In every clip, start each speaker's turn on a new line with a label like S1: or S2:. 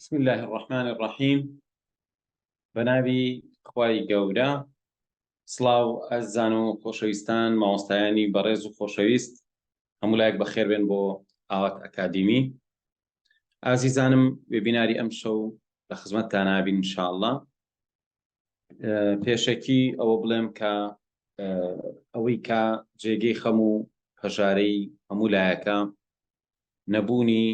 S1: بسم اللە الرحمن الرحیم بەناوی خوای گەورە سڵاو ئازیزان و خۆشەویستان مامۆستایانی بەڕێز و خۆشەویست هەموو لایەک بەخێربێن بۆ ئاوات ئەکادیمی ئازیزانم وێبیناری ئەم شەو لە خزمەتتان نابین ان شاء الله پێشەکی ئەوە بڵێم کە ئەوەی کە جێگەی خەم و هەژارەی هەموو لایەکە نەبوونی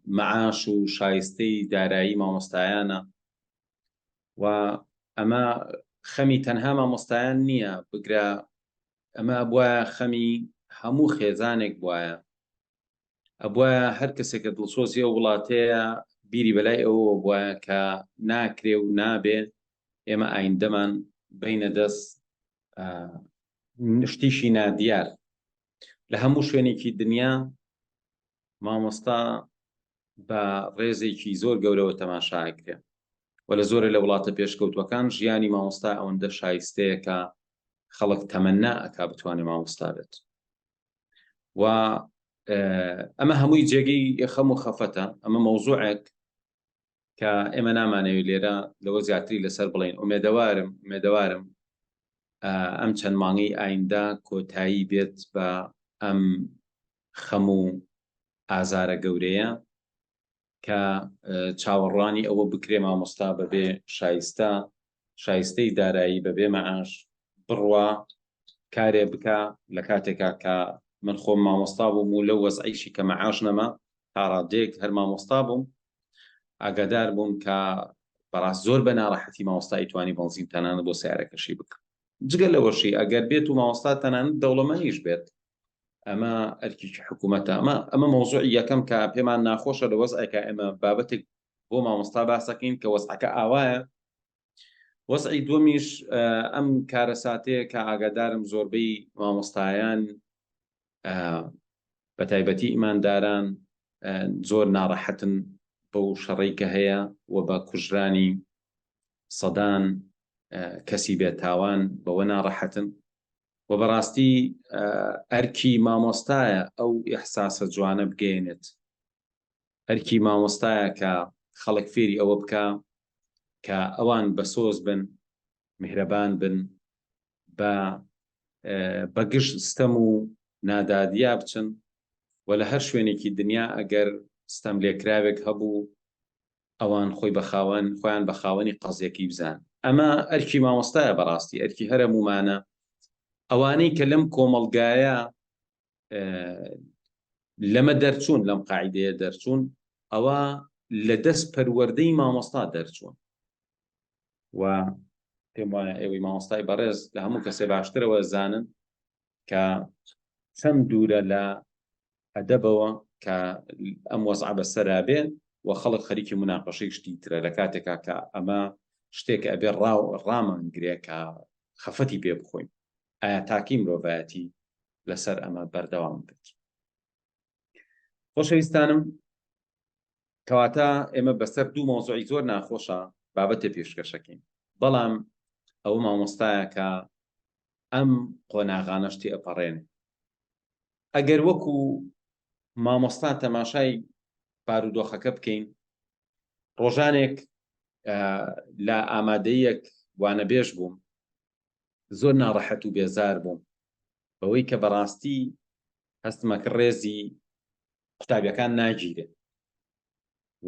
S1: مەعاش و شایستەی دارایی مامۆستایانە و ئەمە خەمی تەنها مامۆستایان نییە بگرە ئەمە ئەبواە خەمی هەموو خێزانێک بواە ئەبواە هەر کەسێک کە دڵسۆزی ئەو وڵاتەیە بیری بەلای ئەوەوە بواە کە ناکرێ و نابێ ئێمە ئایندەمان بینە دەست شتیشی نادیار لە هەموو شوێنێکی دنیا مامۆستا بە ڕێزێکی زۆر گەورەوە تەماشاکرێ و لە زۆرە لە وڵاتە پێشکەوتوەکان ژیانی مامۆستا ئەوەندە شایستەیە کە خەڵک تەمەنا ئەکا بتوانێ مامۆستا بێت و ئەمە هەمووی جێگەی خەم و خەفەتە ئەمە مەوزوعێک کە ئێمە نامانەوێت لێرە لەوە زیاتری لەسەر بڵێین ئومێدەوارم ئومێدەوارم ئەم چەند مانگەی ئایندە کۆتایی بێت بە ئەم خەم و ئازارە گەورەیە کە چاوەڕوانی ئەوە بکرێ مامۆستا بەبێ شایستە شایستەی دارایی بەبێ مەعاش بڕوا کارێ بکە لە کاتێکا کە من خۆم مامۆستا بووم و لەو وەزعیشی کە مەعاش نەما تا ڕادەیەک هەر مامۆستا بووم ئاگادار بووم کە بەڕاست زۆر بە ناڕەحەتی مامۆستا ئەیتوانی بەنزین تەنانەت بۆ سیارەکەشی بکە جگە لەوەشی ئەگەر بێت و مامۆستا تەنانەت دەوڵەمەنیش بێت ئەمە ئەرکێکی حکوومەتە ئەمە ئەمە مەوزوعی یەکەم کە پێمان ناخۆشە لە وەزعێکە ئێمە بابەتێک بۆ مامۆستا باسەکەین کە وەزعەکە ئاوایە وەزعی دووەمیش ئەم کارەساتەیە کە ئاگادارم زۆربەی مامۆستایان بە تایبەتی ئیمانداران زۆر ناڕەحەتن بەو شەڕەی کە هەیە و بە کوژرانی سەدان کەسی بێتاوان بەوە ناڕەحەتن و بەڕاستی ئەرکی مامۆستایە ئەو ئیحساسە جوانە بگەیەنێت ئەرکی مامۆستایە کە خەڵک فێری ئەوە بکا کە ئەوان بەسۆز بن، میهرەبان بن، بە بە گژ ستەم و نادادیا بچن و لە هەر شوێنێکی دنیا ئەگەر ستەملێکراوێک هەبوو ئەوان خۆی بە خاوەن خۆیان بە خاوەنی قەزیەکەی بزان. ئەمە ئەرکی مامۆستایە بەڕاستی ئەرکی هەرەموومانە ئەوانەی کە لەم کۆمەڵگایە لەمە دەرچوون لەم قاعدەیە دەرچوون ئەوە لە دەست پەروەردەی مامۆستا دەرچوون و پێم وایە ئێوەی مامۆستای بەڕێز لە هەموو کەسێ باشترەوە زانن کە چەند دوورە لە ئەدەبەوە کە ئەم وەزعە بەسەرا بێ و خەڵک خەریکی مناقەشەی شتی ترە لە کاتێکا کە ئەمە شتێک ئەبێ ڕاو ڕامان گرێ کە خەفەتی پێ بخۆین ئایا تاکی مرۆڤایەتی لەسەر ئەمە بەردەوام بێت خۆشەویستانم کەواتە ئێمە بەسەر دوو مەوزوعی زۆر ناخۆشە بابەتێ پێشکەشەکەین بەڵام ئەوە مامۆستایە کە ئەم قۆناغانەش تێئەپەڕێنێ ئەگەر وەکو مامۆستا تەماشای بارودۆخەکە بکەین ڕۆژانێک لە ئامادەیەک وانەبێژ بووم زۆر ناڕەحەت و بێزار بووم بەوەی کە بەڕاستی هەستمەکە ڕێزی قوتابیەکان ناگیرێ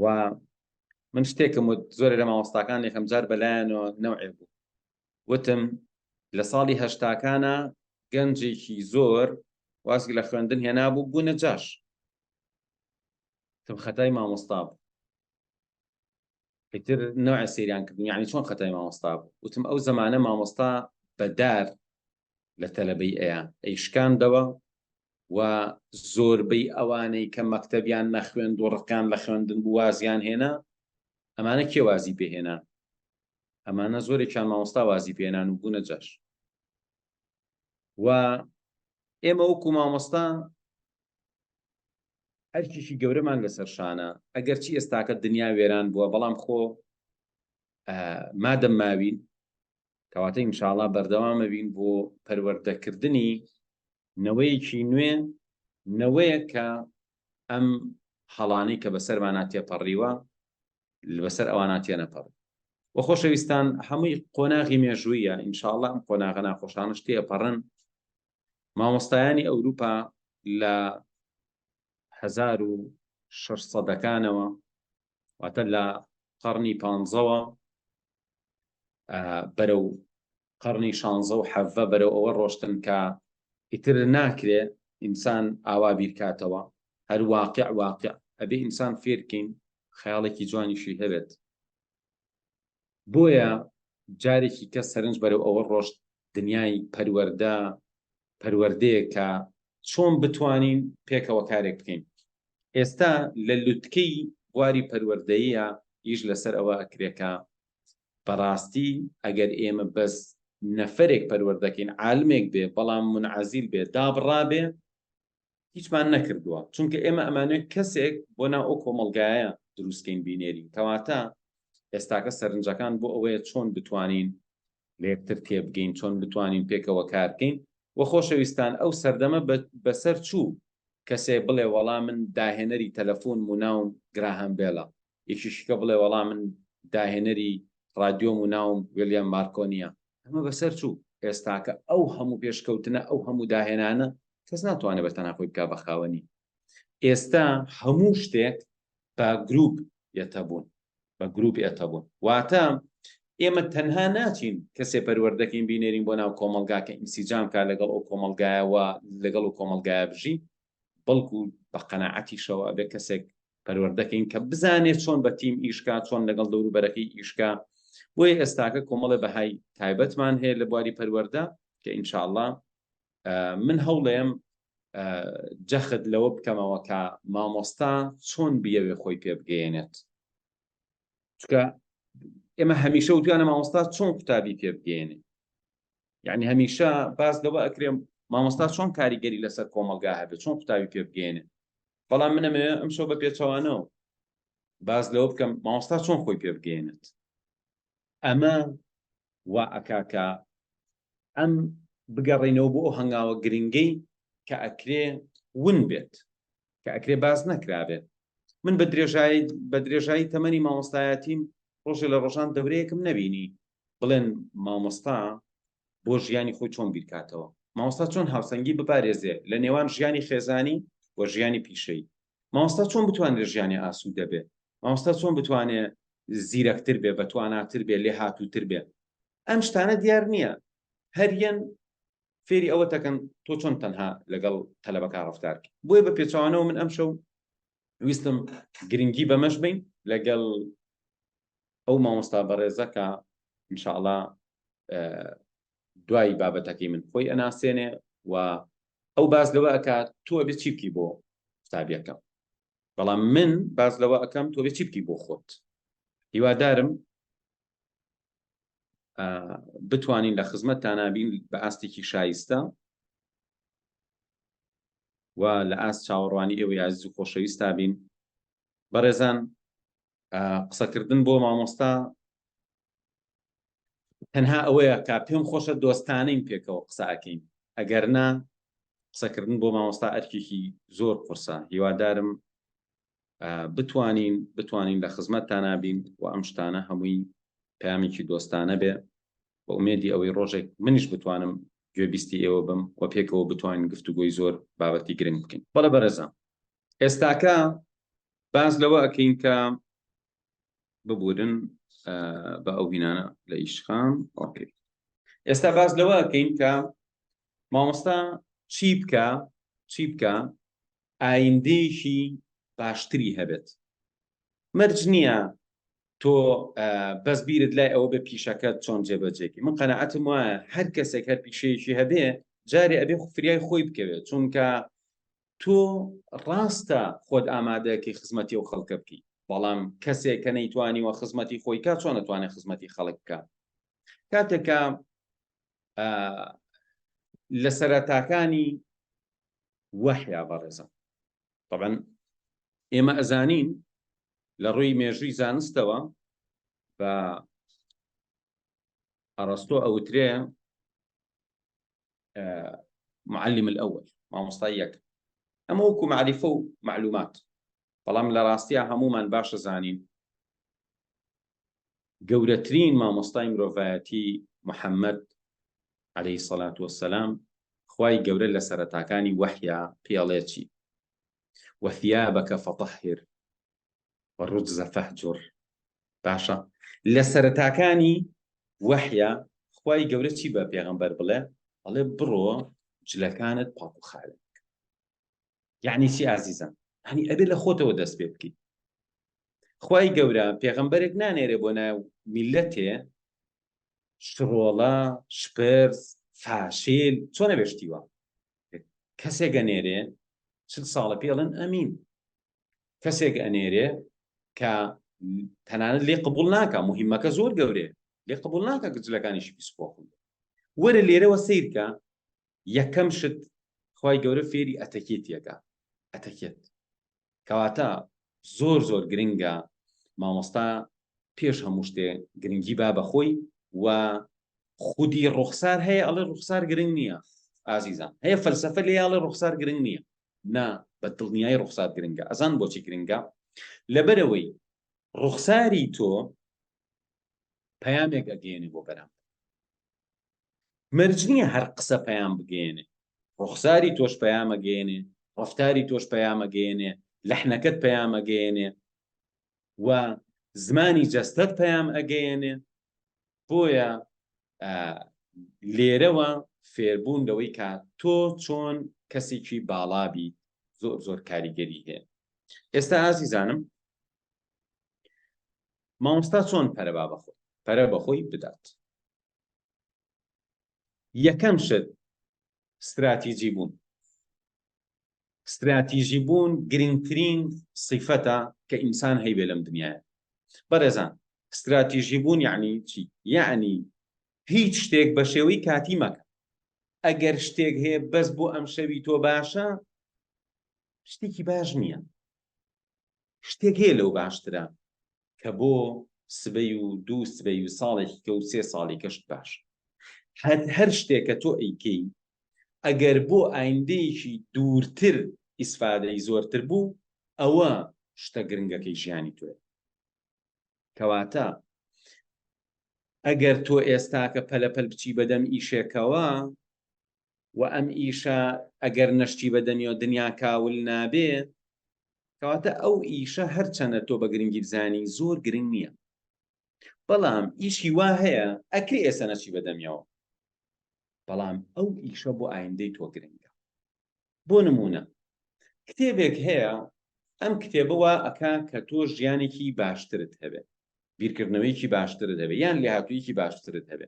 S1: و من شتێکم وت زۆرێ لە مامۆستاکان یەکەم جار بەلایەنەوە نەوعێ بوو وتم لە ساڵی هەشتاکانە گەنجێکی زۆر وازی لە خوێندن هێنابوو بوونە جاش تم خەتای مامۆستا بوو ئیتر نەوعێ سەیریان کردم یعنی چۆن خەتای مامۆستا بوو وتم ئەو زەمانە مامۆستا بەدار لە تەلەبەی ئەیا ئەیشکاندەوە و زۆربەی ئەوانەی کە مەکتەبیان نەخوێند و ڕقیان لە خوێندن بوو وازیان هێنا ئەمانە کێ وازی پێهێنا ئەمانە زۆرێکیان مامۆستا وازی پێنان و بوونە جاش و ئێمە وەکو مامۆستا ئەرکێکی گەورەمان لەسەر شانە، ئەگەرچی ئێستاکە دنیا وێران بووە، بەڵام خۆ مادەم ماوین، کەواتە ئینشاڵا بەردەوامە بین بۆ پەروەردەکردنی نەوەیەکی نوێ، نەوەیەک کە ئەم هەڵانەی کە بەسەرمانا تێپەڕیوە. بەسەر ئەوانە تێنەپەڕی. وە خۆشەویستان هەمووی قۆناغی مێژوویە ئینشاءاللە ئەم قۆناغە ناخۆشانەش تێپەڕن. مامۆستایانی ئەوروپا لە 1600ەکانەوە واتە لە قەڕنی پانزەوە بەرەو قەڕنی شانزە و حەڤە بەرەو ئەوە ڕۆشتن کە ئیتر ناکرێ ئینسان ئاوا بیرکاتەوە هەر واقع واقع ئەبێ ئینسان فێرکەین خەیاڵێکی جوانیشی هەبێت بۆیە جارێکی کە سەرنج بەرەو ئەوە ڕۆشت دنیای پەروەردە پەروەردەیە کە چۆن بتوانین پێکەوە کارێک بکەین ئێستا لە لوتکەی بواری پەروەردەیە ئیش لەسەر ئەوە ئەکرێ کە بەڕاستی ئەگەر ئێمە بەس نەفەرێک پەروەردەکەین عالمێک بێ بەڵام منعزیل بێ دابڕابێ هیچمان نەکردووە چونکە ئێمە ئەمانوێت کەسێک بۆ ناو ئەو کۆمەڵگایە دروستکەین بینێرین کەواتە ئێستاکە سەرنجەکان بۆ ئەوەیە چۆن بتوانین لە یەکتر تێبگەین چۆن بتوانین پێکەوە کارکەین و خۆشەویستان ئەو سەردەمە بەسەر چوو کەسێ بڵێ وەڵا من داهێنەری تەلەفۆن و ناوم گراهام بێڵە یەکیشیکە بڵێ وەڵا من داهێنەری ڕادیۆم و ناوم ویلیام مارکۆنیە ئەمە بەسەر چوو ئێستاکە ئەو هەموو پێشکەوتنە ئەو هەموو داهێنانە کەس ناتوانێت بە تەنها خۆی بکا بە خاوەنی ئێستا هەموو شتێک بە گروپ یەتەبوون بە گروپ ئێتەبوون واتە ئێمە تەنها ناچین کەسێ پەروەردەکەین بینێرین بۆ ناو کۆمەڵگا کە ئینسیجام کا لەگەڵ ئەو کۆمەڵگایەوە لەگەڵ و کۆمەڵگایە بژی بەڵکو بە قەناعەتیشەوە ئەبێ کەسێک پەروەردەکەین کە بزانێت چۆن بە تیم ئیشکا چۆن لەگەڵ دەوروبەرەکەی ئیشکا بۆیە ئێستاکە کۆمەڵێ بەهای تایبەتمان هەیە لە بواری پەروەردە کە ئینشاءاللە من هەوڵێم جەخت لەوە بکەمەوە کە مامۆستا چۆن بیەوێ خۆی پێ بگەیەنێت چونکە ئێمە هەمیشە وتویانە مامۆستا چۆن قوتابی پێ بگەیەنێ یعنی هەمیشە باس لەوە ئەکرێم مامۆستا چۆن کاریگەری لەسەر کۆمەڵگا هەبێت چۆن قوتابی پێ بگەیەنێ بەڵام منەمەوێ ئەم شەو بە پێچەوانەوە باس لەوە بکەم مامۆستا چۆن خۆی پێ بگەیەنێت ئەمە وا ئەکا کە ئەم بگەڕێینەوە بۆ ئەو هەنگاوە گرنگەی کە ئەکرێ ون بێت کە ئەکرێ باس نەکرابێت من بە درێژایی بە درێژایی تەمەنی مامۆستایەتیم ڕۆژێ لە ڕۆژان دەورەیەکم نەبینی بڵێن مامۆستا بۆ ژیانی خۆی چۆن بیرکاتەوە مامۆستا چۆن هاوسەنگی بپارێزێ لە نێوان ژیانی خێزانی و ژیانی پیشەی مامۆستا چۆن بتوانێت ژیانی ئاسوودە بێ مامۆستا چۆن بتوانێ زیرەکتر بێ بەتواناتر بێ لێهاتووتر بێ ئەم شتانە دیار نییە هەریەن فێری ئەوە تەکەن تۆ چۆن تەنها لەگەڵ تەلەبەکە ڕفتار بۆیە بە پێچوانەوە من ئەم شەو ویستم گرنگی بەمەش بین لەگەڵ ئەو مامۆستا بەڕێزە کە انشاءڵا دوای بابەتەکەی من خۆی ئەناسێنێ و ئەو باز لەوە ئەکات تۆ ئەبێ چی بکی بۆ قوتابیەکەم بەڵام من باز لەوە ئەکەم تۆ بێ چی بکی بۆ خۆت هیوادارم بتوانین لە خزمەتتانا بین بە ئاستێکی شایستە و لە ئاست چاوەڕوانی ئێوەی ئازیز و خۆشەویستا بین بەڕێزان قسەکردن بۆ مامۆستا تەنها ئەوەیە کە پێم خۆشە دۆستانەین پێکەوە قسە ئەکەین ئەگەر نا قسەکردن بۆ مامۆستا ئەرکێکی زۆر قورسە هیوادارم بتوانین بتوانین لە خزمەتتانا بین و ئەم شتانە هەمووی پەیامێکی دۆستانە بێ بە ئومێدی ئەوەی ڕۆژێک منیش بتوانم گوێبیستی ئێوە بم و پێکەوە بتوانین گفتوگۆی زۆر بابەتی گرنگ بکەین بەڵێ بەڕێزان ئێستاکە باس لەوە ئەکەین کە ببورن بە ئەو هینانە لە ئیشخان okay ئێستا باس لەوە ئەکەین کە مامۆستا چی بکە چی بکە ئایندەیەکی باشتری هەبێت مەرج نییە تۆ بەس بیرت لای ئەوە بە پیشەکەت چۆن جێبەجێکی من قەنەعەتم وایە هەر کەسێک هەر پیشەیەکی هەبێ جارێ ئەبێ فریای خۆی بکەوێت چونکە تۆ ڕاستە خۆت ئامادەکەی خزمەتی ئەو خەڵکە بکەی بەڵام کەسێک کە نەیتوانیوە خزمەتی خۆی کا چۆن ئەتوانێت خزمەتی خەڵک بکە کاتێکە لە سەرەتاکانی وەحیا بەڕێزم طبعا ئێمە ئەزانین لە ڕووی مێژووی زانستەوە بە ئەڕستۆ ئەوترێ معلم الأول مامۆستای یەک ئەمە وەکو معریفە و معلومات بەڵام لە ڕاستیا هەمومان باشە زانین. گەورەترین مامۆستای مرۆڤایەتی محەممەد عەلەیهی سەلات وەسەلام خوای گەورە لە سەرەتاکانی وەحیا پێی ئەڵێ چی؟ وثیابک فطهر والرجز فاهجر. باشە لە سەرەتاکانی وەحیا خوای گەورە چی بە پێغەمبەر بڵێ؟ ئەڵێ بڕۆ جلەکانت پاک و خاوێن بکە. یعنی چی ئازیزان؟ یعنی ئەبێ لە خۆتەوە دەست پێ بکەیت. خوای گەورە پێغەمبەرێک نانێرێ بۆ ناو میلەتێ شڕۆڵە، شپرز، فاشیل، چۆن ئەبێ شتی وا؟ کەسێک ئەنێرێ چل ساڵە پێ ئەڵێن ئەمین. کەسێک ئەنێرێ کە تەنانەت لێ قبول ناکە مهمەکە زۆر گەورەیە لێ قبول ناکە کە جلەکانیشی پیس پۆخن وەرە لێرەوە سیرکە یەکەم شت خی گەورە فێری ئەتەکێتیەکە ئەتەکێت کەواتە زۆر زۆر گرنگە مامۆستا پێش هەموو شتێ گرنگی با بەخۆی و خودی ڕوخسار هەیە ئەڵێ ڕوخسار گرنگ نییە ئازیزان هەیە فەلسفە لێ ئەڵێ ڕوخسار گرنگ نییە نا بە دڵنیایی ڕوخسار گرنگە ئەزان بۆچی گرنگە لەبەرەوەی ڕوخساری تۆ پەیامێک ئەگەیەنێ بۆ بەرامبەر مەرج نییە هەر قسە پەیام بگەیەنێ ڕوخساری تۆش پەیامەگەیەنێ ڕفتاری تۆش پەیامەگەیەنێ لەحنەکەت پەیامەگەیەنێ و زمانی جەستەت پەیام ئەگەیەنێ بۆیە لێرەوە فێربوون لەوەی کە تۆ چۆن کەسێکی باڵا بیت زۆر زۆر کاریگەری هەیە ئێستا ئازیزانم مامۆستا چۆن پەرە با بەخۆی پەرە بەخۆی بدات یەکەم شت ستراتیجی بوون ستراتیژی بوون گرنگترین سیفەتە کە ئینسان هەیبێ لەم دنیاە. بەڕێزان ستراتیژی بوون یەعنی چی؟ یەعنی هیچ شتێک بە شێوەی کاتی مەکە. ئەگەر شتێک هەیە بەس بۆ ئەمشەوی تۆ باشە، شتێکی باش نییە. شتێک هەیە لەو باشترە کە بۆ سبەی و دوو سبەی و ساڵێکی کە و سێ ساڵی کەشت باش هەر هەر شتێک کە تۆ ئەیکەی ئەگەر بۆ ئایندەیەکی دوورتر ئیسفادەی زۆرتر بوو ئەوە شتە گرنگەکەی ژیانی تۆیە کەواتە ئەگەر تۆ ئێستاکە پەلەپەل بچی بەدەم ئیشێکەوە و ئەم ئیشە ئەگەر نەشتی بەدەمیەوە دنیا کاول نابێ کەواتە ئەو ئیشە هەرچەنە تۆ بە گرنگی بزانی زۆر گرنگ نییە بەڵام ئیشی وا هەیە ئەکرێ ئێستا نەچی بەدەمیەوە بەڵام ئەو ئیشە بۆ ئایندەی تۆ گرنگە بۆ نمونە کتێبێک هەیە ئەم کتێبە وا ئەکا کە تۆ ژیانێکی باشترت هەبێ بیرکردنەوەیەکی باشترت هەبێ یان لێهاتوویەکی باشترت هەبێ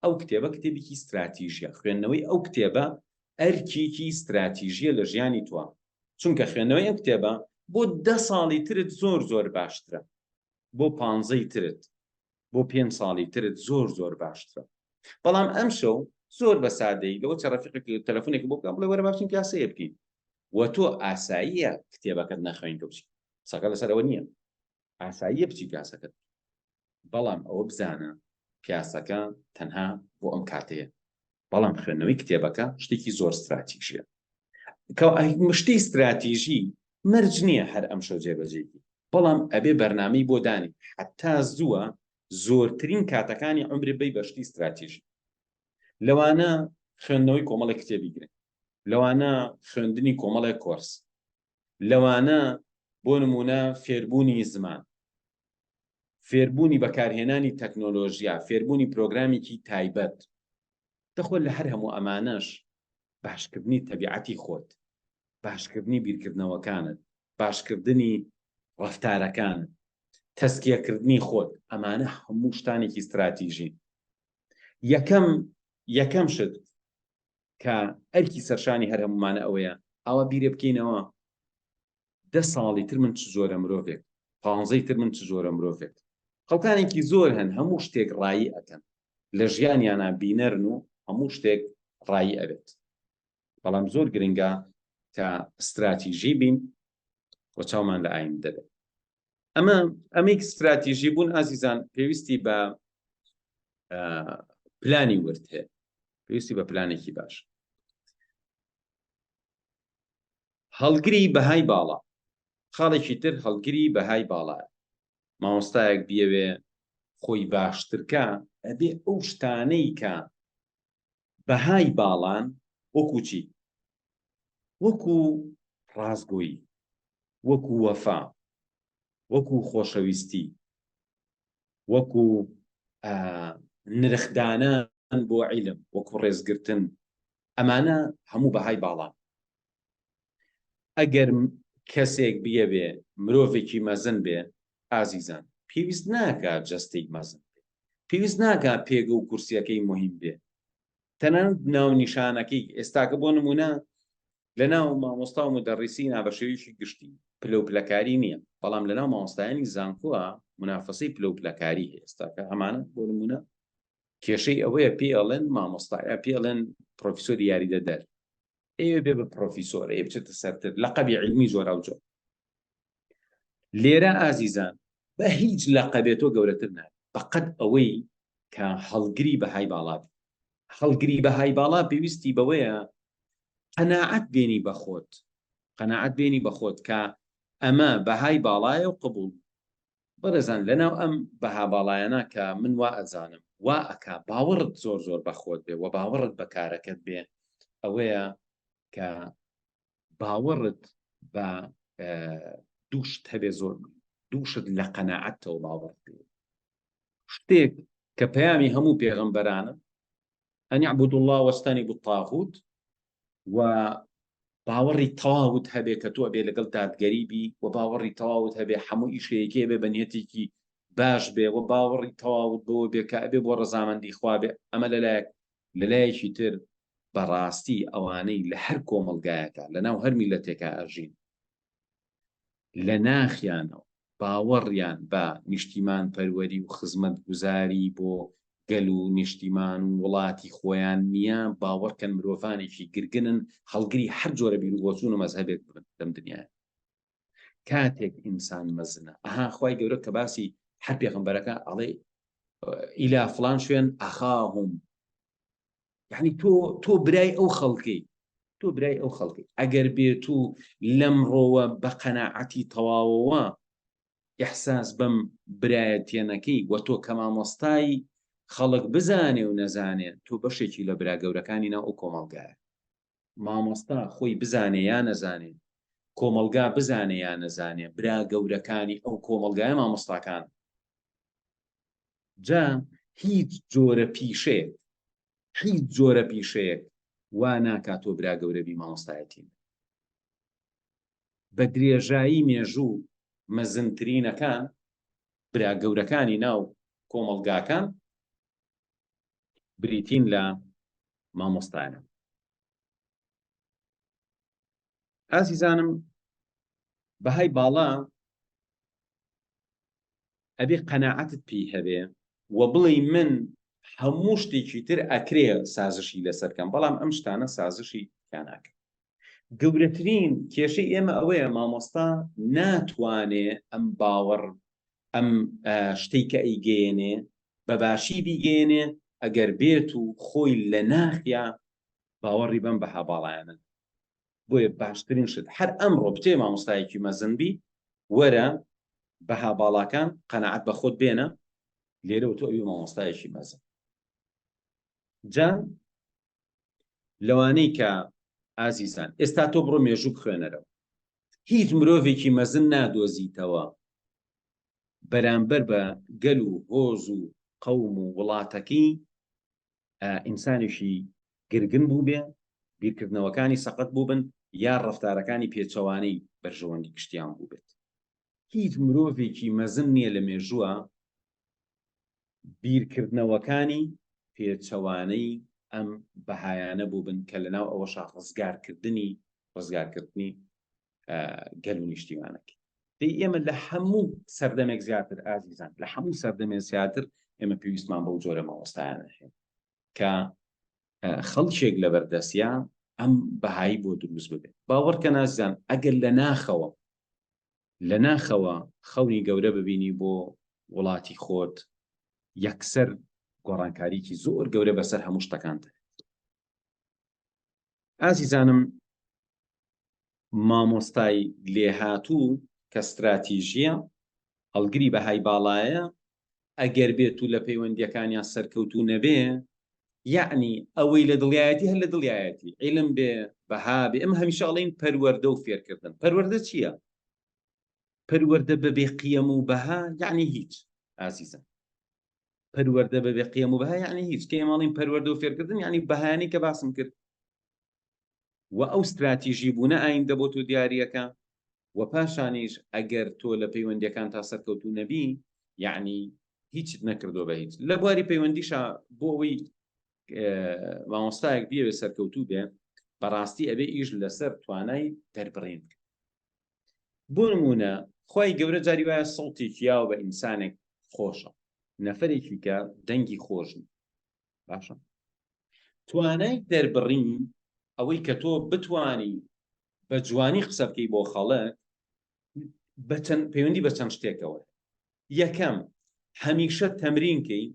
S1: ئەو کتێبە کتێبێکی ستراتیژیە خوێندنەوەی ئەو کتێبە ئەرکێکی ستراتیژیە لە ژیانی تۆ چونکە خوێندنەوەی ئەم کتێبە بۆ دە ساڵی ترت زۆر زۆر باشترە بۆ پانزەی ترت بۆ پێنج ساڵی ترت زۆر زۆر باشترە بەڵام ئەم شەو زۆر بە سادەی لەوە چە ڕەفیقێک تەلەفۆنێک بۆ بکەم بڵێ وەرە با بچین پیاسەیە بکەین و تۆ ئاساییە کتێبەکەت نەخوێنیتەوە بچی قسەکە لەسەر ئەوە نییە ئاساییە بچی پیاسەکەت بەڵام ئەوە بزانە پیاسەکە تەنها بۆ ئەم کاتەیە بەڵام خوێندنەوەی کتێبەکە شتێکی زۆر ستراتیژیە شتی ستراتیژی مەرج نییە هەر ئەم شەو جێبەجێکی بەڵام ئەبێ بەرنامەی بۆ دانی حتا زووە زۆرترین کاتەکانی عمری بی بە شتی ستراتیژی لەوانە خوێندنەوەی کۆمەڵێک کتێبی گرنگ لەوانە خوێندنی کۆمەڵێک کۆرس لەوانە بۆ نمونە فێربوونی زمان فێربوونی بەکارهێنانی تەکنۆلۆژیا، فێربوونی پرۆگرامێکی تایبەت. دەخۆ لە هەر هەموو ئەمانەش باشکردنی تەبیعەتی خۆت، باشکردنی بیرکردنەوەکانت، باشکردنی ڕەفتارەکانت، تەزکیەکردنی خۆت، ئەمانە هەموو شتانێکی ستراتیژین. یەکەم یەکەم شت کە ئەرکی سەرشانی هەر هەموومانە ئەوەیە ئاوا بیرێ بکەینەوە دە ساڵی تر من چ جۆرە مرۆڤێک پانزەی تر من چ جۆرە مرۆڤێک خەڵکانێکی زۆر هەن هەموو شتێک ڕایی ئەکەن لە ژیانیانە بینەرن و هەموو شتێک ڕایی ئەبێت بەڵام زۆر گرنگە کە ستراتیژی بین و چاومان لە ئایندە بێت ئەمە ئەمێک ستراتیژی بوون ئازیزان پێویستی بە پلانی ورد هەیە پێویستی بە پلانێکی باش هەڵگری بەهای باڵا، خاڵێکی تر هەڵگری بەهای باڵایە. مامۆستایەک بیەوێ خۆی باشترکا ئەبێ ئەو شتانەی کە بەهای باڵان وەکو چی؟ وەکو ڕاستگۆیی، وەکو وەفا، وەکو خۆشەویستی، وەکو نرخدانان بۆ عیلم، وەکو ڕێزگرتن، ئەمانە هەموو بەهای باڵان. ئەگەر کەسێک بیەوێ مرۆڤێکی مەزن بێ ئازیزان پێویست ناکا جەستەی مەزن بێ، پێویست ناکا پێگە و کورسیەکەی موهیم بێ، تەنانەت ناونیشانەکەی ئێستاکە بۆ نمونە لەناو مامۆستا و مودەڕیسینا بە شێوەیەکی گشتی پلە و پلەکاری نییە، بەڵام لەناو مامۆستایانی زانکۆ مونافەسەی پلە و پلەکاری هەیە. ئێستاکە ئەمانە بۆ نمونە کێشەی ئەوەیە پێی ئەڵێن مامۆستا یا پێی ئەڵێن پرۆفیسۆری یاریدەدەر، ئەیەوێ بێ بە پرۆفیسۆر، ئەیەوێ بچێتە سەرتر، لەقەبی عیلمی جۆراوجۆر. لێرە ئازیزان بە هیچ لەقەبێ تۆ گەورەتر نابی بەقەد ئەوەی کە هەڵگری بەهای باڵا بی. هەڵگری بەهای باڵا پێویستی بەوەیە قەناعەت بێنی بە خۆت، قەناعەت بێنی بە خۆت کە ئەمە بەهای باڵایە و قبوڵ. بەڕێزان لەناو ئەم بەها باڵایانە کە من وا ئەزانم وا ئەکا باوەڕت زۆر زۆر بە خۆت بێ و باوەڕت بە کارەکەت بێ ئەوەیە کە باوەڕت بە دووشت هەبێ زۆر دووشت لە قەناعەتەوە باوەڕت پێ شتێک کە پەیامی هەموو پێغەمبەرانە أن اعبدوا الله واجتنبوا الطاغوت و باوەڕی تەواوت هەبێ کە تۆ ئەبێ لەگەڵ دادگەری بی و باوەڕی تەواوت هەبێ هەموو ئیشەیەکی ئەبێ بە نیەتێکی باش بێ و باوەڕی تەواوت بەوە بێ کە ئەبێ بۆ ڕەزامەندی خوا بێ ئەمە لەلایەک لەلایەکی تر بەڕاستی ئەوانەی لە هەر کۆمەڵگایەکا لەناو هەر میللەتێکا ئەژین لە ناخیانەوە باوەڕیان بە نیشتیمانپەروەری و خزمەتگوزاری بۆ گەل و نیشتیمان و وڵاتی خۆیان نییە، باوەڕکەن مرۆڤانێکی گرگنن هەڵگری هەر جۆرە بیروبۆچوون و مەزهەبێک ببن لەم دنیایە. کاتێک ئینسان مەزنە، ئەها خوای گەورە کە باسی هەر پێغەمبەرەکە ئەڵێ ئیلا فڵان شوێن ئەخاهم، یعنی تۆ تۆ برای ئەو خەڵکەی تۆ برای ئەو خەڵکی ئەگەر بێت و لەمڕۆوە بە قەناعەتی تەواوەوە ئیحساس بەم برایەتیەنەکەی وە تۆ کە مامۆستای خەڵک بزانێ و نەزانێ تۆ بەشێکی لە برا گەورەکانی ناو ئەو کۆمەڵگایە مامۆستا خۆی بزانێ یا نەزانێ کۆمەڵگا بزانێ یا نەزانێ برا گەورەکانی ئەو کۆمەڵگایە مامۆستاکان جا هیچ جۆرە پیشەیەک هیچ جۆرە پیشەیەک وا ناکات تۆ برا گەورە بی مامۆستایەتی بە درێژایی مێژوو مەزنترینەکان برا گەورەکانی ناو کۆمەڵگاکان بریتین لە مامۆستایان. ئازیزانم بەهای باڵا ئەبێ قەناعەتت پێی هەبێ و بڵێی من هەموو شتێکی تر ئەکرێ سازشی لەسەر کەم بەڵام ئەم شتانە سازشی تیا ناکەم. گەورەترین کێشەی ئێمە ئەوەیە مامۆستا ناتوانێ ئەم باوەڕ ئەم شتەی کە ئەیگەیەنێ بە باشی بیگەیەنێ ئەگەر بێت و خۆی لە ناخیا باوەڕی بەم بەها باڵایانە بۆیە باشترین شت هەر ئەمڕۆ بچێ مامۆستایەکی مەزن بی وەرە بەها باڵاکان قەناعەت بە خۆت بێنە لێرەوە تۆ ئەوی مامۆستایەکی مەزن جا لەوانەی کە ئازیزان ئێستا تۆ بڕۆ مێژوو بخوێنەرەوە هیچ مرۆڤێکی مەزن نادۆزیتەوە بەرامبەر بە گەل و هۆز و قەوم و وڵاتەکەی ئینسانێکی گرگن بووبێ، بیرکردنەوەکانی سەقەت بووبن یا ڕەفتارەکانی پێچەوانەی بەرژەوەندی گشتیان بووبێت. هیچ مرۆڤێکی مەزن نییە لە مێژووە بیرکردنەوەکانی پێچەوانەی ئەم بەهایانە بووبن کە لەناو ئەوەشا ڕزگارکردنی ڕزگارکردنی گەل و نیشتیمانەکەی. دەی ئێمە لە هەموو سەردەمێک زیاتر ئازیزان لە هەموو سەردەمێک زیاتر ئێمە پێویستمان بەو جۆرە مامۆستایانە هەیە کە خەڵکێک لەبەردەستیا ئەم بەهایی بۆ دروست ببێت باوەڕکە نازیزان ئەگەر لە ناخەوە لە ناخەوە خەونی گەورە ببینی بۆ وڵاتی خۆت یەکسەر گۆڕانکاریکی زۆر گەورە بەسەر هەموو شتەکان دێت ئازیزانم مامۆستای لێهاتوو کە ستراتیژییە، هەڵگری بەهای باڵایە، ئەگەر بێت و لە پەیوەندیەکانیان سەرکەوتوو نەبێ یەعنی ئەوەی لە دڵیایەتی هەر لە دڵیایەتی عیلم بێ بەها بێ ئەمە هەمیشە ئەڵێین پەروەردە و فێرکردن پەروەردە چییە؟ پەروەردە بەبێ قیەم و بەها یعنی هیچ ئازیزم پەروەردە بەبێ قیەم و بەها یعنی هیچ کە ئێمە ئەڵێین پەروەردە و فێرکردن یعنی بەهایانی کە باسم کرد و ئەو ستراتیژی بوونە ئایندە بۆ تۆ دیاریەکە و پاشانیش ئەگەر تۆ لە پەیوەندیەکان تا سەرکەوتوو نەبی یعنی هیچت نەکردووە بە هیچ لە بواری پەیوەندیشا بۆ ئەوەی مامۆستایەک بیەوێ سەرکەوتوو بێ بەڕاستی ئەبێ ئیش لەسەر توانای دەربڕین بکە بۆ نمونە خی گەورە جاری وایە سەڵتێکی یاوە بە ئینسانێک خۆشە نەفرێکی کە دەنگی خۆش باشە توانای دەربڕین ئەوەی کە تۆ بتانی بە جوانی قسە بکەی بۆ خەڵک بەچەند پەیوەندی بە چەند شتێکەوە یەکەم هەمیشە تەمرین کەی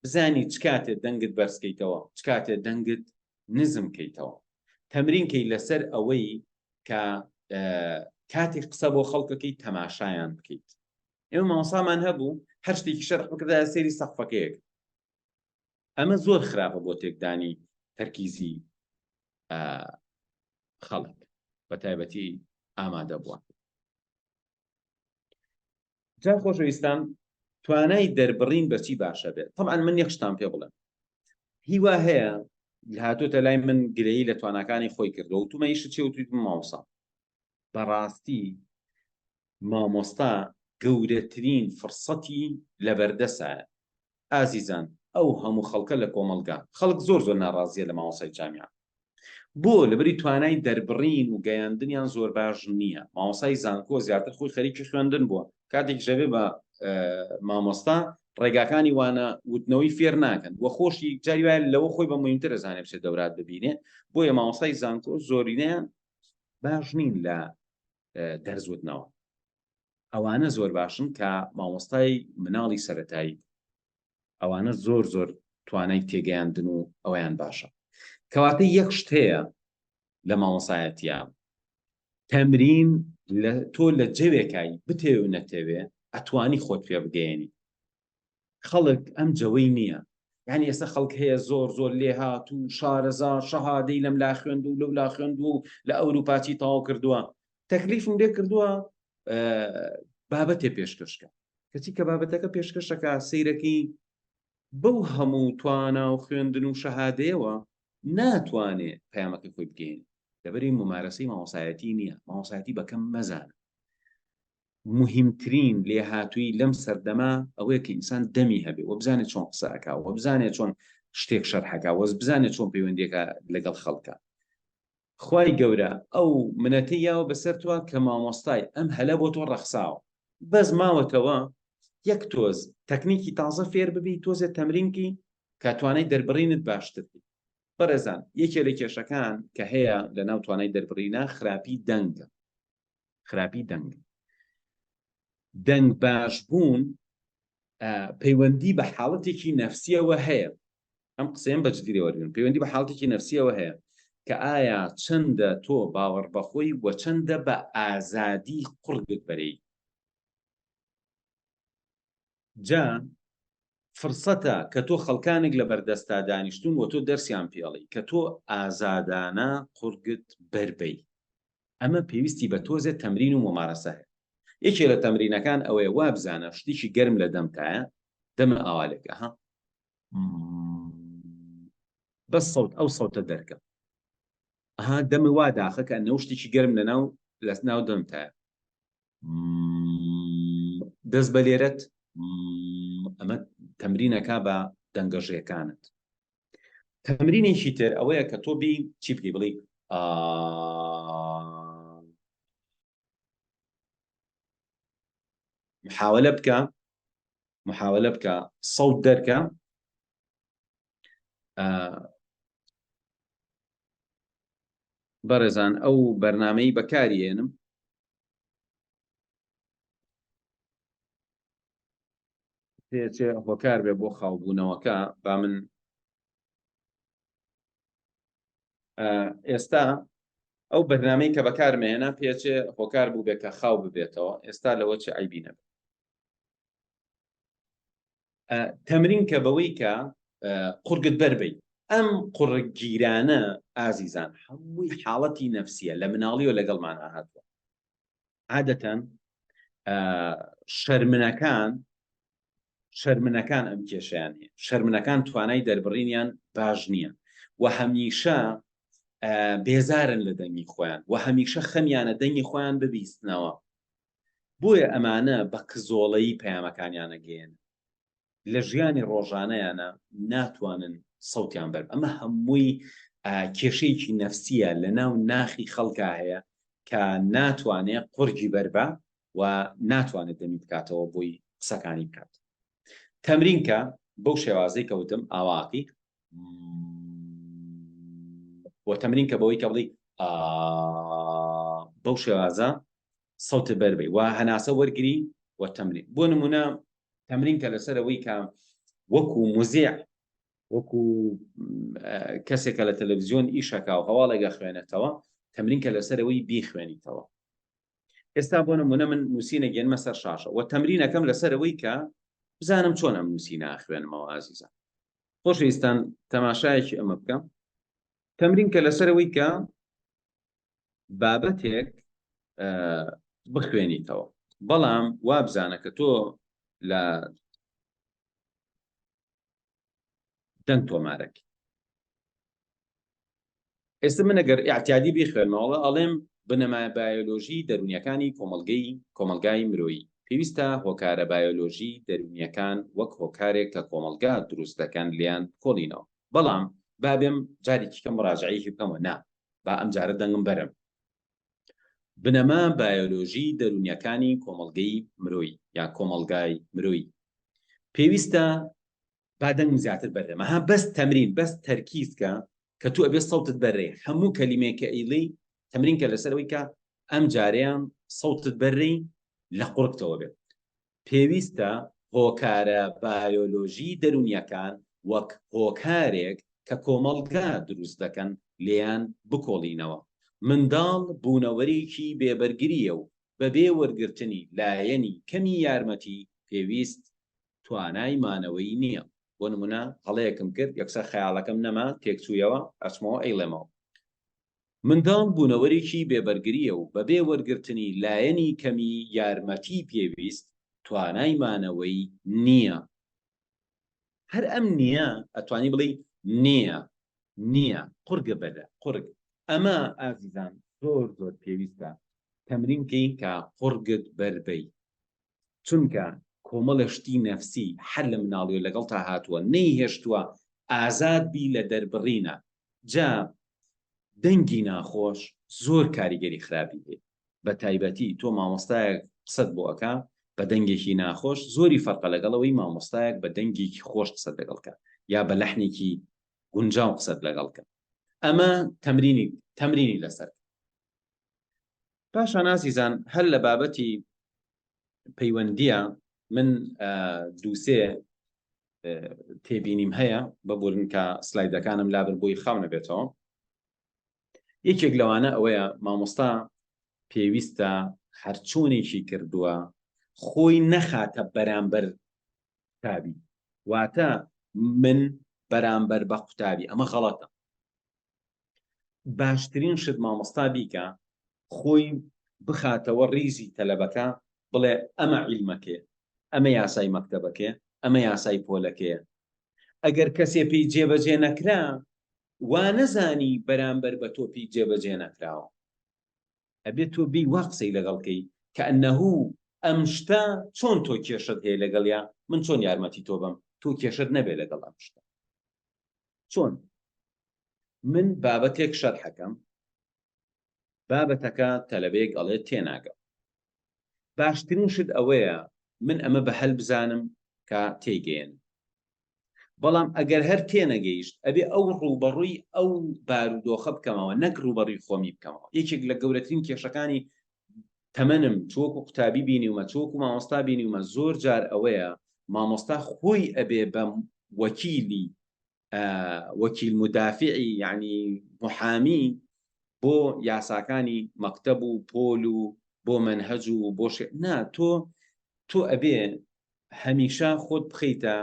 S1: بزانی چ کاتێ دەنگت بەرزکەیتەوە چ کاتێ دەنگت نزم کەیتەوە تەمرین کەی لەسەر ئەوەی کە کاتێک قسە بۆ خەڵکەکەی تەماشایان بکەیت ئێمە مامۆسامان هەبوو هەر شتێکی شەرح بکردایە سەیری سەقفەکەیەک ئەمە زۆر خراپە بۆ تێکدانی تەرکیزی خەڵک بە تایبەتی ئامادە بووە جا خۆشەویستان توانای دەربڕین بەچی باشە بێت طبعا من یەک شتان پێ بڵێم هیوا هەیە هاتوتە لای من گلەیی لە تواناکانی خۆی کردووە و تومە ئیشت چێ و تویت مامۆستا بەڕاستی مامۆستا گەورەترین فرسەتی لەبەردەسایە ئازیزان ئەو هەموو خەڵکە لە کۆمەڵگا خەڵک زۆر زۆر ناڕازیە لە مامۆستای جامیعە بۆ لەبری توانای دەربڕین و گەیاندنیان زۆر باش نییە مامۆستای زانکۆ زیاتر خۆی خەریکی خوێندن بووە کاتێک ژەبێ بە مامۆستا ڕێگاکانی وانە وتنەوەی فێر ناکەن وە خۆشی جاری وایە لەوە خۆی بە مهمتر ئەزانێ بچێت دەورات ببینێ بۆیە مامۆستای زانکۆ زۆرینەیان باش نین لە دەرس وتنەوە ئەوانە زۆر باشن کە مامۆستای مناڵی سەتایی ئەوانە زۆر زۆر توانای تێگەیاندن و ئەویان باشە کەواتە یەک شت هەیە لە مامۆسایەتە تەمرین لە تۆ لە جەوێکایی بتەوێ و نەتەوێ ئەتوانی خۆت پێ بگەیەنی خەڵک ئەم جەوەی نییە یعنی ئێستا خەڵک هەیە زۆر زۆر لێهات و شارەزا شەهادەی لەم لا خوێند و لەو لا خوێند و لە ئەوروپاچی تەواو کردووە تەکلیفم لێ کردووە بابەتێ پێشکەشکە کەچی کە بابەتەکە پێشکەشەکە سەیرەکەی بەو هەموو توانا و خوێندن و شەهادەیەوە ناتوانێ پەیامەکەی خۆی بگەیەنێ لەبەری ممارەسەی مامۆسایەتی نییە مامۆسایەتی بەکەم مەزانە موهیمترین لێهاتوویی لەم سەردەمە ئەوەیە کە ئینسان دەمی هەبێ و بزانێت چۆن قسە ئەکا و بزانێت چۆن شتێک شەرحەکا و بزانێت چۆن پەیوەندیەکە لەگەڵ خەڵکە. خوای گەورە ئەو منەتەی یاوە بەسەر تۆ کە مامۆستای ئەم هەلە بۆ تۆ ڕەخساوە بەس ماوەتەوە یەک تۆز تەکنیکی تازە فێر ببی تۆزێ تەمرینکی کە توانای دەربڕینت باشتر بی. بەڕێزان یەکێ لە کێشەکان کە هەیە لەناو توانای دەربڕینە خراپی دەنگە. خراپی دەنگ دەنگ باش بوون پەیوەندی بە حاڵەتێکی نەفسیەوە هەیە ئەم قسەیەم بە جدی لێوەرگن پەیوەندی بە حاڵەتێکی نەفسیەوە هەیە کە ئایا چەندە تۆ باوەڕ بەخۆی و چەندە بە ئازادی قوڕگت بەرەی جا فرسەتە کە تۆ خەڵکانێک لە بەردەستا دانیشتون و تۆ دەرسیان پێڵی کە تۆ ئازادانە قوڕگت بەربەی ئەمە پێویستی بە تۆزێ تەمرین و مومارەسە هەیە. یەکێ لە تەمرینەکان ئەوەیە وابزانە شتێکی گەرم لە دەمتایە، دەمە ئاوا لێکە ها. بەس سەوت ئەو سەوتە دەرکە. ئەها دەمە وا داخە کە ئەنەو شتێکی گەرم لە ناو لە ناو دەمتایە. دەست بە لێرەت ئەمە تەمرینەکە بە دەنگەژێکانت. تەمرینێکی تر ئەوەیە کە تۆ بی چی بکەی بڵێی محاولە بکە محاولە بکە سەوت دەرکە بەڕێزان ئەو بەرنمەی بەکاری ئێنم پێچێ هۆکار بێ بۆ خاوبوونەوەکە با من ئێستا ئەو بەرنمەی کە بەکارمێنە پێچێ هۆکار بوو بێ کە خاو ببێتەوە ئێستا لەوە چ عیبی نەبێت. تەمرین کە بەوەی کە قورگت بەربەی. ئەم قوڕگگیرانە ئازیزان هەمووی حاڵەتی نەفسیە لە مناڵیەوە لەگەڵمانا هاتووە. عادەتەن شەرمنەکان شەرمنەکان ئەم کێشیان هەیە شەرمنەکان توانای دەربڕینیان باش نییە و هەمیشە بێزارن لە دەنگی خۆیان و هەمیشە خەمیانە دەنگی خۆیان ببیستنەوە بۆیە ئەمانە بە کزۆڵەیی پەیامەکانیان ئەگەیەنن. لە ژیانی ڕۆژانەیانا ناتوانن سەوتیان بەر ئەمە هەمووی کێشەیەکی نەفسیە لە ناو ناخی خەڵکا هەیە کە ناتوانێ قورگی بەربا و ناتوانێت دەمی بکاتەوە بۆی قسەکانی بکات. تەمرین کە بەو شێوازەی کە وتم ئاواکی و تەمرین کە بەوەی کە بڵی بەو شێوازە سەوتت بەربەی و هەناسە وەرگری و تەمرین بۆ نمونە تەمرین کە لەسەر ئەوەی کە وەکو مزیع وەکو کەسێکە لە تەلەڤزیۆن ئیشەکە و هەواڵێک ئەخوێنێتەوە تەمرین کە لەسەر ئەوەی بیخوێنیتەوە ئێستا بۆ نمونە من نووسینە گەنمە سەر شاشە و تەمرینەکەم لەسەر ئەوەی کە بزانم چۆن ئەم نووسینە ئەخوێنمەوە ئازیزان خۆشەویستان تەماشایەکی ئەمە بکە تەمرین کە لەسەر ئەوەی کە بابەتێک بخوێنیتەوە بەڵام وابزانە کە تۆ لە دەنگ تۆمارەکی ئێستا من ئەگەر ئیعتیادی بیخوێنمەوە ئەڵێم بنەما بایۆلۆژی دەروونیەکانی کۆمەڵگەی کۆمەڵگای مرۆیی پێویستە هۆکارە بایۆلۆژی دەروونیەکان وەک هۆکارێک کە کۆمەڵگا دروست دەکەن لێیان بکۆڵینەوە بەڵام با بێم جارێکی کەم مراجعەیەکی بکەمەوە نا با ئەم جارە دەنگم بەرم بنەما بایۆلۆژی دەروونیەکانی کۆمەڵگەی مرۆیی یا کۆمەڵگای مرۆیی پێویستە با دەنگم زیاتر بەرێم ها بەس تەمرین بەس تەرکیز کە کە تو ئەبێ سەوتت بەرێ هەموو کەلیمەیەک کە ئەیڵێی تەمرین کە لەسەر ئەوەی کە ئەم جارەیان سەوتت بەرێی لە قوڕگتەوە بێت پێویستە هۆکارە بایۆلۆژی دەروونیەکان وەک هۆکارێک کە کۆمەڵگا دروست دەکەن لێیان بکۆڵینەوە. منداڵ بوونەوەرێکی بێ بەرگرییە و بەبێ وەرگرتنی لایەنی کەمی یارمەتی پێویست توانای مانەوەی نییە. بۆ نموونە هەڵەیەکم کرد یەکسەر خەیاڵەکەم نەما تێکچوویەوە ئەچمەوە ئەیڵێمەوە. منداڵ بوونەوەرێکی بێ بەرگرییە و بەبێ وەرگرتنی لایەنی کەمی یارمەتی پێویست توانای مانەوەی نییە. هەر ئەم نییە ئەتوانی بڵێی نییە نییە قورگە بەرە قورگ. ئەمە ئازیزان زۆر زۆر پێویستە تەمرین کەین کە قوڕگت بەربەی چونکە کۆمەڵێ شتی نەفسی هەر لە مناڵیەوە لەگەڵتا هاتووە نەیهێشتووە ئازاد بی لە دەربڕینا جا دەنگی ناخۆش زۆر کاریگەری خراپی هەیە بە تایبەتی تۆ مامۆستایەک قسەت بۆ ئەکا بە دەنگێکی ناخۆش زۆری فەرقە لەگەڵ ئەوەی مامۆستایەک بە دەنگێکی خۆش قسەت لەگەڵ کا یا بە لەحنێکی گونجاو قسەت لەگەڵ کە ئەمە تەمرینی تەمرینی لەسەر پاشان ئازیزان هەر لە بابەتی پەیوەندیە من دووسێ تێبینیم هەیە ببورن کە سلایدەکانم لابر بۆی خاو نەبێتەوە یەکێک لەوانە ئەوەیە مامۆستا پێویستە هەرچۆنێکی کردووە خۆی نەخاتە بەرامبەر قوتابی واتە من بەرامبەر بە قوتابی ئەمە غەڵەتە باشترین شت مامۆستا بیکە خۆی بخاتەوە ڕیزی تەلەبەکە بڵێ ئەمە عیلمەکەیە ئەمە یاسای مەکتەبەکەیە ئەمە یاسای پۆلەکەیە ئەگەر کەسێ پێی جێبەجێ نەکرا وا نەزانی بەرامبەر بە تۆ پێی جێبەجێ نەکراوە ئەبێ تۆ بێی وا قسەی لەگەڵ کەی کەئەنەهو ئەم شتە چۆن تۆ کێشەت هەیە لەگەڵیا من چۆن یارمەتی تۆ بەم تۆ کێشەت نەبێ لەگەڵ ئەم شتە چۆن من بابەتێک شەرحەکەم بابەتەکە تەلەبەیەک ئەڵێ تێناگەم باشترین شت ئەوەیە من ئەمە بە هەل بزانم کە تێیگەیەنم بەڵام ئەگەر هەر تێنەگەیشت ئەبێ ئەو ڕووبەڕووی ئەو بارودۆخە بکەمەوە نەک ڕووبەڕووی خۆمی بکەمەوە یەکێک لە گەورەترین کێشەکانی تەمەنم چ وەکو قوتابی بینیومە چ وەکو مامۆستا بینیومە زۆر جار ئەوەیە مامۆستا خۆی ئەبێ بە وەکیلی وەکیل مدافعی یعنی محامی بۆ یاساکانی مەکتەب و پۆل و بۆ مەنهەج و بۆ شێ نا تۆ تۆ ئەبێ هەمیشە خۆت بخەیتە.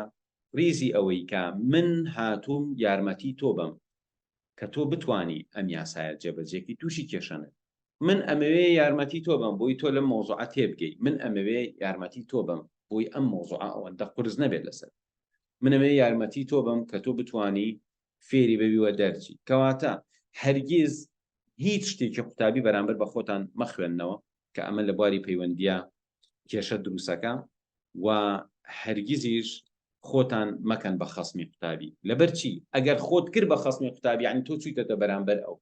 S1: ڕیزی ئەوەی کە من هاتووم یارمەتی تۆ بەم کە تۆ بتوانی ئەم یاسایە جێبەجێکی تووشی کێشە نەبی. من ئەمەوێ یارمەتی تۆ بەم بۆی تۆ لەم مەوزوعە تێبگەی، من ئەمەوێ یارمەتی تۆ بەم بۆی ئەم مەوزوعە ئەوەندە قورس نەبێت لەسەرت. من ئەمەوێ یارمەتی تۆ بەم کە تۆ بتوانی فێری ببی و دەرچی. کەواتە هەرگیز هیچ شتێکی قوتابی بەرامبەر بە خۆتان مەخوێننەوە کە ئەمە لە بواری پەیوەندییە کێشە دروستەکە و هەرگیزیش خۆتان مەکەن بە خەسمی قوتابی. لەبەر چی؟ ئەگەر خۆت کرد بە خەسمی قوتابی یعنی تۆ چوویتەتە بەرامبەر ئەو.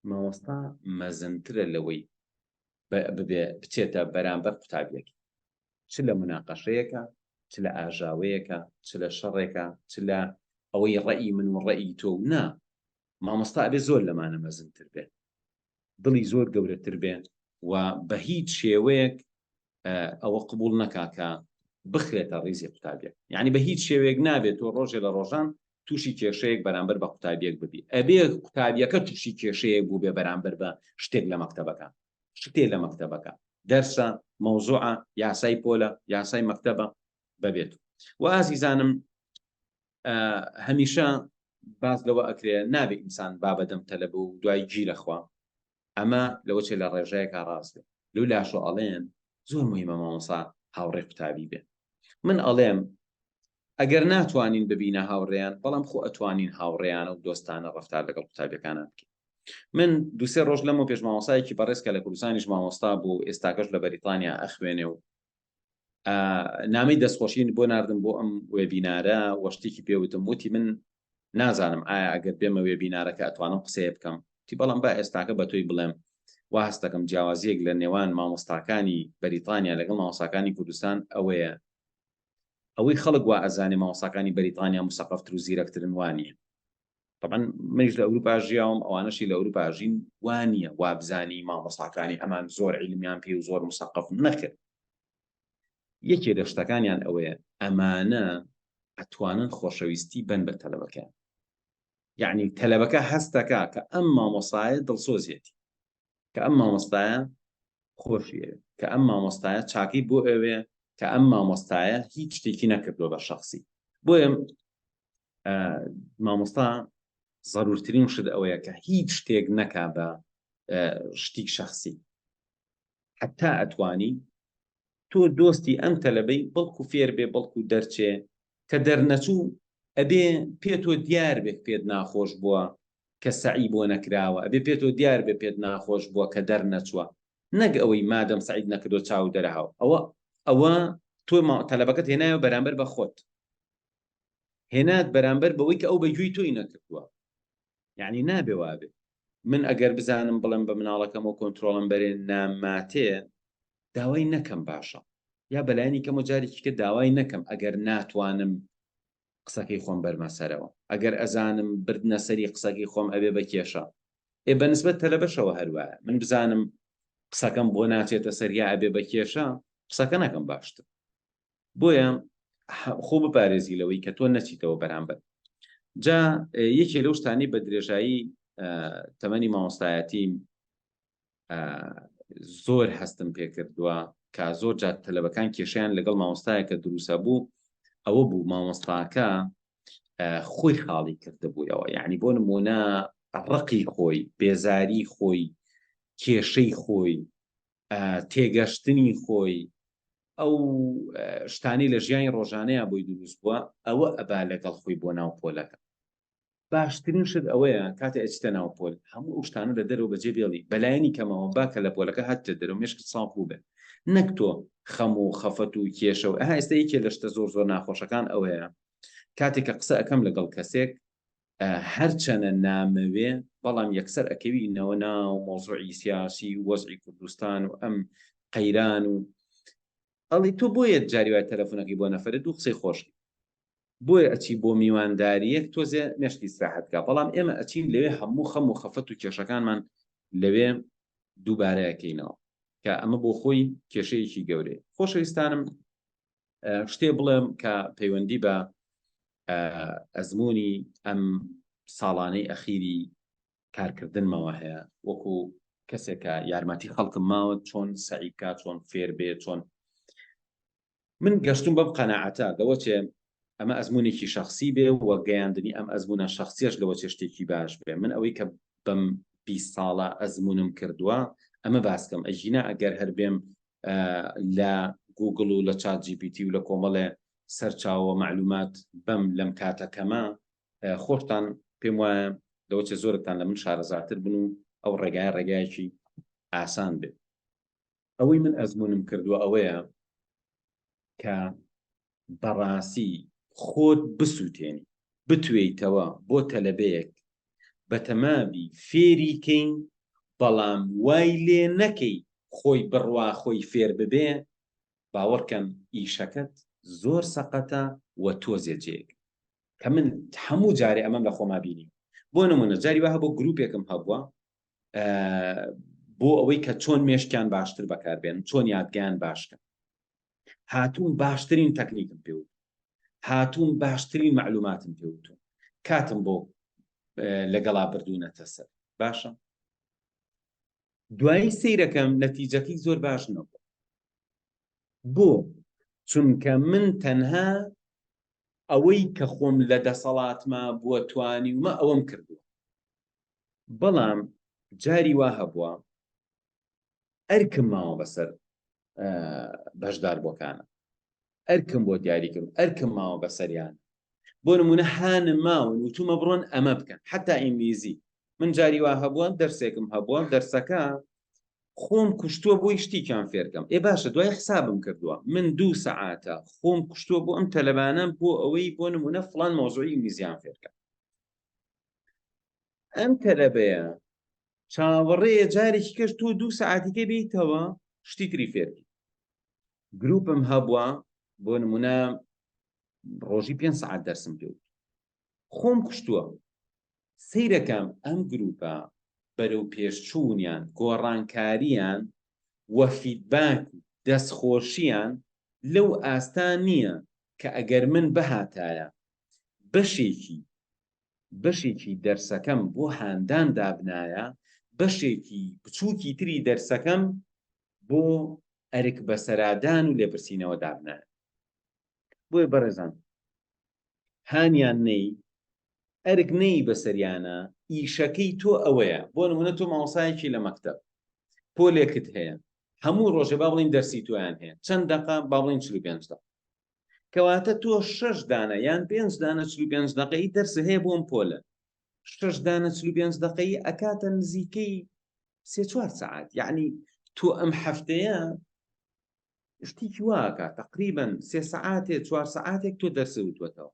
S1: مامۆستا مەزنترە لەوەی ببێ بچێتە بەرامبەر قوتابیەکەی چ لە مناقەشەیەکە چ لە ئاژاوەیەکە چ لە شەڕێکە چ لە ئەوەی ڕەئی من و ڕەئی تۆ و نا مامۆستا ئەبێ زۆر لەمانە مەزنتر بێ دڵی زۆر گەورەتر بێ و بە هیچ شێوەیەک ئەوە قبوڵ نەکا کە بخرێتە ڕیزی قوتابیەک یعنی بە هیچ شێوەیەک نابێت تۆ ڕۆژێ لە ڕۆژان تووشی کێشەیەک بەرامبەر بە قوتابیەک ببی ئەبێ قوتابیەکە تووشی کێشەیەک بوو بێ بەرامبەر بە شتێک لە مەکتەبەکە شتێ لە مەکتەبەکە دەرسە مەوزوعە یاسای پۆلە یاسای مەکتەبە بەبێت و ئازیزانم هەمیشە باس لەوە ئەکرێ نابێ ئینسان با بەدەم تەلەبە و دوای گیرە خوا ئەمە لەوە چێ لە ڕێژەیەکا ڕاست بێ لەو لاشۆ ئەڵێن زۆر مهمە مامۆسا هاوڕێ قوتابی بێ من ئەڵێم ئەگەر ناتوانین ببینە هاوڕێیان بەڵام خۆ ئەتوانین هاوڕێیانە و دۆستانە ڕفتار لەگەڵ قوتابیەکانە بکەین من دوسێ ڕۆژ لەمە پێش مامۆسایەکی بەڕێز کە لە کوردستانیش مامۆستا بوو ئێستاکەش لە بەریتانیا ئەخوێنێ و نامەی دەستخۆشین بۆ ناردم بۆ ئەم وێبینارە وە شتێکی پێوتم وتی من نازانم ئایا ئەگەر بێمە وێبینارەکە ئەتوانم قسەیە بکەم تی بەڵام با ئێستاکە بە تۆی بڵێم وا هەستەکەم جیاوازیەک لە نێوان مامۆستاکانی بەریتانیا لەگەڵ مامۆستاکانی کوردستان ئەوەیە ئەوەی خەڵک وا ئەزانێ مامۆستاکانی بەریتانیا مسەقەفتر و زیرەکترن وانە طبعا منیش لە ئەوروپا ژیاوم ئەوانەشی لە ئەوروپا ژین وا نییە وابزانی مامۆستاکانی ئەمان زۆر عیلمیان پێ و زۆر مسەقەف نەکرد یەکێ لە شتەکانیان ئەوەیە ئەمانە ئەتوانن خۆشەویستی بن بە تەلەبەکەیان یعنی تەلەبەکە هەستەکە کە ئەم مامۆسایە دڵسۆزیەتی کە ئەم مامۆستایە خۆشی ئەوێ کە ئەم مامۆستایە چاکەی بۆ ئەوێ کە ئەم مامۆستایە هیچ شتێکی نەکردووە بە شخصی بۆیە مامۆستا زەرورترین شت ئەوەیە کە هیچ شتێک نەکا بە شتی شخصی حتا ئەتوانی تۆ دۆستی ئەم تەلەبەی بەڵکو فێر بێ بەڵکو دەرچێ کە دەرنەچوو ئەبێ پێ تۆ دیار بێت پێت ناخۆش بووە کە سەعی بۆ نەکراوە ئەبێ پێ تۆ دیار بێ پێت ناخۆش بووە کە دەرنەچووە نەک ئەوەی مادەم سەعیت نەکردووە چاو دەرهاو ئەوە ئەوە تۆ تەلەبەکەت هێنایەوە بەرامبەر بە خۆت هێنات بەرامبەر بەوەی کە ئەو بە گوێی تۆی نەکردووە یعنی نابێ وابێ من ئەگەر بزانم بڵێم بە مناڵەکەم و کۆنتترۆڵم بەرێ ناماتێ داوای نەکەم باشە یا بەلایانی کەم و جارێکی کە داوای نەکەم ئەگەر ناتوانم قسەکەی خۆم بەرمە سەرەوە ئەگەر ئەزانم بردنە سەری قسەکەی خۆم ئەبێ بە کێشە ئێ بەنسبەت تەلەبەشەوە هەروایە من بزانم قسەکەم بۆ ناچێتە سەر یا ئەبێ بە کێشە قسەکە نەکەم باشتر بۆیە خۆ بپارێزی لەوەی کە تۆ نەچیتەوە بەرامبەر جا یەکێ لەو شتانی بە درێژایی تەمەنی مامۆستایەتیم زۆر هەستم پێکردووە کە زۆر جار تەلەبەکان کێشیان لەگەڵ مامۆستایەکە دروسە بوو ئەوە بوو مامۆستاکە خۆی خاڵی کردبوویەوە یعنی بۆ نمونە ڕقی خۆی بێزاری خۆی کێشەی خۆی تێگەشتنی خۆی ئەو شتانی لە ژیانی ڕۆژانەیە بۆی دروست بووە ئەوە ئەبا لەگەڵ خۆی بۆ ناو پۆلەکە باشترین شت ئەوەیە کاتێ ئەچیتە ناو پۆل هەموو ئەو شتانە لە دەرەوە بەجێ بێڵی بەلایەنی کەمەوە با کە لە پۆلەکە هاتیتە دەرەوە مێشکت ساف بووبێ نەک تۆ خەم و خەفەت و کێشە و ئەها ئێستا یەکێ لە شتە زۆر زۆر ناخۆشەکان ئەوەیە کاتێک کە قسە ئەکەم لەگەڵ کەسێک هەرچەنە نامەوێ بەڵام یەکسەر ئەکەوینەوە ناو مۆزوعی سیاسی و وەزعی کوردستان و ئەم قەیران و ئەڵی تۆ بۆیە جاری وای تەلەفۆنەکەی بۆ نەفەرە دوو قسەی خۆش بۆیە ئەچی بۆ میوانداریەک تۆزێ مێشکی ئیسراحەت کا بەڵام ئێمە ئەچین لەوێ هەموو خەم و خەفەت و کێشەکانمان لەوێ دووبارە ئەکەینەوە کە ئەمە بۆ خۆی کێشەیەکی گەورەیە خۆشەویستانم شتێ بڵێم کە پەیوەندی بە ئەزمموی ئەم ساڵانەی ئەخیری کارکردنمەوە هەیە وەکو کەسێکە یارمەتی خەڵکم ماوە چۆن سەعی بکات چۆن فێر بێ چۆن من گەشتم بەم قەناعەتە لەوە چێ. ئەمە ئەزمونێکی شخصی بێ و گەیاندنی ئەم ئەزمونە شخصیش لەوە چێ شتێکی باش بێ. من ئەوەی کە بەم 20 ساڵە ئەزمونم کردووە ئەمە باسکەم، ئەگینا ئەگەر هەر بێم لە گوگڵ و لە ChatGPT و لە کۆمەڵێ سەرچاوە معلومات بەم لەم کاتە کەمە، خۆشتان پێم وایە لەوە چێ زۆرتان لە من شارەزاتر بن و ئەو ڕێگایە ڕێگایەکی ئاسان بێت. ئەوەی من ئەزمونم کردووە ئەوەیە کە بەڕاستی خۆت بسووتێنی، بتوێیتەوە بۆ تەلەبەیەک بەتەمابی فێری کەین، بەڵام وای لێ نەکەی خۆی بڕوا خۆی فێر ببێ، باوەڕکەن ئیشەکەت زۆر سەقەتە و تۆزێ جێگ. کە من هەموو جارێ ئەمەم لە خۆما بینی. بۆ نمونە جاری وا هەبوو گروپێکم هەبووە بۆ ئەوەی کە چۆن مێشکیان باشتر بەکاربێن، چۆن یادگەیان باشکەن. هاتوون باشترین تەکنیکم پێ وتون، هاتوون باشترین مەعلوماتم پێ وتون، کاتم بۆ لەگەڵا بردوونەتە سەر. باشە دوایی سەیرەکەم نەتیجەکەی زۆر باش نەبوو. بۆ؟ چونکە من تەنها ئەوەی کە خۆم لە دەسەڵاتما بووە توانیومە ئەوەم کردووە. بەڵام جاری وا هەبووە ئەرکم ماوە بەسەر بەشداربووەکانە، ئەرکم بۆ دیاریکرد، ئەرکم ماوە بەسەریان. بۆ نمونە هانم ماون وتومە بڕۆن ئەمە بکەن، حتا ئینگلیزی من جاری وا هەبووە دەرسێکم هەبووە، دەرسەکە خۆم کوشتووە بۆی شتێکیان فێرکەم. ئێ باشە دوای حسابم کردووە من دوو سەعاتە خۆم کوشتووە بۆ ئەم تەلەبانە بۆ ئەوەی بۆ نمونە فڵان مەوزوعی ئینگلیزیان فێرکەم. ئەم تەلەبەیە چاوەڕێیە جارێکی کەش تۆ دوو سەعاتیکە بیتەوە شتی تری فێرکی. گروپم هەبووە بۆ نمونە ڕۆژی پێنج سەعات دەرسم پێ وت، خۆم کوشتووە. سەیرەکەم ئەم گروپە بەرەو پێشچوونیان، گۆڕانکاریان و feedback و دەستخۆشیان لەو ئاستا نییە کە ئەگەر من بهاتایە بەشێکی بەشێکی دەرسەکەم بۆ هاندان دابنایە، بەشێکی بچووکی تری دەرسەکەم بۆ ئەرک بەسەرادان و لێپرسینەوە دابنایە. بۆیە بەڕێزان هانیان نەی، ئەرک نەی بەسەریانە، ئیشەکەی تۆ ئەوەیە، بۆ نمونە تۆ مامۆستایەکی لە مەکتەب، پۆلێکت هەیە، هەموو ڕۆژێ با بڵێین دەرسی تۆیان هەیە، چەند دەقە؟ با بڵێین 45 دەقە. کەواتە تۆ شەش دانە یان پێنج دانە 45 دەقەی دەرس هەیە بۆم پۆلە، شەش دانە 45 دەقەی ئەکاتە نزیکەی سێ چوار سەعات. یعنی تۆ ئەم هەفتەیە شتێکی واکە تقریبا سێ سەعاتێ چوار سەعاتێک تۆ دەرس وتوەتەوە.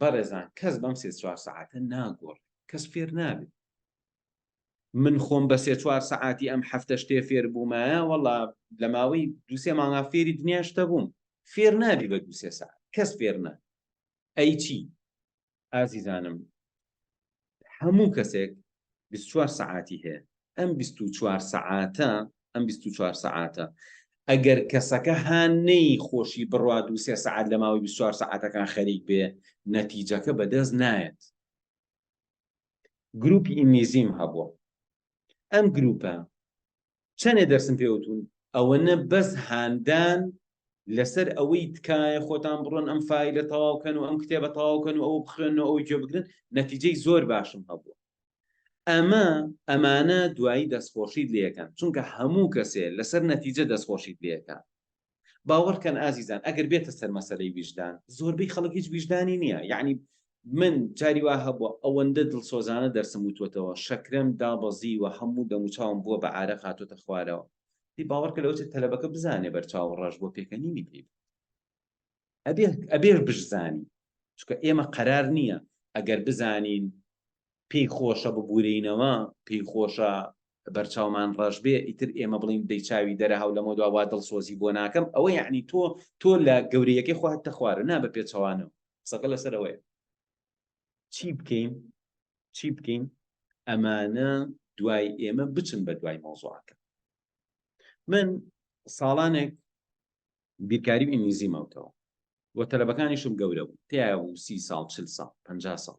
S1: بەڕێزان کەس بەم سێ چوار سەعاتە ناگۆڕ، کەس فێر نابێت. من خۆم بە سێ چوار سەعاتی ئەم هەفتە شتێ فێر بوومایە، وەڵا لە ماوەی دوو سێ مانگا فێری دنیا شتە بووم. فێر نابی بە دوو سێ سەعات، کەس فێر نا. ئەی چی؟ ئازیزانم هەموو کەسێک 24 سەعاتی هەیە. ئەم 24 سەعاتە، ئەم 24 سەعاتە ئەگەر کەسەکە هان نەی خۆشی بڕوا دوو سێ سەعات لە ماوەی 24 سەعاتەکان خەریک بێ، نەتیجەکە بەدەست نایەت. گروپی ئینگلیزیم هەبووە، ئەم گروپە چەندێ دەرسم پێوتون ئەوەنە بەس هاندان لەسەر ئەوەی تکایە خۆتان بڕۆن ئەم فایلە تەواو کەن و ئەم کتێبە تەواو کەن و ئەو بخوێنن و ئەوی گوێ بگرن، نەتیجەی زۆر باشم هەبووە. ئەمە ئەمانە دوایی دەستخۆشیت لێکەن، چونکە هەموو کەسێ لەسەر نەتیجە دەستخۆشیت لێکە. باوەڕکەن ئازیزان ئەگەر بێتە سەر مەسەلەی ویژدان، زۆربەی خەڵک هیچ ویژدانی نییە. یعنی من جاری وا هەبووە ئەوەندە دڵسۆزانە دەرسم وتوەتەوە، شەکرەم دابەزیوە، هەموو دەموچاوم بووە بە عارەق هاتۆتە خوارەوە. دی باوەڕکە لەوە چێت تەلەبەکە بزانێ بەرچاو ڕەش بۆ پێکەنینی پێی بێت. ئەبێ ئەبێ بشزانی، چونکە ئێمە قەرار نییە ئەگەر بزانین پێی خۆشە ببورینەوە، پێی خۆشە بەرچاومان ڕەش بێ، ئیتر ئێمە بڵین دەی چاوی دەرە هەو لەمە دوا وا دڵسۆزی بۆ ناکەم. ئەوە یعنی تۆ تۆ لە گەورەیەکەی خۆت تەخوارە، نا بە پێچەوانەوە. قسەکە لەسەر ئەوەیە چی بکەین، چی بکەین ئەمانە دوای ئێمە بچن بە دوای مەوزوعەکە. من ساڵانێک بیرکاری و ئینگلیزی مەوتەوە و تەلەبەکانیشم گەورە بوو، تایە بوو 30 ساڵ 40 ساڵ 50 ساڵ.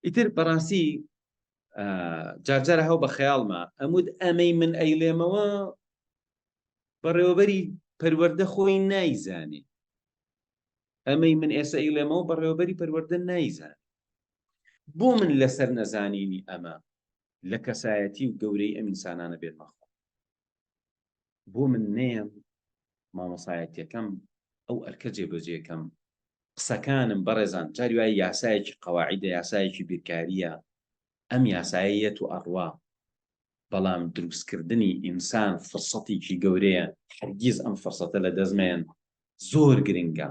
S1: ئیتر بەڕاستی جارجارە هەو بە خەیاڵما ئەمود ئەمەی من ئەیڵێمەوە بەڕێوەبەری پەروەردە خۆی نایزانێ. ئەمەی من ئێستا ئیڵێمەوە بەڕێوەبەری پەروەردە نایزانێ. بۆ من لەسەر نەزانینی ئەمە لە کەسایەتی و گەورەی ئەم ئینسانانە بێنمە خۆم؟ بۆ من نەیەم مامۆسایەتیەکەم ئەو ئەرکە جێبەجێکەم قسەکانم بەڕێزان جاری وایە یاسایەکی قەواعیدە یاسایەکی بیرکاریە ئەم یاسایە یەت و ئەڕوا بەڵام دروستکردنی ئینسان فرسەتێکی گەورەیە هەرگیز ئەم فرسەتە لە دەست مەیەن زۆر گرنگە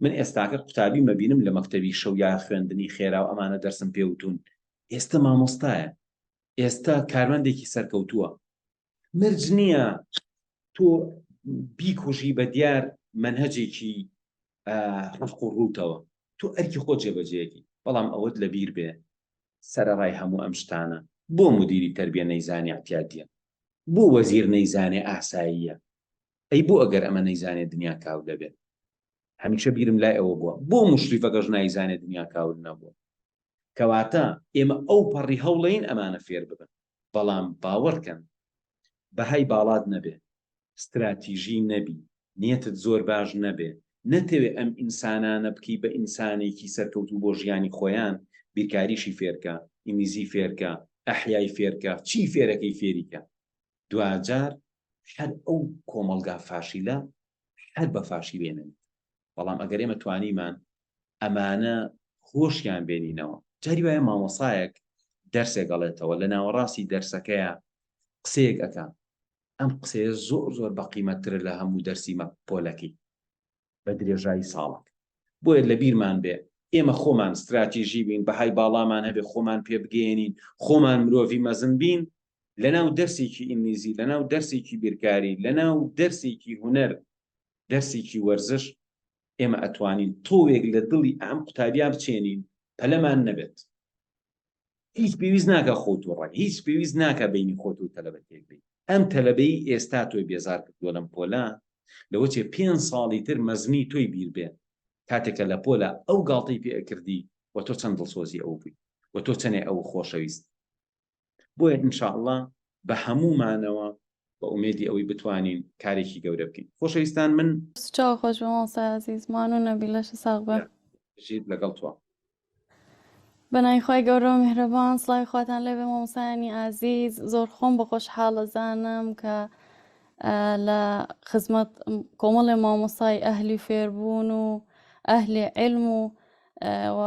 S1: من ئێستاکە قوتابی مەبینم لە مەکتەبی شەو یا خوێندنی خێرا و ئەمانە دەرسم پێوتون ئێستا مامۆستایە ئێستا کارمەندێکی سەرکەوتووە مەرج نییە تۆ بیکوژی بە دیار مەنهەجێکی ڕق و ڕووتەوە تۆ ئەرکی خۆ جێبەجێکی بەڵام ئەوەت لەبیر بێ سەرەڕای هەموو ئەم شتانە بۆ مدیری تەربیە نەیزانێ اعتیادیە بۆ وەزیر نەیزانێ ئاساییە ئەی بۆ ئەگەر ئەمە نەیزانێ دنیا کاول دەبێت هەمیشە بیرم لای ئەوە بووە بۆ مشریفەکەش نایزانێ دنیا کاول نەبووە کەواتە ئێمە ئەو پەڕی هەوڵین ئەمانە فێر ببن بەڵام باوەڕکەن بەهای باڵات نەبێ ستراتیژی نەبی نیەتت زۆر باش نەبێ نەتەوێ ئەم ئینسانانە بکەی بە ئینسانێکی سەرکەوتوو بۆ ژیانی خۆیان بیرکاریشی فێرکە ئینگلیزی فێرکە ئەحیای فێرکە چی فێرەکەی فێریکە دواجار هەر ئەو کۆمەڵگا فاشیلە هەر بە فاشی بێنن بەڵام ئەگەر ئێمە توانیمان ئەمانە هۆشیان بێنینەوە جاری وایە مامۆسایەک دەرسێک ئەڵێتەوە لە ناوەڕاستی دەرسەکەیە قسەیەک ئەکا ئەم قسەیە زۆر زۆر بەقیمەتترە لە هەموو دەرسی مە پۆلەکەی بە درێژایی ساڵک بۆیە لە بیرمان بێ ئێمە خۆمان ستراتیژی بین بەهای باڵامان هەبێ خۆمان پێ بگەیەنین خۆمان مرۆڤی مەزن بین لەناو دەرسێکی ئینگلیزی لەناو دەرسێکی بیرکاری لەناو دەرسێکی هونەر دەرسێکی وەرزش ئێمە ئەتوانین تۆوێک لە دڵی ئەم قوتابیا بچێنین پەلەمان نەبێت هیچ پێویست ناکە خۆت و ڕای هیچ پێویست ناکە بینی خۆت و تەلەبە تێک بی ئەم تەلەبەی ئێستا تۆی بێزار کردووە لەم پۆلە لەوە چێ پێ ساڵی تر مەزنی تۆی بیر بێ کاتێکە لە پۆلە ئەو گاڵتەی پێ ئەکردی و تۆ چەند دڵسۆزی ئەو بووی و تۆ چەنێ ئەو خۆشەویست بۆیە ان شاء اللە بە هەموومانەوە بە ئومێدی ئەوەی بتوانین کارێکی گەورە بکەین خۆشەویستان من
S2: چاو خۆش بێ مامۆستای ئازیز مانوو نەبی لەشت ساغ بێ.
S1: بژیت لەگەڵ تۆ.
S2: بەناوی خوای گەورە و میهرەبان سڵاوی خواتان لێبێ مامۆستایانی ئازیز زۆر خۆم بە خۆشحاڵ ئەزانم کە لە خزمەت کۆمەڵێ مامۆستای ئەهلی فێربوون و ئەهلی عیلم و و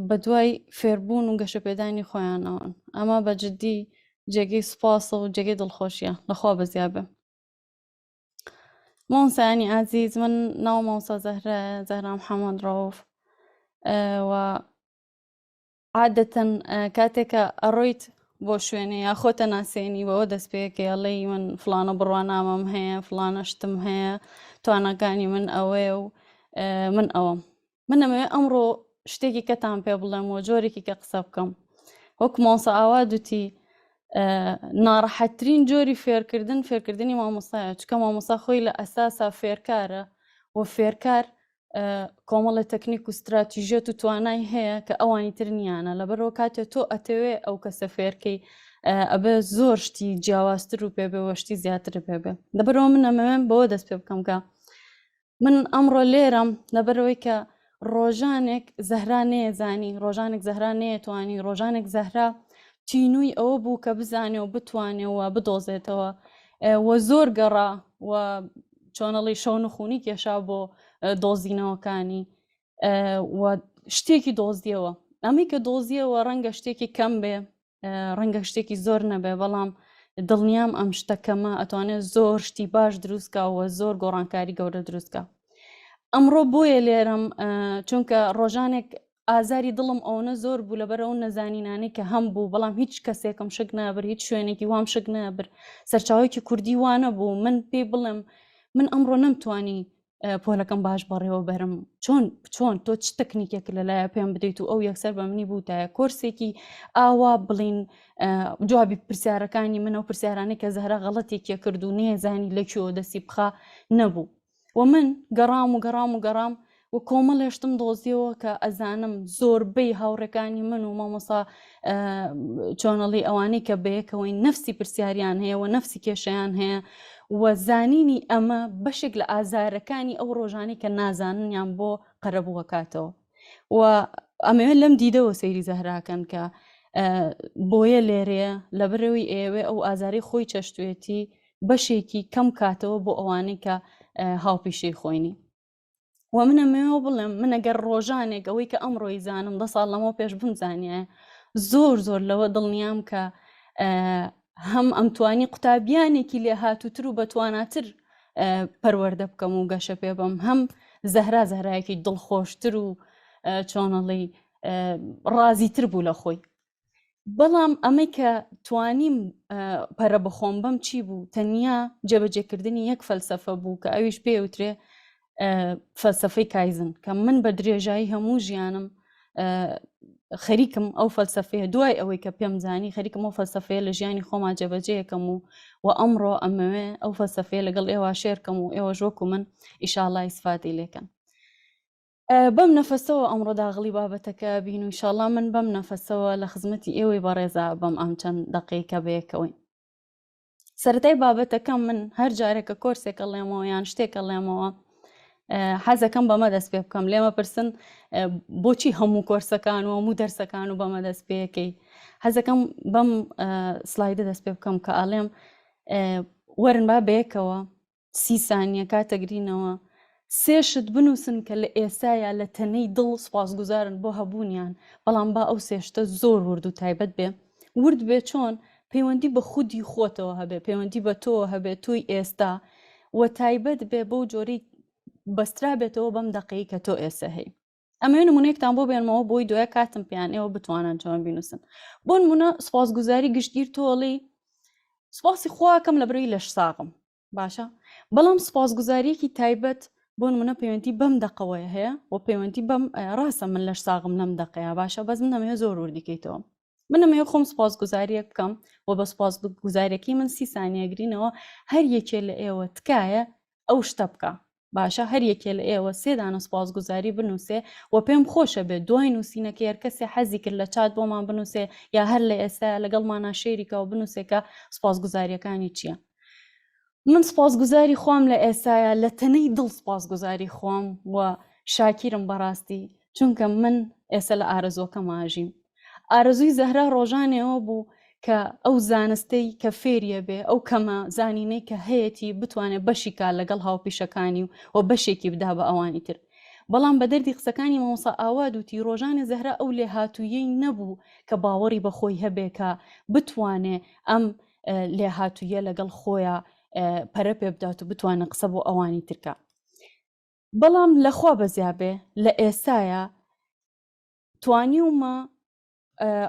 S2: بەدوای فێربوون و گەشەپێدانی خۆیانەوەن ئەمە بە جدی جێگەی سوپاسە و جێگەی دڵخۆشیە لەخوا بەزیا بێ مامۆستایانی ئازیز من ناو مامۆستا زەهرە زەهرا محەممەد ڕەوف و عادەتەن کاتێکە ئەڕۆیت بۆ شوێنێ یا خۆتە ناسێنی بەوە دەست پێکەی ئەڵێی من فڵانە بڕوانامەم هەیە فڵانە شتم هەیە تواناکانی من ئەوەیە و من ئەوەم من ئەمەوێ ئەمڕۆ شتێکی کەتان پێ بڵێم و جۆرێکی کە قسە بکەم وەک مامۆستا ئاوا دوتی ناڕەحەتترین جۆری فێرکردن فێرکردنی مامۆستایە چکە مامۆستا خۆی لە ئەساسا فێرکارە و فێرکار کۆمەڵی تەکنیک و ستراتیژیەت و توانای هەیە کە ئەوانی تر نییانە لەبەرەوە کاتێ تۆ ئەتەوێ ئەو کەسە فێرکەی ئەبێ زۆر شتی جیاوازتر و پێبێ وەشتی زیاتر پێبێ لەبەرەوە من ئەمەوێن بەوە دەست پێ بکەم کە من ئەمڕۆ لێرەم لەبەرەوەی کە ڕۆژانێک زەهرا نەیەزانی ڕۆژانێک زەهرا نەیەتوانی ڕۆژانێک زەهرا تینووی ئەوە بوو کە بزانێ و بتوانێ و بدۆزێتەوە و زۆر گەڕا و چۆنەڵی شەونخونی کێشا بۆ دۆزینەوەکانی و شتێکی دۆزیەوە ئەمەی کە دۆزیەوە ڕەنگە شتێکی کەم بێ ڕەنگە شتێکی زۆر نەبێ بەڵام دڵنیام ئەم شتە کەمە ئەتوانێت زۆر شتی باش دروستکە و زۆر گۆڕانکاری گەورە دروستکە ئەمڕۆ بۆیە لێرەم چونکە ڕۆژانێک ئازاری دڵم ئەوەنە زۆر بوو لەبەر ئەو نەزانینانەی کە هەم بوو بەڵام هیچ کەسێکم شک نابرد هیچ شوێنێکی وام شک نابرد سەرچاوەیەکی کوردی وانە بوو من پێی بڵێم من ئەمڕۆ نەمتوانی پۆلەکەم باش بەڕێوە بەرم چۆن چۆن تۆ چ تەکنیکێک لەلایە پێم بدەیت و ئەو یەکسەر بە منی بووتایە کۆرسێکی ئاوا بڵین جوابی پرسیارەکانی منە و پرسیارانەی کە زەهرا غەڵەتێکیە کرد و نێزانی لە کوێوە دەستی بخا نەبوو و من گەڕام و گەڕام و گەڕام و کۆمەڵێ شتم دۆزیەوە کە ئەزانم زۆربەی هاوڕێکانی من و مامۆسا چۆنەڵی ئەوانەی کە بەیەکەوەی نفسی پرسیاریان هەیە و نفسی کێشیان هەیە و. و زانینی ئەمە بەشێک لە ئازارەکانی ئەو ڕۆژانەی کە نازاننیان بۆ قەرەبووەکاتەوە و ئەمەوێت لەم دیدەوە سەیری زەهراکەن کە بۆیە لێرەیە لەبەرەوەی ئێوێ ئەو ئازاری خۆی چەشتوێتی بەشێکی کەم کاتەوە بۆ ئەوانەی کە هاوپیشەی خۆینی و من ئەمەوێ بڵێم من ئەگەر ڕۆژانێک ئەوەی کە ئەمڕۆی زانم دە ساڵ لەمەوە پێش بمزانیایە زۆر زۆر لەوە دڵنیام کە هەم ئەمتوانی قوتابیانێکی لێهاتووتر و بەتواناتر پەروەردە بکەم و گەشە پێ بم هەم زەهرا زەهرایەکی دڵخۆشتر و چۆنەڵی ڕازیتر بوو لە خۆی بەڵام ئەمەی کە توانیم پەرە بەخۆم بەم چی بوو تەنیا جێبەجێکردنی یەک فەلسفە بوو کە ئەویش پێوترێ فەلسفەی کایزن کە من بە درێژایی هەموو ژیانم خەریکم ئەو فەلسفەیە دوای ئەوەی کە پێم زانی خەریکم ئەو فەلسفەیە لە ژیانی خۆما جێبەجێیەکەم و و ئەمڕۆ ئەمەوێ ئەو فەلسفەیە لەگەڵ ئێوە share کەم و ئێوەش وەکو من ئیشاڵا ئیسفادەی لێکەن. بەم نەفەسەوە ئەمڕۆ داغڵی بابەتەکە بین و ئیشاڵا من بەم نەفەسەوە لە خزمەتی ئێوەی بەڕێزا بەم ئەم چەند دەقەی کە بەیەکەوەین. سەرەتای بابەتەکەم من هەر جارێک کە کۆرسێک ئەڵێمەوە یان شتێک ئەڵێمەوە حەزەکەم بەمە دەست پێ بکەم لێمە پرسن بۆچی هەموو کۆرسەکان و هەموو دەرسەکان و بەمە دەست پێەکەی حەزەکەم بەم سلایدە دەست پێ بکەم کە ئاڵێم وەرن با بەیەکەوە سی سانیە کاتەگرینەوە سێ شت بنووسن کە لە ئێسایا لە تەنەی دڵ سوپاسگوزارن بۆ هەبوونیان، بەڵام با ئەو سێ شتە زۆر ورد و تایبەت بێ. ورد بێ چۆن؟ پەیوەندی بە خودی خۆتەوە هەبێ، پەیوەندی بە تۆوە هەبێ، تۆی ئێستا، و تایبەت بێ بەو جۆرەی بەسترابێتەوە بەم دەقەی کە تۆ ئێستا هەی. ئەمەوێ نمونەیەکتان بۆ بێنمەوە بۆی دوای کاتم پێیان ئێوە بتوانن چۆن بینوسن بۆ نمونە سوپاسگوزاری گشتگیر تۆڵی سوپاسی خواکەم لە بەرەی لەش ساغم باشە بەڵام سوپاسگوزاریەکی تایبەت بۆ نمونە پەیوەندی بەم دەقەوەی هەیە و پەیوەندی بەم ڕاستە من لەش ساغم لەم دەقەیە باشە بەس من دەمەوێت زۆر وردیکەیتەوە من دەمەوێت خۆم سوپاسگوزاریەک بکەم و بە سوپاسگوزاریەکەی من سی سانیە گرینەوە هەر یەکێ لە ئێوە تکایە ئەو شتە بکە باشە هەر یەکێ لە ئێوە سێ دانە سوپاسگوزاری بنووسێ و پێم خۆشە بێت دوای نووسینەکەی هەر کەسێ حەزی کرد لە چات بۆمان بنووسێ یا هەر لە ئێستا لەگەڵمانا share ی کا و بنووسێ کە سوپاسگوزاریەکانی چییە. من سوپاسگوزاری خۆم لە ئێسایا لە تەنەی دڵ سوپاسگوزاری خۆم و شاکیرم بەڕاستی چونکە من ئێستا لە ئارەزووەکەم ئاژیم ئارەزووی زەهرا ڕۆژانێەوە بوو کە ئەو زانستەی کە فێریە بێ ئەو کەمە زانینەی کە هەیەی بتوانێت بەشی کا لەگەڵ هاوپیشەکانی و و بەشێکی بدا بە ئەوانی تر بەڵام بە دەردی قسەکانی مامۆستا ئاواد وتی ڕۆژانێ زەهرا ئەو لێهاتوویەی نەبوو کە باوەڕی بە خۆی هەبێ کە بتوانێ ئەم لێهاتوویە لەگەڵ خۆیا پەرە پێ بدات و بتوانێت قسە بۆ ئەوانی ترکە بەڵام لەخوا بەزیابێ لە ئێستاە توانیومە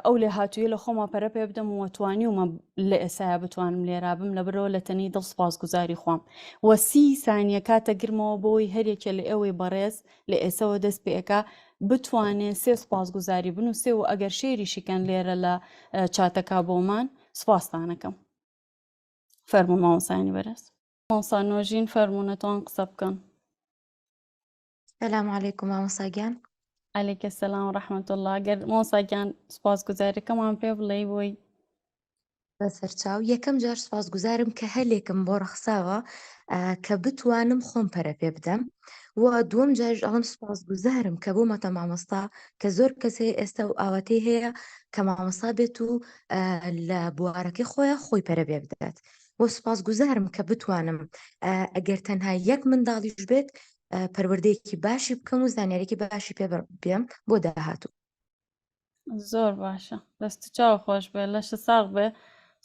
S2: ئەو لێهاتوویە لە خۆما پەرە پێ بدەم و توانیومە لە ئێسایا بتوانم لێرا بم لە برەوە لە تەنی دڵ سپاسگوزاری خۆم وە سی سانیە کاتە گرمەوە بۆی هەریەکێ لە ئێوەی بەڕێز لە ئێسەوە دەست پێەکە بتوانێ سێ سپاسگوزاری بنووسێ و ئەگەر share یشیکەن لێرە لە چاتەکە بۆمان سپاستانەکەم فەرموو مامۆستایانی بەرێز. مامۆستا نۆژین فەرموو نەتوان قسە بکەن.
S3: سلام علیکم مامۆستا گیان.
S2: علیک السلام و رحمة اللە گەر مامۆستا گیان سوپاسگوزاریەکەمان پێ بڵێی بۆی.
S3: بەسەرچاو یەکەم جار سوپاسگوزارم کە هەلێکم بۆ ڕەخساوە کە بتوانم خۆم پەرە پێ بدەم و دووەم جاریش ئەڵم سوپاسگوزارم کە بوومەتە مامۆستا کە زۆر کەس هەیە ئێستا و ئاواتەی هەیە کە مامۆستا بێت و لە بوارەکەی خۆیان خۆی پەرە پێ بدات و سوپاسگوزارم کە بتوانم ئەگەر تەنها یەک منداڵیش بێت پەروەردەیەکی باشی بکەم و زانیارێکی باشی پێ بێم بۆ داهاتوو.
S2: زۆر باشە دەست چاو خۆش بێ لەشە ساغ بێ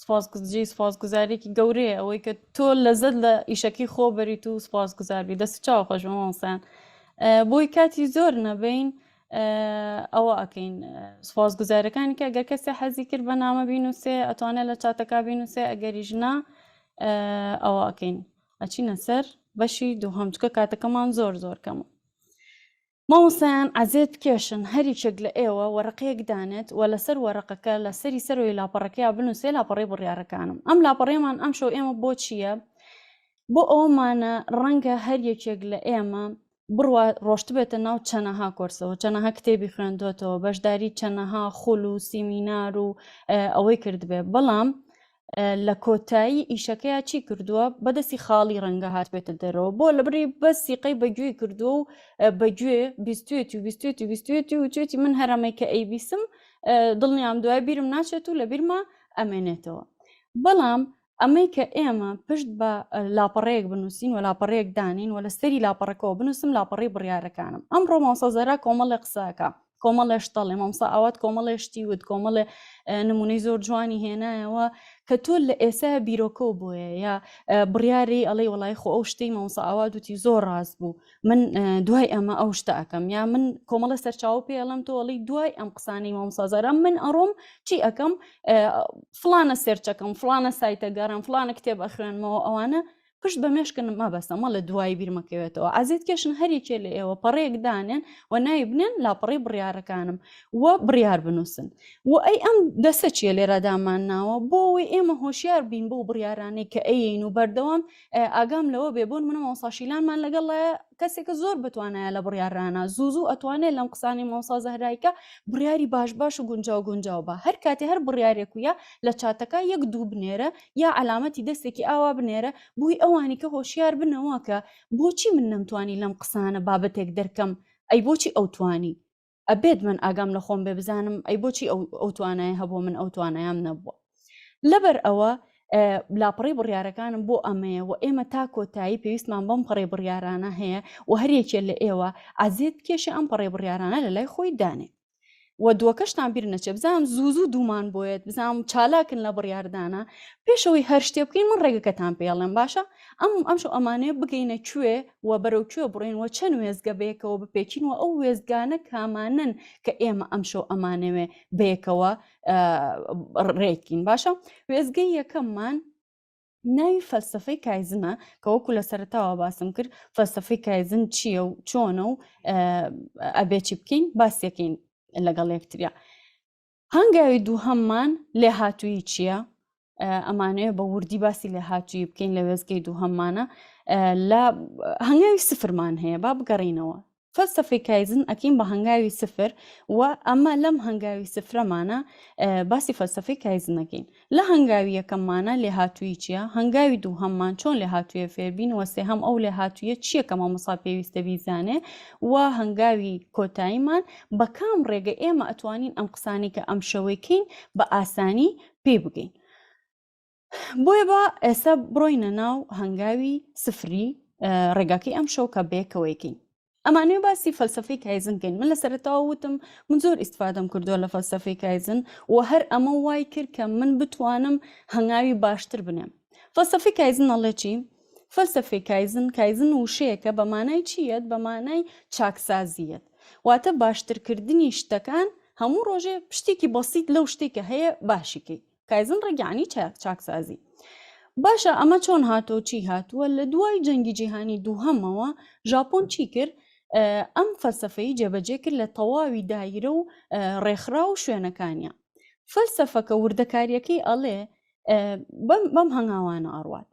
S2: سپاسگوزی سپاسگوزارێکی گەورەیە ئەوەی کە تۆ لەزەت لە ئیشەکەی خۆ بەریت و سپاسگوزاربی دەست چاو خۆش بێ مامۆستایان بۆی کاتی زۆر نەبین ئەوە ئەکەین سپاسگوزارەکانی کە گەر کەسێ حەزی کرد بە نامە بینوسێ ئەتوانێت لە چاتەکە بینوسێ ئەگەریش نا ئەوە ئەکەین ئەچینە سەر بەشی دووهەم چکە کاتەکەمان زۆر زۆر کەمە مامۆستایان عەزێت بکێشن هەریەکێک لە ئێوە وەرەقەیەک دانێت و لەسەر وەرەقەکە لە سەری سەرەوەی لاپەڕەکەیا بنووسێ لاپەڕەی بڕیارەکانم ئەم لاپەڕەیەمان ئەمشەو ئێمە بۆ چییە بۆ ئەوەمانە ڕەنگە هەر یەکێک لە ئێمە بڕوا ڕۆشتبێتە ناو چەنەها کۆرسەوە چەنەها کتێبی خوێندوەتەوە بەشداری چەنەها خول و سیمینار و ئەوەی کردبێ بەڵام. لە کۆتایی ئیشەکەیا چی کردووە بەدەستی خاڵی ڕەنگە هاتبێتە دەرەوە بۆ لەبری بەس سیقەی بەگوێی کردووە و بەگوێ بیستوێتی و بیستوێتی و بیستوێتی و توێتی من هەرەمەی کە ئەیبیسم دڵنیام دوای بیرم ناچێت و لە بیرمە ئەمێنێتەوە بەڵام ئەمەی کە ئێمە پشت بە لاپەڕەیەک بنووسین و لاپەڕەیەک دانین و لەسەری لاپەڕەکەەوە بنووسم لاپەڕی بڕیارەکانم ئەمڕۆ مامۆستا زەرا کۆمەڵێ قسەکە کۆمەڵێ شتەڵێ مامۆستا ئاوات کۆمەڵێ شتی وت کۆمەڵێ نمونەی زۆر جوانی هێنایەوە کە تۆ لە ئێسا بیرۆکەوە بۆیە یا بڕیاری ئەڵێ وڵی خۆ ئەو شتەی مامۆستا ئاوات وتی زۆر ڕاست بوو من دوای ئەمە ئەو شتە ئەەکەم یا من کۆمەڵە سەرچاوە پێڵم تۆ ئەڵی دوای ئەم قسانەی مامۆستا زارا من ئەڕۆم چی ئەەکەم فلانە search ەکەم فلانە سایتە گەڕم فلانە کتێب ئەخوێنمەوە ئەوانە پشت بە مێشکن مەبەستە مەڵێ دوایی بیرمەکەوێتەوە ئازیت کێشن هەر یەکێ لە ئێوە پەڕەیەک دانێن و ناوی بنێن لاپەڕەی بڕیارەکانم و بڕیار بنووسن و ئەی ئەم دەسە چییە لێرە دامان ناوە بۆ ئەوەی ئێمە هۆشیار بین بەو بڕیارانەی کە ئەیین و بەردەوام ئاگام لەوە بێ بۆن منە مامۆستا شیلانمان لەگەڵ کەسێکە زۆر بتوانایە لە بڕیارانە زوو زوو ئەتوانێت لەم قسانی مامۆستا زەهرایکە بڕیاری باش باش و گونجاو گونجاو بە هەر کاتێ هەر بڕیارێک و یا لە چاتەکە یەک دوو بنێرە یا عەلامەتی دەستێکی ئاوا بنێرە بۆی ئەوانی کە هۆشیار بنەوە کە بۆچی من نەمتوانی لەم قسانە بابەتێک دەرکەم ئەی بۆچی ئەو توانی ئەبێت من ئاگام لە خۆم بێ بزانم ئەی بۆچی ئەو ئەو توانای هەبوو من ئەو توانایام نەبووە لەبەر ئەوە لاپەڕەی بڕیارەکانم بۆ ئەمەیە و ئێمە تا کۆتایی پێویستمان بەم پەڕەی بڕیارانە هەیە و هەر یەکێ لە ئێوە ئازیەت بکێشێ ئەم پەڕەی بڕیارانە لە لای خۆی دانێ و دووەکەشتان بیر نەچێ بزانم زوو زوو دوومان بۆیەت بزانم چالاکن لە بڕیاردانە پێشەوەی هەر شتێ بکەین من ڕێگەکەتان پێڵێم باشە ئەم ئەمشەو ئەمانەیە بگەینە کوێ و بەرەو کوێ بڕۆین و چەند وێستگە بەیەکەوە بپێکین و ئەو وێستگانە کامانەن کە ئێمە ئەمشەو ئەمانەوێ بەیەکەوە ڕێکین باشە وێستگەی یەکەممان ناوی فەلسفەی کایزنە کە وەکو لە سەرتاوە باسم کرد فەلسفەی کایزن چییە و چۆنە و ئەبێ چی بکەین باسیەکەین لەگەڵ یەکتریا هەنگاوی دووهەممان لێهاتوویی چییە؟ ئەمانەیە بە وردی باسی لێهاتوویی بکەین لە وێزگەی دووهەممانە لە هەنگاوی سفرمان هەیە با بگەڕینەوە فەلسەفەی کایزن ئەکەین بە هەنگاوی سفر و ئەمە لەم هەنگاوی سفرەمانە باسی فەلسەفەی کایزن ئەکەین لە هەنگاوی یەکەممانە لێهاتوویی چییە؟ هەنگاوی دووهەممان چۆن لێهاتوویە فێربین و سێهەم ئەو لێهاتوویە چییە کە مامۆستا پێویستە بیزانێ و هەنگاوی کۆتاییمان بە کام ڕێگە ئێمە ئەتوانین ئەم قسانەی کە ئەمشەوەی کەین بە ئاسانی پێی بگەین. بۆیە با ئێستا بڕۆینە ناو هەنگاوی سفری ڕێگاکەی ئەم شەو کە بەیەکەوەیکەین. ئەمانەوێ باسی فەلسەفەی کایزن کەین من لە سەرەتاوە وتم من زۆر ئیستفادەم کردووە لە فەلسەفەی کایزن و هەر ئەمە وای کرد کە من بتوانم هەنگاوی باشتر بنێم فەلسەفەی کایزن ئەڵێ چی فەلسەفەی کایزن کایزن وشەیەکە بە مانای چییەت بە مانای چاکسازیەت واتە باشترکردنی شتەکان هەموو ڕۆژێ شتێکی بەسیت لەو شتێک کە هەیە باشیکەی کایزن ڕێگانی چاکسازی. باشە ئەمە چۆن هاتۆ چی هاتووە لە دوای جەنگی جیهانی دووهەمەوە ژاپۆن چی کرد ئەم فەلسفەی جێبەجێ کرد لە تەواوی دایرە و ڕێکخرا و شوێنەکانیان فەلسفەکە وردەکاریەکەی ئەڵێ بەم هەنگاوانە ئەڕوات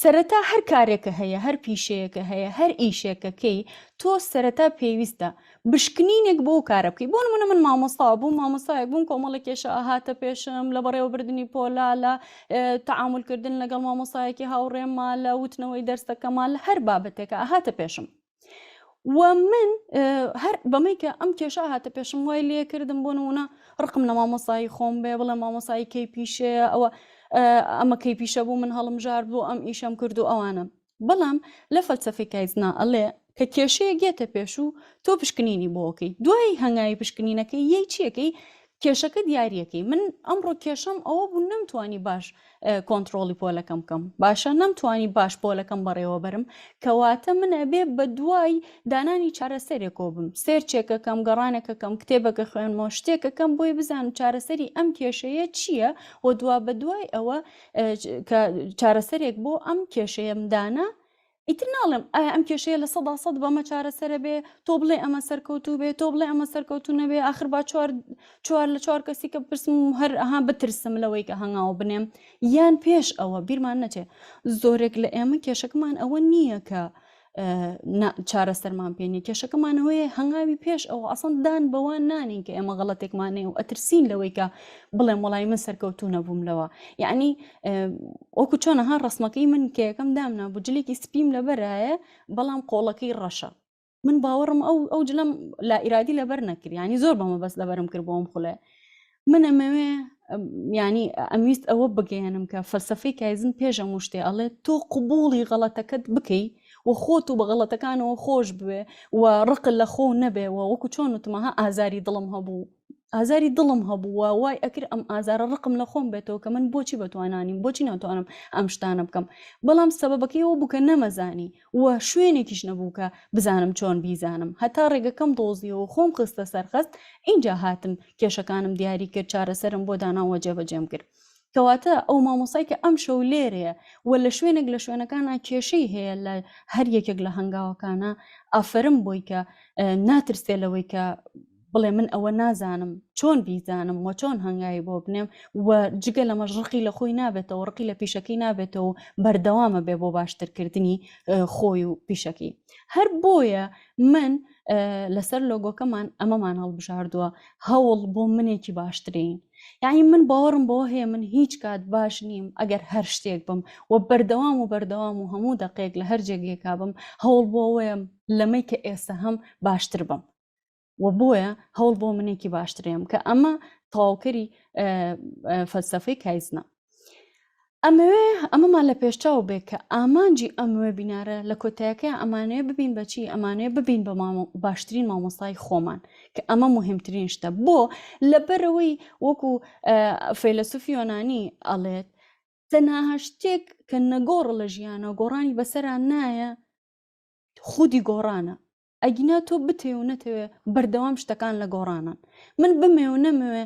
S2: سەرەتا هەر کارێکە هەیە هەر پیشەیەکە هەیە هەر ئیشێکەکەی تۆ سەرەتا پێویستە بشکنینێک بۆ کارە بکەی بۆ نمونە من مامۆستا بووم مامۆستایەک بووم کۆمەڵی کێشە هاتە پێشم لە بەڕێوەبردننی پۆلا لە تەعامولکردن لەگەڵ مامۆسایەکی هاوڕێما لە وتنەوەی دەرسەکەمان لە هەر بابەتێکە هاتە پێشم و من هەر بەمەی کە ئەم کێشە هاتە پێشم وای لێ کردم بۆ نمونە ڕقم لە مامۆسایی خۆم بێ بڵێ مامۆسایی کەی پیشەیە ئەوە ئەمە کەی پیشە بوو من هەڵمژار بوو ئەم ئیشەم کرد و ئەوانە بەڵام لە فەلسەفەی کایزنا ئەڵێ کە کێشەیە گێتە پێش و تۆ پشکنینی بۆکەی دوای هەنگاوی پشکنینەکەی یەی چیەکەی کێشەکە دیاریەکەی من ئەمڕۆ کێشەم ئەوە بوو نەمتوانی باش کۆنتڕۆڵی پۆلەکەم بکەم باشە نەمتوانی باش پۆلەکەم بەڕێوە بەرم کەواتە من ئەبێ بە دوای دانانی چارەسەرێکەوە بم search ێکەکەم گەڕانێکەکەم کتێبەکە خوێنمەوە شتێکەکەم بۆی بزانم چارەسەری ئەم کێشەیە چییە و دوا بە دوای ئەوە کە چارەسەرێک بۆ ئەم کێشەیەم دانا ئیتر ناڵێم ئایا ئەم کێشەیە 100% بەمە چارەسەرە بێ تۆ بڵێ ئەمە سەرکەوتوو بێ تۆ بڵێ ئەمە سەرکەوتوو نەبێ ئاخر با چوار چوار لە چوار کەسی کە بپرسم و هەر ئەها بترسم لەوەی کە هەنگاو بنێم یان پێش ئەوە بیرمان نەچێ زۆرێک لە ئێمە کێشەکەمان ئەوە نییە کە. چارەسەرمان پێ نیە کێشەکەمان ئەوەیە هەنگاوی پێش ئەوە ئەسڵەن دان بەوە نانین کە ئێمە غەڵەتێکمان هەیە و ئەترسین لەوەی کە بڵێم وەڵای من سەرکەوتوو نەبووم لەوە یعنی وەکو چۆنە ها ڕسمەکەی من کە یەکەم دامنا بوو جلێکی سپیم لەبەرایە بەڵام قۆڵەکەی ڕەشە من باوەڕم ئەو ئەو جلم لا ئیرادی لەبەر نەکرد ینی زۆر بەمە بەس لەبەرم کرد بۆم خولێ من ئەمەوێ ینی ئەمویست ئەوە بگەیەنم کە فەلسفەی کایزن پێش هەموو شتێ ئەڵێ تۆ قوبوڵی غەڵەتەکەت بکەی و خۆت و بە غەڵەتەکانەوە خۆش بوێ و ڕق لە خۆ نەبێ و وەکو چۆن وتمەها ئازاری دڵم هەبوو ئازاری دڵم هەبوو و وای ئەکرد ئەم ئازارە ڕقم لە خۆم بێتەوە کە من بۆچی بەتوانانیم بۆچی ناتوانم ئەم شتانە بکەم بەڵام سەبەبەکەی ئەوە بوو کە نەمەزانی و شوێنێکیش نەبوو کە بزانم چۆن بیزانم هەتا ڕێگەکەم دۆزیەوە خۆم خستە سەر خەست ئینجا هاتم کێشەکانم دیاری کرد چارەسەرم بۆ دانا و جێبەجێم کرد کەواتە ئەو مامۆسای کە ئەم شەو لێرەیە و لە شوێنێک لە شوێنەکانە کێشەی هەیە لە هەر یەکێک لە هەنگاوەکانە ئافرم بۆی کە ناترسێ لەوەی کە بڵێ من ئەوە نازانم چۆن بیزانم و چۆن هەنگاوی بۆ بنێم و جگە لەمەش ڕقی لە خۆی نابێتەوە ڕقی لە پیشەکەی نابێتەوە و بەردەوامە بێ بۆ باشترکردنی خۆی و پیشەکەی هەر بۆیە من لەسەر لۆگۆکەمان ئەمەمان هەڵبژاردووە هەوڵ بۆ منێکی باشترین یعنی من باوەڕم بەوە هەیە من هیچ کات باش نیم ئەگەر هەر شتێک بم و بەردەوام و بەردەوام و هەموو دەقێک لە هەر جێگەیەکا بم هەوڵ بۆ ئەوەیە لەمەی کە ئێستا هەم باشتر بم و بۆیە هەوڵ بۆ منێکی باشترێم کە ئەمە تەواوکەری فەلسفەی کایزنە ئەمەوێ ئەمەمان لە پێشچاو بێ کە ئامانجی ئەم وێبینارە لە کۆتایەکەی ئەمانەیە ببین بەچی ئەمانەیە ببین بە باشترین مامۆستای خۆمان کە ئەمە مهمترین شتە بۆ لەبەرەوەی وەکو فەیلەسوفی یۆنانی ئەڵێت تەنها شتێک کە نەگۆڕ لە ژیانەوە گۆڕانی بەسەران نایە خودی گۆڕانە ئەگینا تۆ بتەوێ و نەتەوێ بەردەوام شتەکان لە گۆڕانن من بمێ و نەمەوێ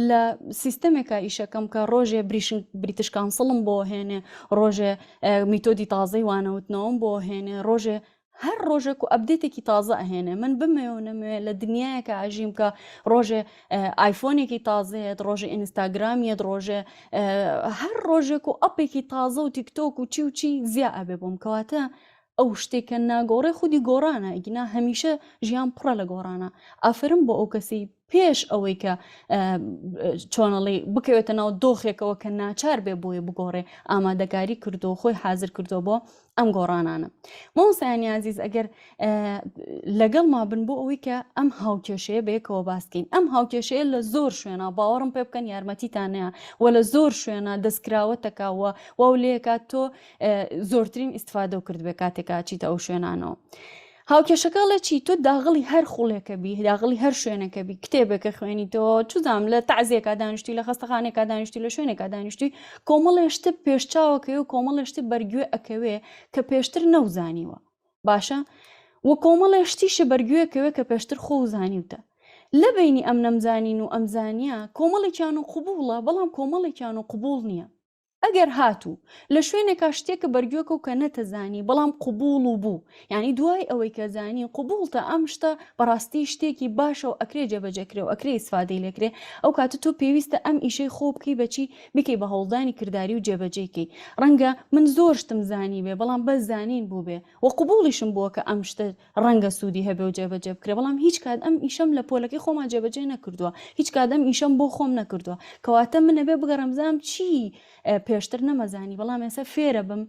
S2: لە سیستەمێکا ئیشەکەم کە ڕۆژێ British Council م بۆ هێنێ ڕۆژێ میتۆدی تازەی وانەوتنەوەم بۆ هێنێ ڕۆژێ هەر ڕۆژێک و update ێکی تازە ئەهێنێ من بمێ و نەمەوێ لە دنیایەکە ئەژیم کە ڕۆژێ ئایفۆنێکی تازەیەت ڕۆژێ ئینستاگرامیەت ڕۆژێ هەر ڕۆژێک و ئەپێکی تازە و تیکتۆک و چی و چی زیا ئەبێ بۆم کەواتە ئەو شتێک کە ناگۆڕێ خودی گۆڕانە ئەگینا هەمیشە ژیان پڕە لە گۆڕانە ئافرم بۆ ئەو کەسی پێش ئەوەی کە چۆنەڵی بکەوێتە ناو دۆخێکەوە کە ناچار بێ بۆیە بگۆڕێ ئامادەکاری کردو خۆی حاضر کردو بۆ ئەم گۆڕانانە مامۆستایانی ئازیز ئەگەر لەگەڵما بن بۆ ئەوەی کە ئەم هاوکێشەیە بەیەکەوە باسکەین ئەم هاوکێشەیە لە زۆر شوێنە باوەڕم پێ بکەن یارمەتیتانەیە و لە زۆر شوێنە دەستکراوەتەکەوە واو لێکات تۆ زۆرترین ئیسفادە و کردبێ کاتێکا چیتە ئەو شوێنانەوە. هاوکێشەکە ئەڵێ چی تۆ داغڵی هەر خوڵێکە بی داغڵی هەر شوێنەکە بی کتێبێکە خوێنیتەوە چزام لە تەعزیەکە دانیشتی لە خەستەخانێکا دانیشتی لە شوێنێکا دانیشتی کۆمەڵێ شتە پێشچاوەکەی و کۆمەڵێ شتە بەرگوێ ئەکەوێ کە پێشتر نەوزانیوە باشە و کۆمەڵێ شتیشە بەرگوێ کەوێ کە پێشتر خۆ زانیوتە لە بینی ئەم نەمزانین و ئەمزانیە کۆمەڵێکیان و قوبوڵە بەڵام کۆمەڵێکیان و قوبوڵ نییە ئەگەر هاتوو لە شوێنێکا شتێکە بەرگوێکەو کە نەتەزانی بەڵام قبوڵ و بوو یانی دوای ئەوەی کە زانی قبوڵتە ئەم شتە بەڕاستی شتێکی باشە و ئەکرێ جێبەجێ کرێ و ئەکرێ ئیسفادەی لێکرێ ئەو کاتە تۆ پێویستە ئەم ئیشەی خۆ بکەی بەچی بیکەی بە هەوڵدانی کرداری و جێبەجێی کەی ڕەنگە من زۆر شتم زانیبێ بەڵام بەس زانین بووبێ و قبوڵیشم بووە کە ئەم شتە ڕەنگە سوودی هەبێ و جێبەجێ بکرێ بەڵام هیچ کات ئەم ئیشەم لە پۆلەکەی خۆما جێبەجێ نەکردووە هیچ کات ئەم ئیشەم بۆ خۆم نەکردووە کەواتە من ئەبێ بگەڕێم بزانم چی پێشتر نەمەزانی بەڵام ئێستا فێرە بم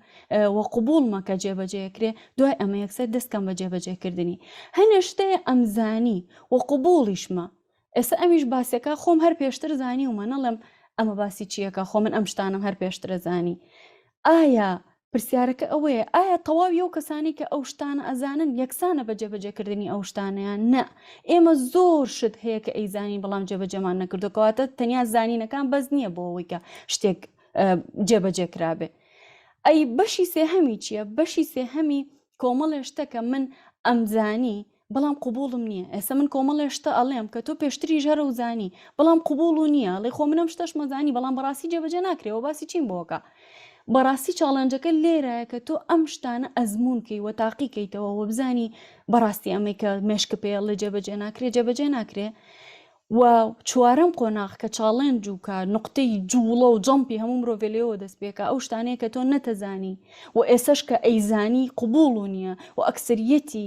S2: و قبوڵمە کە جێبەجێ کرێ دوای ئەمە یەکسەر دەستکەم بە جێبەجێکردنی هەنێ شتەیە ئەمزانی و قبوڵیشمە ئێستا ئەمیش باسەکە خۆم هەر پێشتر زانیومە نەڵێم ئەمە باسی چیەکە خۆ من ئەم شتانم هەر پێشترە زانی ئایا پرسیارەکە ئەوەیە ئایا تەواوی ئەو کەسانی کە ئەو شتانە ئەزانن یەکسانە بە جێبەجێکردنی ئەو شتانەیان نە ئێمە زۆر شت هەیە کە ئەیزانین بەڵام جێبەجێمان نەکردو کەواتە تەنیا زانینەکان بەس نییە بۆ ئەوەی کە شتێک جێبەجێ کرابێ ئەی بەشی سێهەمی چییە؟ بەشی سێهەمی کۆمەڵێ شتە کە من ئەمزانی بەڵام قبوڵم نییە ئێستا من کۆمەڵێ شتە ئەڵێم کە تۆ پێشتریش هەرە و زانی بەڵام قبوڵ و نییە ئەڵێ خۆ منم شتەش مەزانی بەڵام بەڕاستی جێبەجێ ناکرێەوە باسی چیم بۆکە بەڕاستی challenge ەکە لێرەیە کە تۆ ئەم شتانە ئەزمون کەی و تاقی کەیتەوە و بزانی بەڕاستی ئەمەی کە مێشکە پێڵێ جێبەجێ ناکرێ جێبەجێ ناکرێ. و چوارەم قۆناغ کە challenge و کە نوقتەی جووڵە و jump ی هەموو مرۆڤێ لێوە دەست پێکا ئەو شتانەیە کە تۆ نەتەزانی و ئێسەش کە ئەیزانی قبوڵ و نییە و ئەکسەریەتی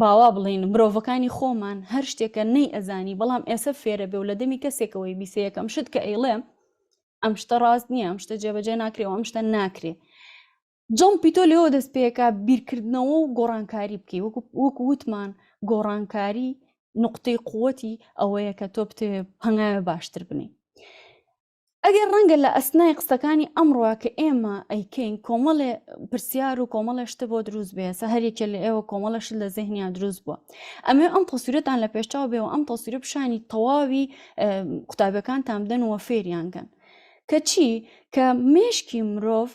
S2: باوا بڵێین مرۆڤەکانی خۆمان هەر شتێکە نەی ئەزانی بەڵام ئێسە فێرە بێ و لە دەمی کەسێکەوەی بیسێ یەکەم شت کە ئەیڵێ ئەم شتە ڕاست نییە ئەم شتە جێبەجێ ناکرێ و ئەم شتە ناکرێ jump ی تۆ لێوە دەست پێکا بیرکردنەوە و گۆڕانکاری بکەی وەکو وەکو وتمان گۆڕانکاری نقطەی قوتی ئەوەیە کە تۆ بتەوێ هەنگاوێ باشتر بنی ئەگەر ڕەنگە لە ئەسنای قسەکانی ئەمڕۆ کە ئێمە ئەیکەین کۆمەڵێ پرسیار و کۆمەڵێ شتە بۆ دروست بێ سە هەرێکێ لە ئێوە کۆمەڵە شت لە زێهنیان دروست بووە ئەمێ ئەم تەسویرەتان لە پێشچاو بێ و ئەم تەسویرە پیشانی تەواوی قوتابیەکانتان بدەن و فێریان کەن کە چی کە مێشکی مرۆڤ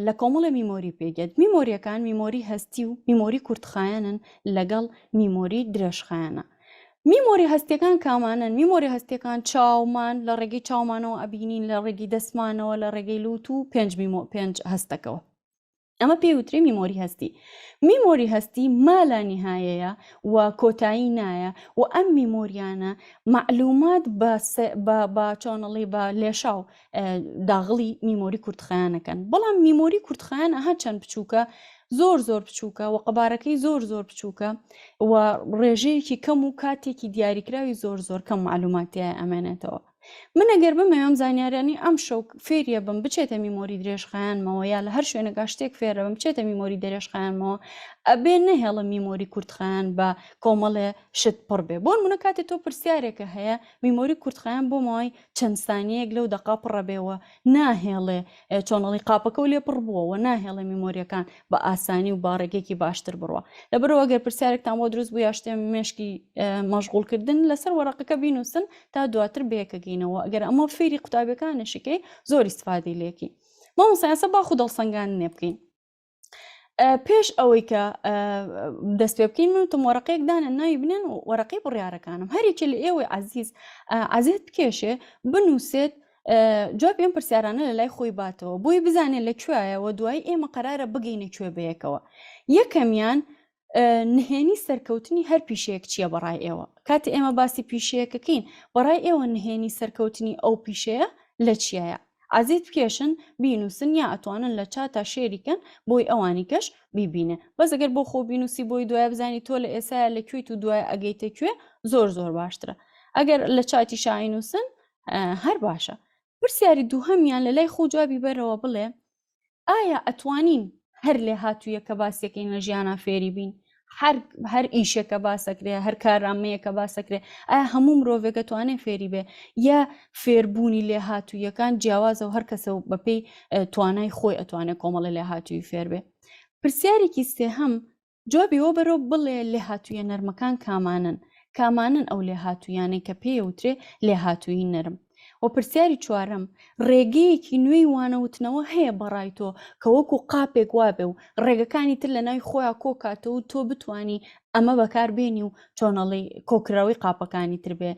S2: لە کۆمەڵێ memory پێگێت memory یەکان memory هەستی و memory کورتخایەنن لەگەڵ memory درێژخایەنە. memory هەستیەکان کامانەن؟ memory هەستیەکان چاومان لە ڕێگەی چاومانەوە ئەبینین لە ڕێگەی دەستمانەوە لە ڕێگەی لوت و پێنج میمۆ پێنج هەستەکەوە. ئەمە پێی وترێ memory هەستی. memory هەستی مالا نیهایەیە و کۆتایی نایە و ئەم memory یانە مەعلومات بە بە چۆنەڵی بە لێشاو داغڵی memory کورتخایەنەکەن بەڵام memory کورتخایەن ئەها چەند بچووکە زۆر زۆر بچووکە و قەبارەکەی زۆر زۆر بچووکە و ڕێژەیەکی کەم و کاتێکی دیاریکراوی زۆر زۆر کەم معلوماتیای ئەمێنێتەوە من ئەگەر بمەوێ ئەم زانیاریانی ئەم شەو فێریە بم بچێتە memory درێژخایەنمەوە یا لە هەر شوێنێکا شتێک فێرە بم بچێتە memory درێژخایەنمەوە ئەبێ نەهێڵم memory کورتخایەن بە کۆمەڵێ شت پڕ بێ بۆ نمونە کاتێ تۆ پرسیارێکە هەیە memory کورتخایەن بۆ ماوەی چەند سانیەیەک لەو دەقا پڕە بێ و ناهێڵێ چۆنەڵی قاپەکە و لێ پڕ بووە و ناهێڵێ memory یەکان بە ئاسانی و باڕێگەیەکی باشتر بڕوا لەبەرەوە گەر پرسیارێکتان بۆ دروست بوو یا شتێ مێشکی مەشغوڵکردن لەسەر وەرەقەکە بینوسن تا دواتر بەیەکەگەینەوە ئەگەر ئەمە فێری قوتابیەکانشیکەی زۆر ئیستفادەی لێکی مامۆستا ئێستا با خو دەڵسەنگاندنێ بکەین پێش ئەوەی کە دەست پێ بکەین من تم وەرەقەیەک دانە ناوی بنێن و وەرەقەی بڕیارەکانم هەرێکێ لە ئێوەی عزیز عزیز بکێشێ بنووسێت جوابی ئەم پرسیارانە لە لای خۆی باتەوە بۆی بزانێت لە کوێیەوە دوای ئێمە قەرارە بگەینە کوێ بەیەکەوە یەکەمیان نهێنی سەرکەوتنی هەر پیشەیەک چییە بەڕای ئێوە؟ کاتێ ئێمە باسی پیشەیەکەکەین بەڕای ئێوە نهێنی سەرکەوتنی ئەو پیشەیە لە چیایە؟ عەزیت بکێشن بینوسن یا ئەتوانن لە چاتا share ی کەن بۆی ئەوانی کەش بیبینێ بەس ئەگەر بۆ خۆ بینوسی بۆی دوایە بزانی تۆ لە ئێسایا لە کوێیت و دوایە ئەگەیتە کوێ زۆر زۆر باشترە ئەگەر لە چاتی شاینوسن هەر باشە پرسیاری دووهەمیان لە لای خۆ جوابی بەرەوە بڵێ ئایا ئەتوانین هەر لێهاتوویەک کە باسیەکەین لە ژیانا فێری بین هەر هەر ئیشێک کە باسەکرێ هەر کارامەیە کە باسەکرێ ئایا هەموو مرۆڤێک ئەتوانێ فێری بێ یا فێربوونی لێهاتوویەکان جیاوازە و هەر کەسە و بەپێی توانای خۆی ئەتوانێت کۆمەڵی لێهاتووی فێر بێ پرسیارێکی سێهەم جوابی وە بەرۆ بڵێ لێهاتوویە نەرمەکان کامانەن؟ کامانەن ئەو لێهاتوویانەی کە پێی ئەوترێ لێهاتوویی نەرم؟ وە پرسیاری چوارەم، ڕێگەیەکی نوێی وانەوتنەوە هەیە بە ڕای تۆ کە وەکو قاپێک وابێ و ڕێگەکانی تر لە ناوی خۆیا کۆکاتەوە و تۆ بتوانی ئەمە بەکار بێنی و چۆنەڵی کۆکراوەی قاپەکانی تر بێ؟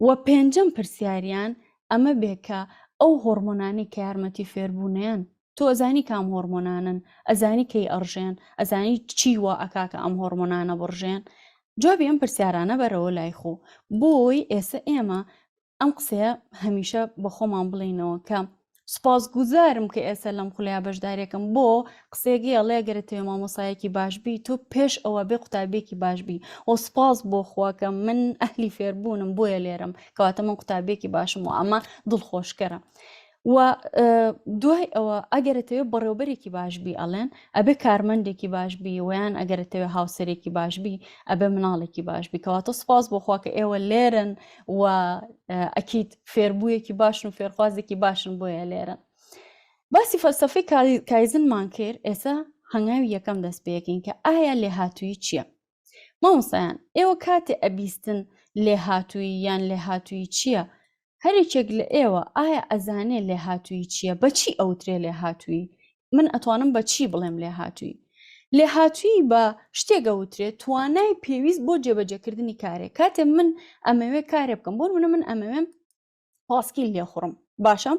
S2: وە پێنجەم پرسیاریان ئەمە بێ کە ئەو هۆڕمۆنانەی کە یارمەتی فێربوونیان تۆ ئەزانی کام هۆڕمۆنانن ئەزانی کەی ئەڕژێن ئەزانی چی وا ئەکا کە ئەم هۆڕمۆنانە بڕژێن جوابی ئەم پرسیارانە بەرەوە لای خۆ بۆی ئێسە ئێمە ئەم قسەیە هەمیشە بە خۆمان بڵێینەوە کە سوپاسگوزارم کە ئێستا لەم خولەیا بەشدارێکم بۆ قسەیەکی ئەڵێ گەرە تەوێ مامۆسایەکی باش بی تۆ پێش ئەوە بێ قوتابیەکی باش بی و سوپاس بۆ خوا کە من ئەهلی فێربوونم بۆیە لێرەم کەواتە من قوتابیەکی باشم و ئەمە دڵخۆشکەرە و دوای ئەوە ئەگەرە تەوێ بەڕێوبەرێکی باش بی ئەڵێن ئەبێ کارمەندێکی باش بی ویان ئەگەرە تەوێ هاوسەرێکی باش بی ئەبێ مناڵێکی باش بی کەواتە سوپاس بۆ خوا کە ئێوە لێرن و ئەکید فێربوویەکی باشن و فێرخوازێکی باشن بۆیە لێرە باسی فەلسەفەی کایزنمان کرد ئێستا هەنگاوی یەکەم دەست پێکەین کە ئایا لێهاتوویی چییە مامۆستایان ئێوە کاتێ ئەبیستن لێهاتوویی یان لێهاتوویی چییە هەرێکێک لە ئێوە ئایا ئەزانێ لێهاتوویی چییە بەچی ئەوترێ لێهاتوویی من ئەتوانم بە چی بڵێم لێهاتوویی؟ لێهاتوویی بە شتێک ئەوترێ توانای پێویست بۆ جێبەجێکردنی کارێک کاتێ من ئەمەوێ کارێ بکەم بۆ نمونە من ئەمەوێ پاسکیل لێخوڕم باشە؟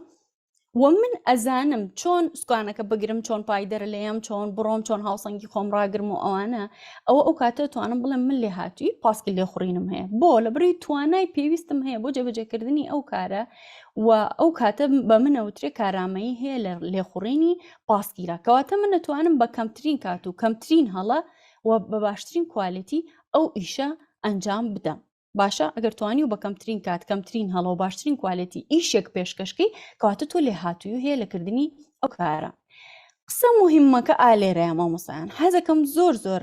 S2: و من ئەزانم چۆن سوکانەکە بگرم چۆن پایدەرە لێم چۆن بڕۆم چۆن هاوسەنگی خۆم ڕاگرم و ئەوانە ئەوە ئەو کاتە توانم بڵێم من لێهاتووی پاسکیل لێخوڕینم هەیە بۆ لە بری توانای پێویستم هەیە بۆ جێبەجێکردنی ئەو کارە و ئەو کاتە بە منەوترێ کارامەیی هەیە لە لێخوڕینی پاسکیلە کەواتە من نەتوانم بە کەمترین کات و کەمترین هەڵە و بە باشترین quality ئەو ئیشە ئەنجام بدەم. باشە ئەگەر توانی و بە کەمترین کات کەمترین هەڵە و باشترین quality ئیشێک پێشکەشکەی کەواتە تۆ لێهاتووی هەیە لە کردنی ئەو کارە. قسە مهمەکە ئالێرەیە مامۆسایان حەزەکەم زۆر زۆر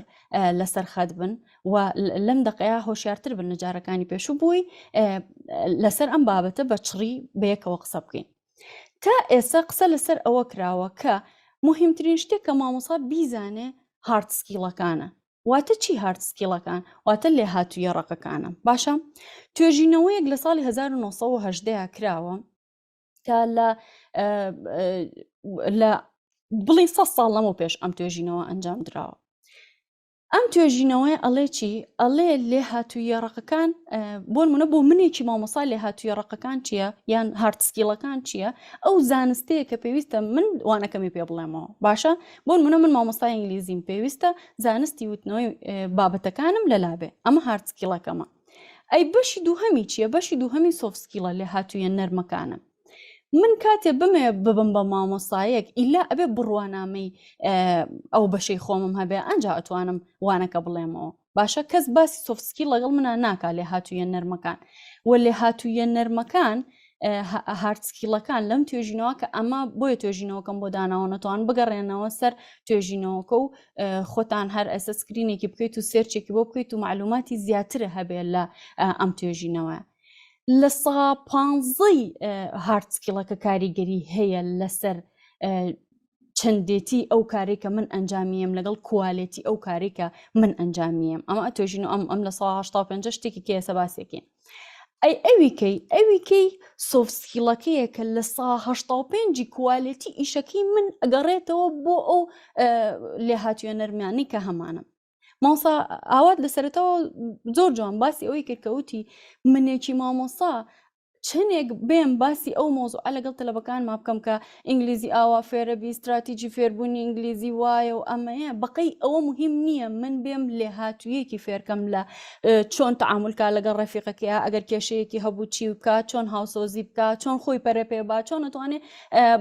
S2: لەسەر خەت بن و لەم دقەیە هۆشیارتر بن لە جارەکانی پێشوو بووی لەسەر ئەم بابەتە بە چڕی بەیەکەوە قسە بکەین. تا ئێستا قسە لەسەر ئەوە کراوە کە مهمترین شتێک کە مامۆسا بیزانێ hard skill ەکانە واتە چی hard skill ەکان؟ واتە لێهاتوویە ڕەقەکانە. باشە توێژینەوەیەک لە ساڵی 1970 کراوە کە لە لە بڵی سە ساڵ لەمە پێش ئەم توێژینەوە ئەنجام دراوە. ئەم توێژینەوەی ئەڵێ چی؟ ئەڵێ لێهاتوویە ڕەقەکان بۆ نمونە بۆ منێکی مامۆسا لێهاتوویە ڕەقەکان چییە یان hard skill ەکان چییە ئەو زانستەیە کە پێویستە من وانەکەمی پێ بڵێمەوە باشە بۆ نمونە من مامۆستای ئینگلیزیم پێویستە زانستی وتنەوەی بابەتەکانم لەلابێ ئەمە hard skill ەکەمە ئەی بەشی دووهەمی چییە بەشی دووهەمی soft skill ە لێهاتوویە نەرمەکانە من کاتێ بمێ ببم بە مامۆسایەک ئیلا ئەبێ بڕوانامەی ئەو بەشەی خۆمم هەبێ ئەنجا ئەتوانم وانەکە بڵێمەوە باشە کەس باسی soft skill لەگەڵ منا ناکا لێهاتوویە نەرمەکان و لێهاتوویە نەرمەکان hard skill ەکان لەم توێژینەوە کە ئەمە بۆیە توێژینەوەکەم بۆ داناوە نەتوان بگەڕێنەوە سەر توێژینەوەکە و خۆتان هەر ئێستا screen ێکی بکەیت و search ێکی بۆ بکەیت و معلوماتی زیاتر هەبێت لە ئەم توێژینەوە لە سا پانزەی hard skill ەکە کاریگەری هەیە لەسەر چەندێتی ئەو کارێک کە من ئەنجامیەم لەگەڵ quality ئەو کارێک کە من ئەنجامیەم ئەمە ئەتۆژین و ئەم ئەم لە 85 شتێکی کێ سەباسێکین ئەی ئەوی کەی ئەوی کەی soft skill ەکەیە کە لە سا 85 quality ئیشەکەی من ئەگەڕێتەوە بۆ ئەو لێهاتووە نەرمیانی کە هەمانە مامۆستا ئاوات لە سەرەتاوە زۆر جوان باسی ئەوەی کرد کە وتی منێکی مامۆستا چەندێک بێم باسی ئەو مۆزوعە لەگەڵ تەلەبەکانما بکەم کە ئینگلیزی ئاوا فێرەبی استراتیجی فێربوونی ئینگلیزی وایە و ئەمەیە بەقەی ئەوە مهم نییە من بێم لێهاتوویەکی فێرکەم لە چۆن تعاملکا لەگەڵ ڕەفیقەکەیا ئەگەر کێشەیەکی هەبوو چی بکات چۆن هاوسۆزی بکات چۆن خۆی پەرە پێ با چۆن ئەتوانێ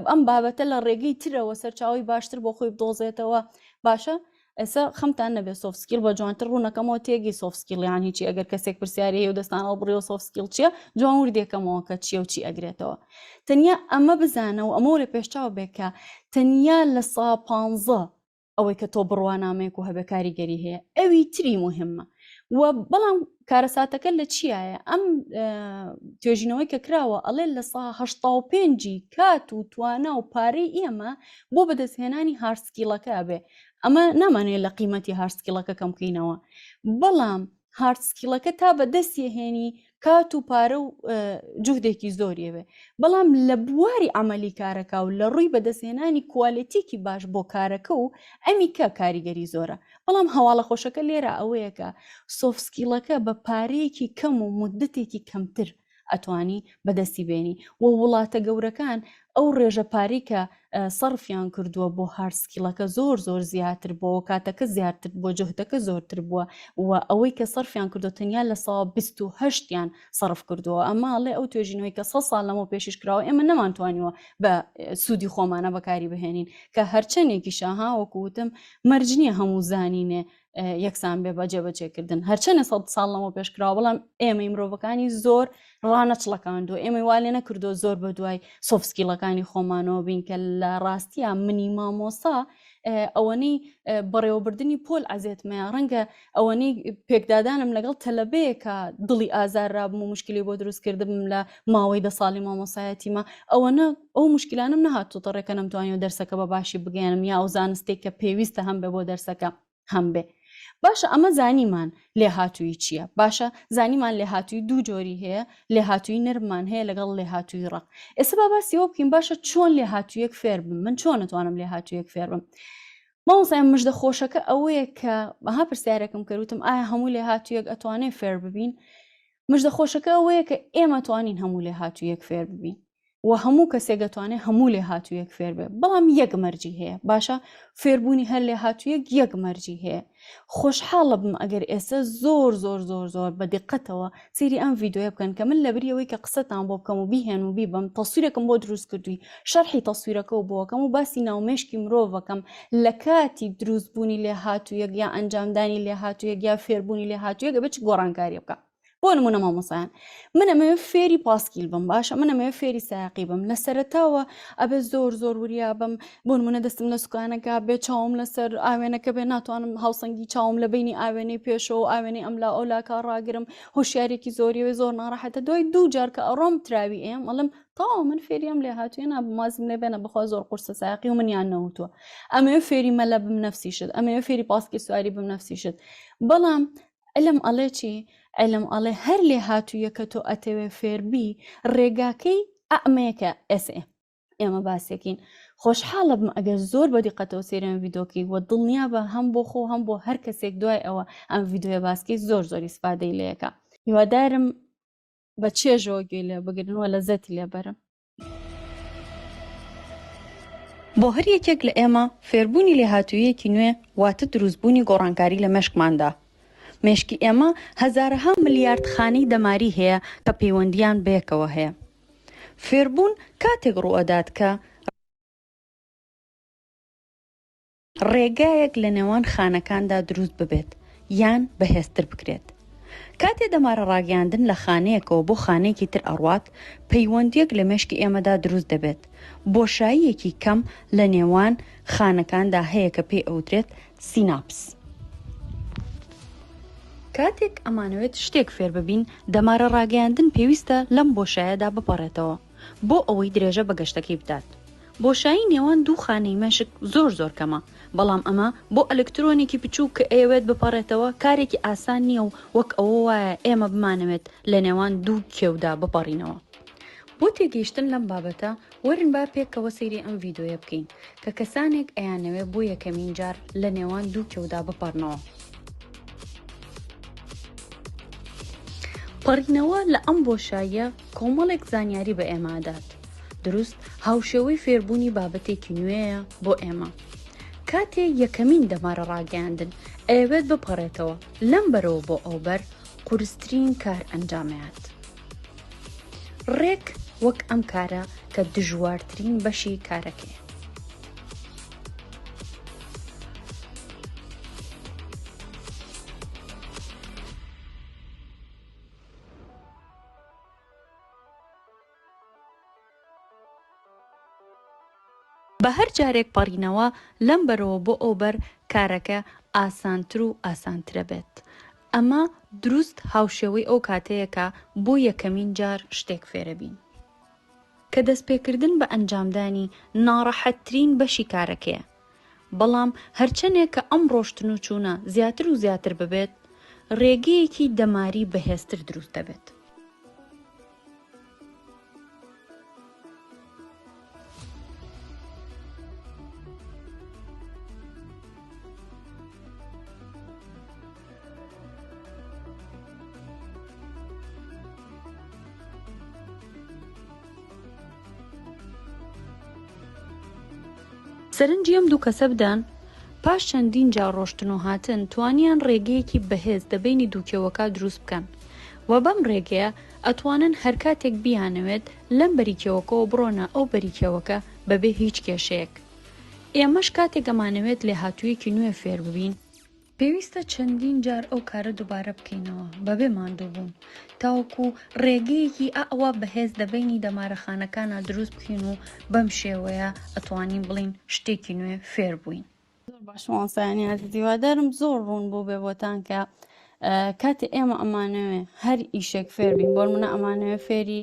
S2: ئەم بابەتە لە ڕێگەی ترەوە سەرچاوی باشتر بۆ خۆی بدۆزێتەوە باشە ئێستا خەمتان نەبێ soft skill بە جوانتر ڕوونەکەمەوە تێگەی soft skill یان هیچی ئەگەر کەسێک پرسیاری هەیە و دەستان هەڵبڕیەوە soft skill چییە جوان وردێکەمەوە کە چییە و چی ئەگرێتەوە تەنیا ئەمە بزانە و ئەمە لە پێشچاو بێ کە تەنیا لە سا پانزە ئەوەی کە تۆ بڕوانامەیەک و هەبێ کاریگەری هەیە ئەوی تری مهمە و بەڵام کارەساتەکە لە چیایە ئەم توێژینەوەی کە کراوە ئەڵێ لە سا 85 کات و توانا و پارەی ئێمە بۆ بەدەستهێنانی hard skill ەکە بێ ئەمە نامانەیە لە قیمەتی hard skill ەکە کەم بکەینەوە بەڵام hard skill ەکە تا بەدەستی هێنی کات و پارە و جوهدێکی زۆریەوێ بەڵام لە بواری عملی کارەکە و لە ڕووی بەدەستهێنانی quality ێکی باش بۆ کارەکە و ئەمی کە کاریگەری زۆرە بەڵام هەواڵە خۆشەکە لێرە ئەوەیە کە soft skill ەکە بە پارەیەکی کەم و مدتێکی کەمتر ئەتوانی بەدەستی بێنی و وڵاتە گەورەکان ئەو ڕێژە پارەی کە سەرفیان کردووە بۆ hard skill ەکە زۆر زۆر زیاتر بۆ کاتەکە زیاتر بۆ جهدەکە زۆرتر بووە و ئەوەی کە سەرفیان کردو تەنیا لە سا 28یان سەرف کردووە ئەمە ئەڵێ ئەو توێژینەوەی کە 100 ساڵ لەمەو پێشیش کراوە ئێمە نەمانتوانیوە بە سوودی خۆمانە بەکاری بهێنین کە هەرچەندێکی شاها وەکو وتم مەرج نییە هەموو زانینێ یەکسان بێ بە جێبەجێکردن هەرچەنە سە ساڵ لەمە پێشکراوە بەڵام ئێمەی مرۆڤەکانی زۆر ڕانەچڵەکاندو ئێمەی وا لێ نەکردو زۆر بە دوای soft skill ەکانی خۆمانەوە بین کە لە ڕاستیە منی مامۆسا ئەوەنەی بەڕێوەبردننی پۆل عەزێتمەیە ڕەنگە ئەوەنەی پێکدادانم لەگەڵ تەلەبەیە کە دڵی ئازار رابم و مشکلی بۆ دروست کردبم لە ماوەی دە ساڵی مامۆسایەتیمە ئەوەنە ئەو مشکلانم نەهاتوتە ڕێکە نەمتوانیوە دەرسەکە بە باشی بگەیەنم یا ئەو زانستێک کە پێویستە هەم بێ بۆ دەرسەکە هەم بێ باشە ئەمە زانیمان لێهاتووی چییە باشە زانیمان لێهاتووی دوو جۆری هەیە لێهاتووی نەرممان هەیە لەگەڵ لێهاتووی ڕق ئێستا با باسی ئەوە بکەین باشە چۆن لێهاتوویەک فێر بم من چۆن ئەتوانم لێهاتوویەک فێر بم مامۆستای مژدە خۆشەکە ئەوەیە کە بەها پرسیارێکم کرد وتم ئایا هەموو لێهاتوویەک ئەتوانێ فێر ببین مژدە خۆشەکە ئەوەیە کە ئێمە توانین هەموو لێهاتوویەک فێر ببین. و هەموو کەسێک دەتوانێت هەموو لێهاتوویەک فێر بێ بەڵام یەک مەرجی هەیە باشە فێربوونی هەر لێهاتوویەک یەک مەرجی هەیە خۆشحاڵە بم ئەگەر ئێستا زۆر زۆر زۆر زۆر بە دیقەتەوە سەیری ئەم ڤیدیۆیە بکەن کە من لەبری ئەوەی کە قسەتان بۆ بکەم و بیهێن و بیبەم تەسویرێکم بۆ دروست کردووی شەرحی تەسویرەکە و بۆکەم و باسی ناو مێشکی مرۆڤەکەم لە کاتی دروستبوونی لێهاتوویەک یا ئەنجامدانی لێهاتوویەک یا فێربوونی لێهاتوویەک ئەبێ چ گۆڕانکاریە بکە بۆ نمونە مامۆسایان من ئەمەوێ فێری پاسکیل بم باشە من ئەمەوێ فێری سایەقی بم لە سەرەتاوە ئەبێ زۆر زۆر وریا بم بۆ نمونە دەستم لە سوکانەکە بێ چاوم لەسەر ئاوێنەکە بێ ناتوانم هاوسەنگی چاوم لە بینی ئاوێنەی پێشەوە و ئاوێنەی ئەملا ئەو لاکە ڕاگرم هۆشیارێکی زۆریەوەی زۆر ناڕەحەتە دوای دوو جار کە ئەڕۆم تراوی ئێم ئەڵم تەواو من فێری ئەم لێهاتوویە نابم وازم لێ بێنە بخوا زۆر قورسە سایەقی و منیان نەوتووە ئەمەوێ فێری مەلە بم نەفسی شت ئەمەوێ فێری پاسکی سواری بم نەفسی شت بەڵام علم ئەڵێ چی؟ علم ئەڵێ هەر لێهاتوویە کە تۆ ئەتەوێ فێربی ڕێگاکەی ئەمەیە کە ئێسێ ئێمە باسێکین خۆشحاڵە بم ئەگەر زۆر بە دیقەتەوە سەیری ئەم ڤیدۆکەی و دڵنیا بە هەم بۆ خۆ هەم بۆ هەر کەسێک دوای ئەوە ئەم ڤیدۆیە باسکەی زۆر زۆر ئیسفادەی لێکە هیوادارم بە چێژەوە گوێی لێ بگرن و لەزەتی لێ بەرن.
S4: بۆ هەر یەکێک لە ئێمە فێربوونی لێهاتووییەکی نوێ واتە دروستبوونی گۆڕانکاری لە مێشکماندا. مێشکی ئێمە هەزارەها ملیارد خانەی دەماری هەیە کە پەیوەندییان بەیەکەوە هەیە. فێربوون کاتێک ڕووئەدات کە. ڕێگایەک لە نێوان خانەکاندا دروست ببێت یان بەهێزتر بکرێت. کاتێ دەمارە ڕاگەیاندن لە خانەیەکەوە بۆ خانەیەکی تر ئەڕوات، پەیوەندییەک لە مێشکی ئێمەدا دروست دەبێت. بۆشاییەکی کەم لە نێوان خانەکاندا هەیە کە پێی ئەوترێت سیناپس. کاتێک ئەمانەوێت شتێک فێر ببین، دەمارە ڕاگەیاندن پێویستە لەم بۆشایەدا بپەڕێتەوە. بۆ ئەوەی درێژە بە گەشتەکەی بدات. بۆشایی نێوان دوو خانەی مێشک زۆر زۆر کەمە، بەڵام ئەمە بۆ ئەلکترۆنێکی بچووک کە ئەیەوێت بپەڕێتەوە کارێکی ئاسان نییە و وەک ئەوە وایە ئێمە بمانەوێت لە نێوان دوو کێودا بپەڕینەوە. بۆ تێگەیشتن لەم بابەتە وەرن با پێکەوە سەیری ئەم ڤیدۆیە بکەین کە کەسانێک ئەیانەوێت بۆ یەکەمین جار لە نێوان دوو کێودا بپەڕنەوە. پەڕینەوە لە ئەم بۆشاییە کۆمەڵێک زانیاری بە ئێمە ئەدات، دروست هاوشێوەی فێربوونی بابەتێکی نوێیە بۆ ئێمە. کاتێ یەکەمین دەمارە ڕاگەیاندن ئەیەوێت بپەڕێتەوە لەم بەرەوە بۆ ئەوبەر، قورسترین کار ئەنجامەیات. ڕێک وەک ئەم کارە کە دژوارترین بەشی کارەکەیە. بە هەر جارێک پەڕینەوە لەم بەرەوە بۆ ئەو بەر کارەکە ئاسانتر و ئاسانترەبێت. ئەمە دروست هاوشێوەی ئەو کاتەیە کە بۆ یەکەمین جار شتێک فێرەبین. کە دەستپێکردن بە ئەنجامدانی ناڕەحەتترین بەشی کارەکەیە. بەڵام هەرچەندێک کە ئەم ڕۆشتن و چوونە زیاتر و زیاتر ببێت، ڕێگەیەکی دەماری بەهێزتر دروست دەبێت. سەرنجی ئەم دوو کەسە بدەن، پاش چەندین جار ڕۆشتن و هاتن توانیان ڕێگەیەکی بەهێز لە بەینی دوو کێوەکە دروست بکەن و بەم ڕێگەیە ئەتوانن هەرکاتێک بیانەوێت لەم بەری کێوەکەوە بڕۆنە ئەو بەری کێوەکە بەبێ هیچ کێشەیەک. ئێمەش کاتێک ئەمانەوێت لێهاتوویەکی نوێ فێر ببین، پێویستە چەندین جار ئەو کارە دووبارە بکەینەوە بەبێ ماندووبوون تاوەکو ڕێگەیەکی ئاوا بەهێز لە بەینی دەمارەخانەکانا دروست بکەین و بەم شێوەیە ئەتوانین بڵێین شتێکی نوێ فێر بووین.
S2: زۆر باش مامۆستایانی ئازیز هیوادارم زۆر ڕوون بوو بێ بۆتان کە کاتێ ئێمە ئەمانەوێ هەر ئیشێک فێر بین بۆ منە ئەمانەوێ فێری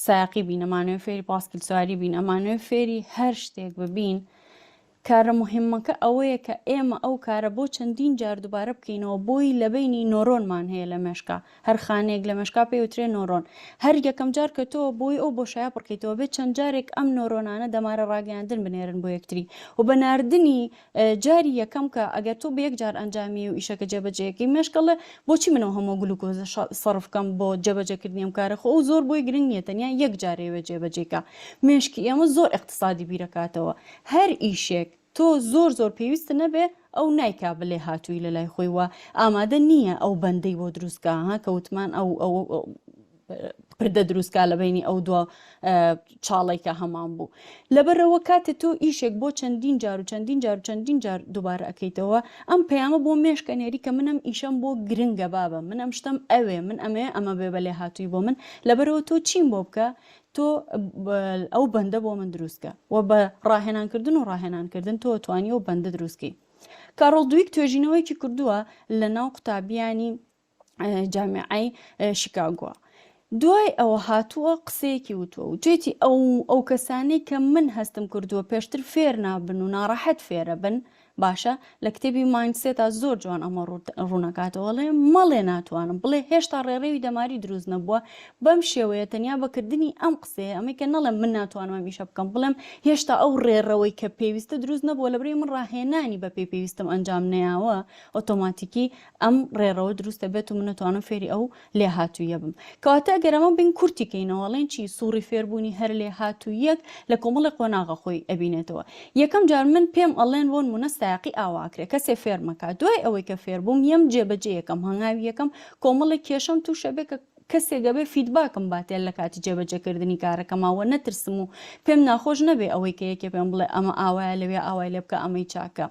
S2: ساقی بین ئەمانەوێ فێری پاسکیل سواری بین ئەمانەوێ فێری هەر شتێک ببین. کارە موهیممەکە ئەوەیە کە ئێمە ئەو کارە بۆ چەندین جار دوبارە بکەینەوە بۆی لە بەینی نۆرۆنمان هەیە لە مێشکا هەر خانەیەک لە مێشکا پێی وترێ نۆرۆن هەر یەکەم جار کە تۆ بۆی ئەو بۆشایە پڕکەیتەوە بێ چەند جارێک ئەم نۆرۆنانە دەمارە ڕاگەیاندن بنێرن بۆ یەکتری و بە ناردنی جاری یەکەم کە ئەگەر تۆ بە یەک جار ئەنجامی و ئیشەکە جێبەجێکەی مێشک ئەڵێ بۆچی من ئەو هەموو گلوکۆزە سەرف کەم بۆ جێبەجێکردنی ئەم کارە خۆ ئەو زۆر بۆی گرنگ نییە تەنیا یەک جار ئەیەوێ جێبەجێی کا مێشکی ئێمە زۆر ئیقتسادی بیرەکاتەوە هەر ئیشێک تۆ زۆر زۆر پێویستت نەبێ ئەو نایکا بە لێهاتوویی لە لای خۆی وە ئامادە نییە ئەو بەندەی بۆ دروست کا ها کە وتمان ئەو ئەو پردە دروست کا لە بەینی ئەو دو چاڵەی کە هەمان بوو لەبەرەوە کاتێ تۆ ئیشێک بۆ چەندین جار و چەندین جار و چەندین جار دووبارە ئەکەیتەوە ئەم پەیامە بۆ مێشکە نێری کە منم ئیشەم بۆ گرنگە بابە من ئەم شتەم ئەوێ من ئەمەیە ئەمە بێ بە لێهاتووی بۆ من لەبەرەوە تۆ چیم بۆ بکە تۆ ئەو بەندە بۆ من دروستکە و بە ڕاهێنانکردن و ڕاهێنانکردن تۆ توانی ئەو بەندە دروستکەی. کارۆڵ دویک توێژینەوەیەکی کردووە لە ناو قوتابیانی جامیعەی شیکاگۆ. دوای ئەوە هاتووە قسەیەکی وتووە وتوێتی ئەو ئەو کەسانەی کە من هەستم کردووە پێشتر فێر نابن و ناڕەحەت فێرە بن باشە لە کتێبی mindset ا زۆر جوان ئەمە ڕوونەکاتەوە ئەڵێ مەڵێ ناتوانم بڵێ هێشتا ڕێڕەوی دەماری دروست نەبووە بەم شێوەیە تەنیا بەکردنی ئەم قسەیە ئەمەی کە نەڵێم من ناتوانم ئەم ئیشە بکەم بڵێم هێشتا ئەو ڕێڕەوەی کە پێویستە دروست نەبووە لەبری من ڕاهێنانی بە پێی پێویستم ئەنجام نەیاوە ئۆتۆماتیکی ئەم ڕێڕەوە دروست دەبێت و من ئەتوانم فێری ئەو لێهاتوویە بم. کەواتە ئەگەر ئەمە بین کورتی کەینەوە ئەڵێین چی؟ سوڕی فێربوونی هەر لێهاتوویەک لە کۆمەڵێک قۆناغە خۆی ئەبینێتەوە. یەکەم جار من پێم ئەڵێن بۆ نموونە سایەقی ئاوا ئەکرێ کەسێ فێر مەکا دوای ئەوەی کە فێر بووم یەم جێبەجێ یەکەم هەنگاوی یەکەم کۆمەڵێک کێشەم تووش ئەبێ کە کەسێک ئەبێ feedback م باتێ لە کاتی جێبەجێکردنی کارەکەما وە نەترسم و پێم ناخۆش نەبێ ئەوەی کە یەکێ پێم بڵێ ئەمە ئاوایە لەوێ ئاوای لێ بکە ئەمەی چاکە.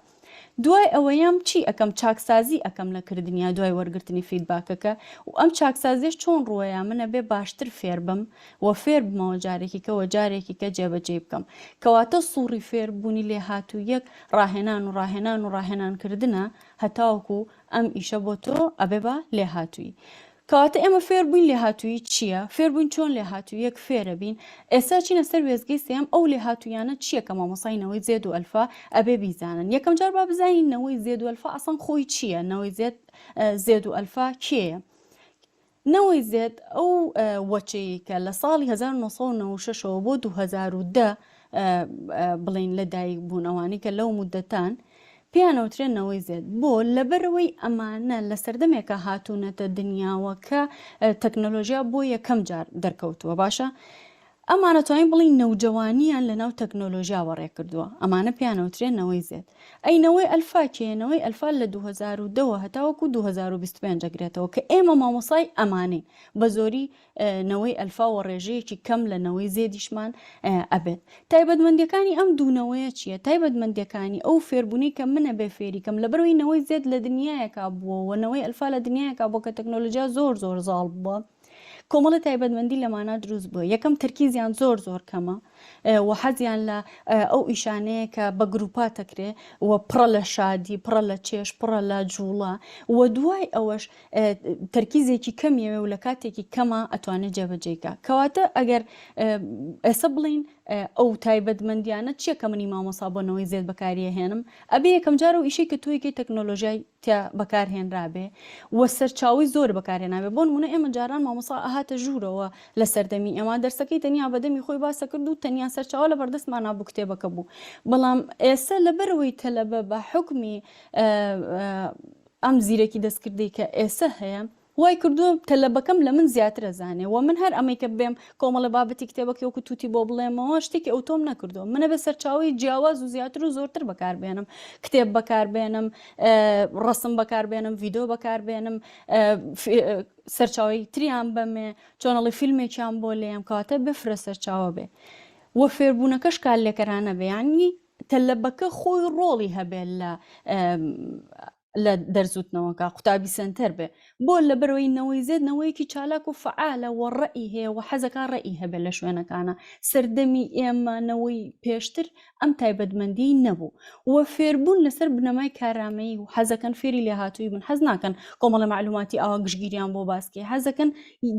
S2: دوای ئەوەیەم چی ئەکەم چاکسازی ئەکەم لە کردنیا دوای وەرگرتنی feedback ەکە و ئەم چاکسازیەش چۆن ڕوەیا من ئەبێ باشتر فێربم و فێربمەوە جارێکی کە وە جارێکی کە جێبەجێی بکەم کەواتە سوڕی فێربوونی لێهاتوویەک ڕاهێنان و ڕاهێنان و ڕاهێنان کردنە هەتاوەکو ئەم ئیشە بۆ تۆ ئەبێ بە لێهاتوویی کەواتە ئێمە فێر بووین لێهاتوویی چییە، فێر بووین چۆن لێهاتوویەک فێرە بین، ئێستا چینە سەر وێستگەی سێیەم ئەو لێهاتوویانە چییە کە مامۆستای نەوەی زێد و ئەلفا ئەبێ بیزانن. یەکەم جار با بزانین نەوەی زێد و ئەلفا ئەسڵەن خۆی چییە، نەوەی زێد زێد و ئەلفا کێیە؟ نەوەی زێد ئەو وەچەیەی کە لە ساڵی 1996 ەوە بۆ 2010 بڵێین لە دایک بوون ئەوانەی کە لەو مودەتان پێیان ئەوترێن نەوەی زێد بۆ لەبەرئەوەی ئەمانە لە سەردەمێکا هاتوونەتە دنیاوە کە تەکنەلۆژیا بۆ یەکەم جار دەرکەوتووە باشە ئەمانە توانین بڵێین نەوجەوانیان لەناو تەکنۆلۆژیا بەڕێ کردووە ئەمانە پێیان ئەوترێن نەوەی زێد ئەی نەوەی ئەلفا کێیە نەوەی ئەلفا لە 2010 ەوە هەتاوەکو 2025 ئەگرێتەوە کە ئێمە مامۆسای ئەمانەین بە زۆری نەوەی ئەلفا وە ڕێژەیەکی کەم لە نەوەی زێدیشمان ئەبێت. تایبەتمەندیەکانی ئەم دوو نەوەیە چیە؟ تایبەتمەندیەکانی ئەو فێربوونەی کە من ئەبێ فێری کەم لەبەرئەوەی نەوەی زێد لە دنیایەکا بووە وە نەوەی ئەلفا لە دنیایەکا بووە کە تەکنۆلۆجیا زۆر زۆر زاڵ بووە کۆمەڵی تایبەتمەندی لەمانە دروست بووە یەکەم تەرکیزیان زۆر زۆر کەمە و حەزیان لە ئەو ئیشانەیە کە بە گروپات ئەکرێ و پڕە لە شادی پڕە لە چێژ پڕە لە جوڵە و دوای ئەوەش تەرکیزێکی کەمیەوێ و لە کاتێکی کەما ئەتوانێت جێبەجێی کا کەواتە ئەگەر ئێستا بڵین ئەو تایبەتمەندیانە چییە کە منی مامۆسا بۆ نەوەی زێد بەکاریەهێنم ئەبێ یەکەم جار و ئیشەی کە تۆیکەی تەکنۆلۆژیای تیا بەکارهێنرابێ و سەرچاوەی زۆر بەکارهێنابێ بۆ نمونە ئێمە جاران مامۆسا ئەهاتە ژوورەوە لە سەردەمی ئێمە دەرسەکەی تەنیا بەدەمی خۆی باسە کرد و تەنیا سەرچاوە لە بەردەستمانا بوو کتێبەکە بوو بەڵام ئێستا لەبەرەوەی تەلەبە بە حوکمی ئەم زیرەکی دەستکردەی کە ئێسە هەیە وای کردووە تەلەبەکەم لە من زیاتر ئەزانێ وە من هەر ئەمەی کە بێم کۆمەڵە بابەتی کتێبەکەی وەکو توتی بۆ بڵێمەوە شتێکی ئەوتۆم نەکردووە من ئەبێ سەرچاوەی جیاواز و زیاتر و زۆرتر بەکاربێنم کتێب بەکاربێنم ڕەسم بەکاربێنم ڤیدۆ بەکاربێنم سەرچاوەی تریان بەمێ چۆنەڵی فیلمێکیان بۆ لێم کەواتە بێ فرە سەرچاوە بێ وە فێربوونەکەش کارلێکەرانە بێ یانی تەلەبەکە خۆی ڕۆڵی هەبێ لە. لە دەرزوتنەوەکە قوتابی سەنتەر بێ بۆ لەبەرەوەی نەوەی زێد نەوەیەکی چالاک و فەعالە و ڕەئی هەیە و حەزەکا ڕەئی هەبێ لە شوێنەکانە سەردەمی ئێمە نەوەی پێشتر ئەم تایبەتمەندیی نەبوو و فێربوون لەسەر بنەمای کارامەیی و حەزەکەن فێری لێهاتووی بن حەز ناکەن کۆمەڵە مەعلوماتی ئاوا گشتگیریان بۆ باسکەی حەزەکەن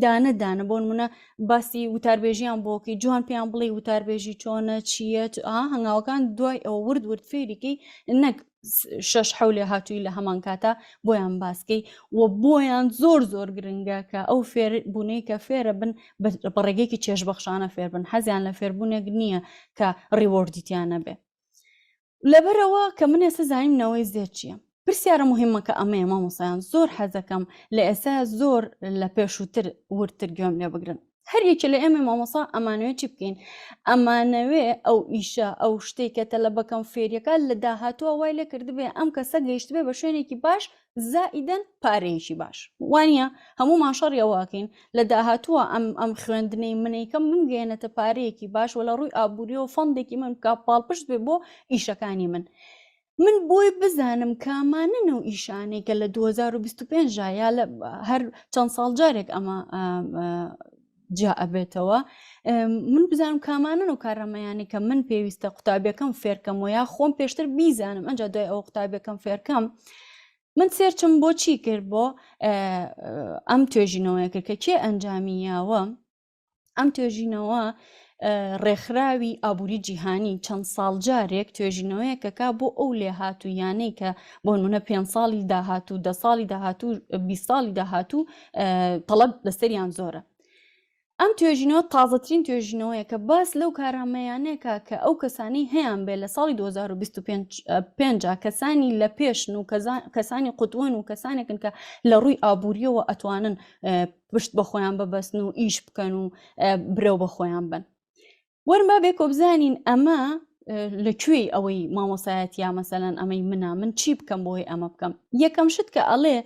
S2: دانە دانە بۆ نمونە باسی وتاربێژیان بۆکەی جوان پێیان بڵێ وتاربێژی چۆنە چییە هەنگاوەکان دوای ئەوە ورد ورد فێریکەی نەک شەش حەو لێهاتووی لە هەمان کاتا بۆیان باسکەی و بۆیان زۆر زۆر گرنگە کە ئەو فێر بوونەی کە فێرە بن بە ڕێگەیەکی چێژبەخشانە فێر بن حەزیان لە فێربوونێک نییە کە reward ی تیا نەبێ لەبەرەوە کە من ئێستا زانیم نەوەی زێد چییە پرسیارە مهمەکە ئەمەیە مامۆسایان زۆر حەزەکەم لە ئێستا زۆر لە پێشووتر وردتر گوێم لێ بگرن هەر یەکێ لە ئێمە مامۆسا ئەمانەوێ چی بکەین ئەمانەوێ ئەو ئیشە ئەو شتێک کە تەلەبەکەم فێریەکە لە داهاتووە وای لێ کردبێ ئەم کەسە گەیشتبێ بە شوێنێکی باش زائیدەن پارەیەکی باش وانە هەموومان شەڕی ئەوەکەین لە داهاتووە ئەم ئەم خوێندنەی منەیکەم بمگەێنێتە پارەیەکی باش و لە ڕووی ئابووریەوە fund ێکی من بکە پاڵپشت بێ بۆ ئیشەکانی من من بۆی بزانم کامانەن ئەو ئیشانەی کە لە 2025 ژا یا لە هەر چەند ساڵ جارێک ئەمە جا ئەبێتەوە من بزانم کامانن و کارەمەیانی کە من پێویستە قوتابیەکەم فێرکەم و یا خۆم پێشتر بیزانم ئەنجا دوای ئەو قوتابیەکەم فێرکەم من search م بۆ چی کرد بۆ ئەم توێژینەوەیە کرد کە کێ ئەنجامی یاوە ئەم توێژینەوە ڕێکخراوی ئابووری جیهانی چەند ساڵ جارێک توێژینەوەیەکەکە بۆ ئەو لێهاتوویانەی کە بۆ نمونە پێ ساڵی داهاتوو دە ساڵی داهاتوو 20 ساڵی داهاتوو تەڵەب لەسەریان زۆرە. ئەم توێژینەوە تازەترین توێژینەوەیە کە باس لەو کارامەیانێکە کە ئەو کەسانی هەیان بێ لە ساڵی 2025 کەسانی لە پێشن و کەسانی قوتوەن و کەسانێکن کە لە ڕووی ئابووریەوە ئەتوانن پشت بە خۆیان ببەستن و ئیش بکەن و برەو بە خۆیان بن وەرن با بێکۆ بزانین ئەمە لە کوێی ئەوەی مامۆسایەتیا مەسەلەن ئەمەی منە من چی بکەم بۆی ئەمە بکەم یەکەم شت کە ئەڵێ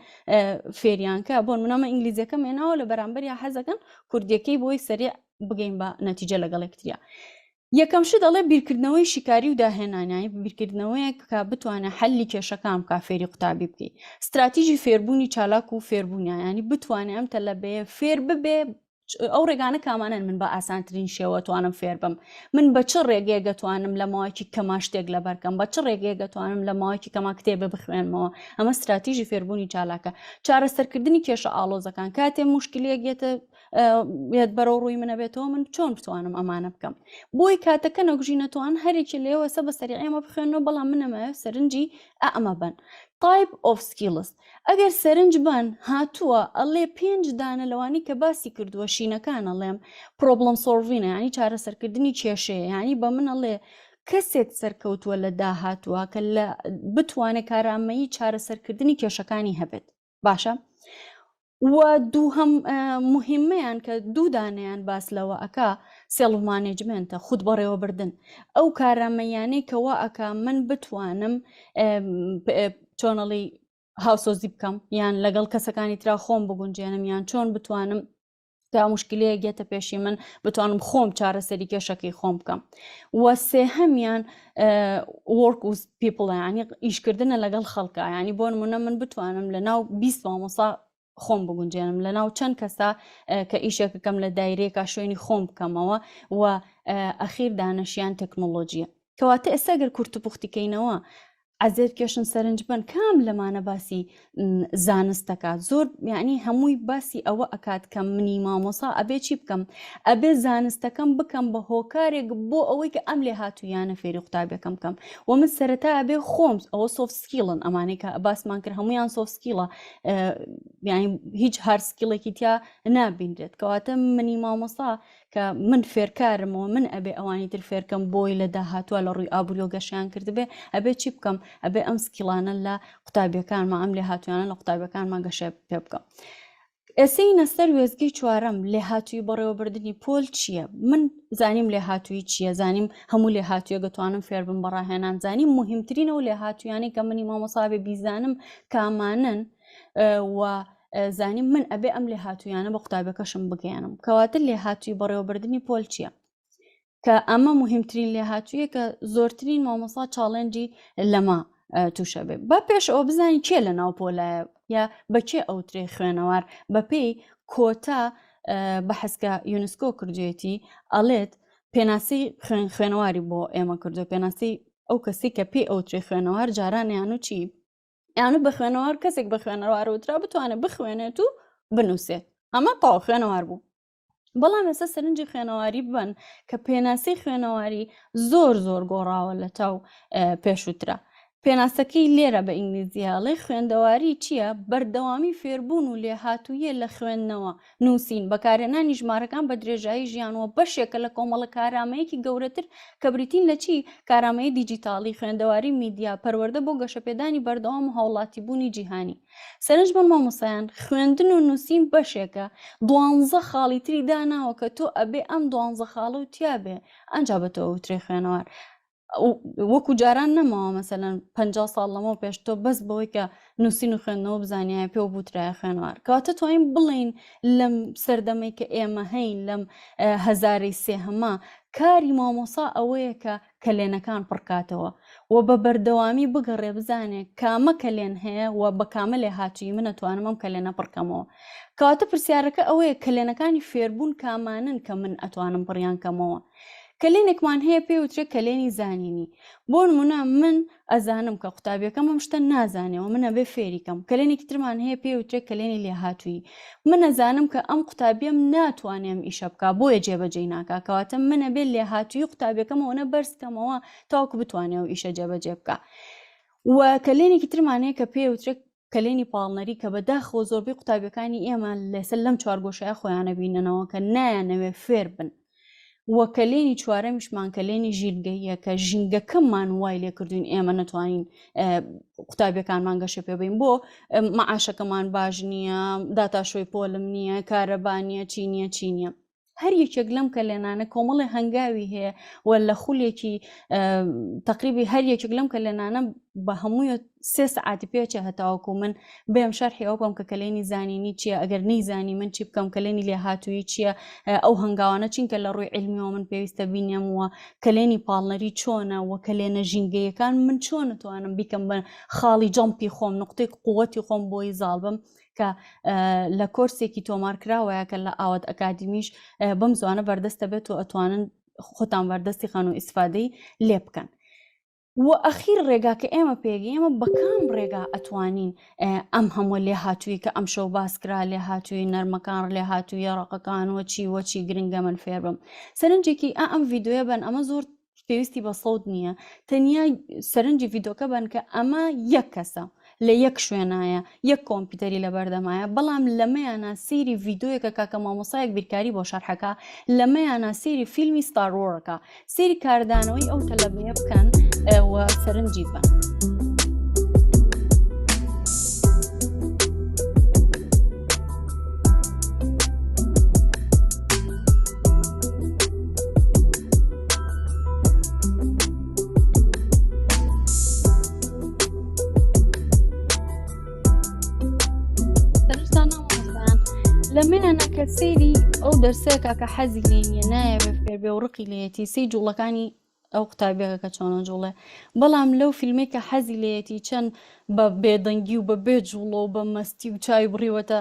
S2: فێریانکە بۆن منەمە ئینگلیزیەکەم هێناوە لە بەرامبەریا حەزەکەن کوردیەکەی بۆی سەریع بگەین بە نەتیجە لەگەڵ یەکتریا یەکەم شت ئەڵێ بیرکردنەوەی شیکاری و داهێنان یانی بیرکردنەوەیەک کە بتوانێت حەلی کێشەکان بکا فێری قوتابی بکەی ستراتیژی فێربوونی چالاک و فێربوونیان ینی بتوانێت ئەم تەلەبەیە فێر ببێ ئەو ڕێگانە کامانەن من بە ئاسانترین شێوە توانم فێر بم من بە چ ڕێگەیەک دەتوانم لە ماوەیەکی کەما شتێک لەبەرکەم بە چ ڕێگەیەک دەتوانم لە ماوەیەکی کەما کتێبە بخوێنمەوە ئەمە ستراتیژی فێربوونی چالاکە چارەسەرکردنی کێشە ئاڵۆزەکان کاتێ موشکلەیەک یەتە بێت بەرەو ڕووی منە بێتەوە من چۆن بتوانم ئەمانە بکەم بۆی کاتەکە نەگوژی نەتوان هەرێکی لێوە سە بە سەری ئێمە بخوێنەوە بەڵام منەمە سەرنجی ئەمە بن type of skills ئەگەر سەرنج بن هاتووە ئەڵێ پێنج دانە لەوانی کە باسی کردووە شینەکان ئەڵێم problem solving ە ینی چارەسەرکردنی کێشەیە ینی بە من ئەڵێ کەسێک سەرکەوتووە لە داهاتووە کە لە بتوانێت کارامەیی چارەسەرکردنی کێشەکانی هەبێت باشە و دووهەم مهمەیان کە دوو دانەیان باس لەوە ئەکا self management ە خود بەڕێوەبردن ئەو کارامەیانەی کەوا ئەکا من بتوانم چۆنەڵی هاوسۆزی بکەم یان لەگەڵ کەسەکانی ترا خۆم بگونجێنم یان چۆن بتوانم تا مشکلەیەک یەتە پێشی من بتوانم خۆم چارەسەری کێشەکەی خۆم بکەم و سێهەمیان work with people ینی ئیشکردنە لەگەڵ خەڵکە ینی بۆ نمونە من بتوانم لە ناو 20 مامۆسا خۆم بگونجێنم لە ناو چەند کەسا کە ئیشێکەکەم لە دایرەیەکا شوێنی خۆم بکەمەوە و ئەخیر دانەشیان تەکنۆلۆژیە کەواتە ئێستا گەر کورت و پوختیکەینەوە عەزێت کێشن سەرنج بن کام لەمانە باسی زانست دەکات زۆر یعنی هەمووی باسی ئەوە ئەکات کە منی مامۆسا ئەبێ چی بکەم ئەبێ زانستەکەم بکەم بە هۆکارێک بۆ ئەوەی کە ئەم لێ هاتوویانە فێری قوتابیەکەم بکەم و من سەرەتا ئەبێ خۆم ئەوە soft skill ن ئەمانەی کە باسمان کرد هەمویان soft skill ە یعنی هیچ hard skill ێکی تیا نابینرێت کەواتە منی مامۆسا کە من فێرکارمەوە من ئەبێ ئەوانی تر فێرکەم بۆی لە داهاتوە لە ڕووی ئابووریەوە گەشیان کردبێ ئەبێ چی بکەم ئەبێ ئەم skill انە لە قوتابیەکانما ئەم لێهاتویانە لە قوتابیەکانما گەشە پێ بکەم ئێسەینە سەر وێستگەی چوارەم لێهاتووی بەڕێوەبردنی پۆل چییە؟ من زانیم لێهاتووی چییە زانیم هەموو لێهاتوویە گەتوانم فێربم بە ڕاهێنان زانیم مهمترین ئەو لێهاتوویانەی کە منی مامۆسا بێ بیزانم کامانن و زانیم من ئەبێ ئەم لێهاتوویانە بە قوتابەکەشم بگەیەنم کەواتە لێهاتووی بەڕێوەبردنی پۆل چییە؟ کە ئەمە مهمترین لێهاتوویە کە زۆرترین مامۆسا challenge ی لەمە. تووشە بێ. با پێش ئەوە بزانین کێ لە ناو پۆلایە یا بە کێ ئەوترێ خوێنەوار بەپێی کۆتا بەحسکە یونسکۆ کردوێتی ئەڵێت پێناسی خوێن خوێنەواری بۆ ئێمە کردو پێناسی ئەو کەسی کە پێی ئەوترێ خوێنەوار جارانیان و چی یانو بە خوێنەوار کەسێک بە خوێنەوار وترا بتوانێت بخوێنێت و بنووسێت ئەمە تەواو خوێنەوار بوو بەڵام ئێستا سەرنجی خوێنەواری ببەن کە پێناسی خوێنەواری زۆر زۆر گۆڕاوە لە چاو پێشووترا پێناسەکەی لێرە بە ئینگلیزیە ئەڵێ خوێندەواری چییە؟ بەردەوامی فێربوون و لێهاتوویە لە خوێندنەوە، نووسین، بەکارهێنانی ژمارەکان بە درێژایی ژیان و بەشێکە لە کۆمەڵە کارامەیەکی گەورەتر کە بریتین لە چی؟ کارامەیی دیجیتاڵی، خوێندەواری میدیا، پەروەردە بۆ گەشەپێدانی بەردەوام و هاوڵاتیبوونی جیهانی. سەرنج بەن مامۆستایان، خوێندن و نووسین بەشێکە، دوانزە خاڵی تری داناوە کە تۆ ئەبێ ئەم دوانزە خاڵە و تیا بێ ئەنجا بە تۆ ئەوترێ خوێنەوار. وەکو جاران نەماوە مەسەلەن 50 ساڵ لەمەوە پێش تۆ بەس بەوەی کە نووسین و خوێندنەوە بزانایە پێوە بوترایە خوێنوار کەواتە توانین بڵین لەم سەردەمەی کە ئێمە هەین لەم هەزارەی سێهەمە کاری مامۆسا ئەوەیە کە کەلێنەکان پڕکاتەوە و بە بەردەوامی بگەڕێ بزانێ کامە کەلێن هەیە و بە کامە لێ هاتووی منە توانم ئەم کەلێنە پڕکەمەوە کەواتە پرسیارەکە ئەوەیە کەلێنەکانی فێربوون کامانن کە من ئەتوانم پڕیان کەمەوە کەلێنێکمان هەیە پێی وترێ کەلێنی زانینی. بۆ نمونە من ئەزانم کە قوتابیەکەم ئەم شتە نازانێ و من ئەبێ فێری کەم. کەلێنێکی ترمان هەیە پێی وترێ کەلێنی لێهاتوویی. من ئەزانم کە ئەم قوتابیەم ناتوانێ ئەم ئیشە بکا بۆیە جێبەجێی ناکا. کەواتە من ئەبێ لێهاتوویی قوتابیەکەم ئەوەنە بەرز کەمەوە تاوەکو بتوانێ ئەو ئیشە جێبەجێ بکا. و کەلێنێکی ترمان هەیە کە پێی وترێ کەلێنی پاڵنەری کە بەداخەوە زۆربەی قوتابیەکانی ئێمە لەسەر لەم چوارگۆشەیە خۆیانە بیننەوە کە نایانەوێ فێر بن و کەلێنی چوارەمیشمان کەلێنی ژینگەیە کە ژینگەکەمان وای لێ کردوین ئێمە نەتوانین قوتابیەکانمان گەشە پێ بین بۆ معاشەکەمان باش نییە داتاشۆی پۆلم نییە کارەبا نییە چی نییە چی نییە هەر یەکێک لەم کەلێنانە کۆمەڵی هەنگاوی هەیە و لە خولێکی تقریبی هەر یەکێک لەم کەلێنانە بە هەمووی سێ سعاتی پێچە هەتاوەکو من بێم شەرحی ئەو بکەم کە کەلێنی زانینی چییە ئەگەر نەیزانی من چی بکەم کەلێنی لێهاتوویی چییە ئەو هەنگاوانە چین کە لە ڕووی علمیەوە من پێویستە بینێمەوە کەلێنی پاڵنەری چۆنە و کەلێنە ژینگەیەکان من چۆن توانم بیکەم بە خاڵی جەمپی خۆم نقطەی قوتی خۆم بۆی زاڵ بم کە لە کۆرسێکی تۆمارکراوەیە کە لە ئاوات ئەکادیمیش بەم زوانە بەردەستە بێت و ئەتوانن خۆتان بەردەستی خان و ئیسفادەی لێ بکەن. و ئەخیر ڕێگا کە ئێمە پێگە ئێمە بەکام ڕێگا ئەتوانین ئەم هەموو لێ هاتووی کە ئەم شەو باس کرا لێ هاتووی نەرمەکان لێ هاتوویە ڕقەکان وە چی وەچی گرنگە من فێر بم سەرنجێکی ئا ئەم ڤیددیوە بن ئەمە زۆر پێویستی بە سەوت نییە تەنیا سەرنجی ڤیدۆکە بن کە ئەمە یەک کەسە لە یەک شوێنایە یەک کۆمپیوتەری لە بەردەمایە بەڵام لەمەیانە سەیری ڤیدۆیەکە کاکە مامۆسایەک بیرکاری بۆ شەرحەکە لەمەیانە سەیری فیلمی Star War ەکە سەیری کاردانەوەی ئەو تەلەبەیە بکەن و سەرنجی بن. لەمەیانە کە سەیری ئەو دەرسێکە کە حەزی لێ نییە نایەوێ فێر بێ و ڕقی لێیەتی سەی جوڵەکانی ئەو قوتابیەکە کە چۆنە جوڵێ بەڵام لەو فیلمێک کە حەزی لێیەتی چەند بە بێدەنگی و بە بێ جوڵە و بە مەستی و چاوی بڕیوەتە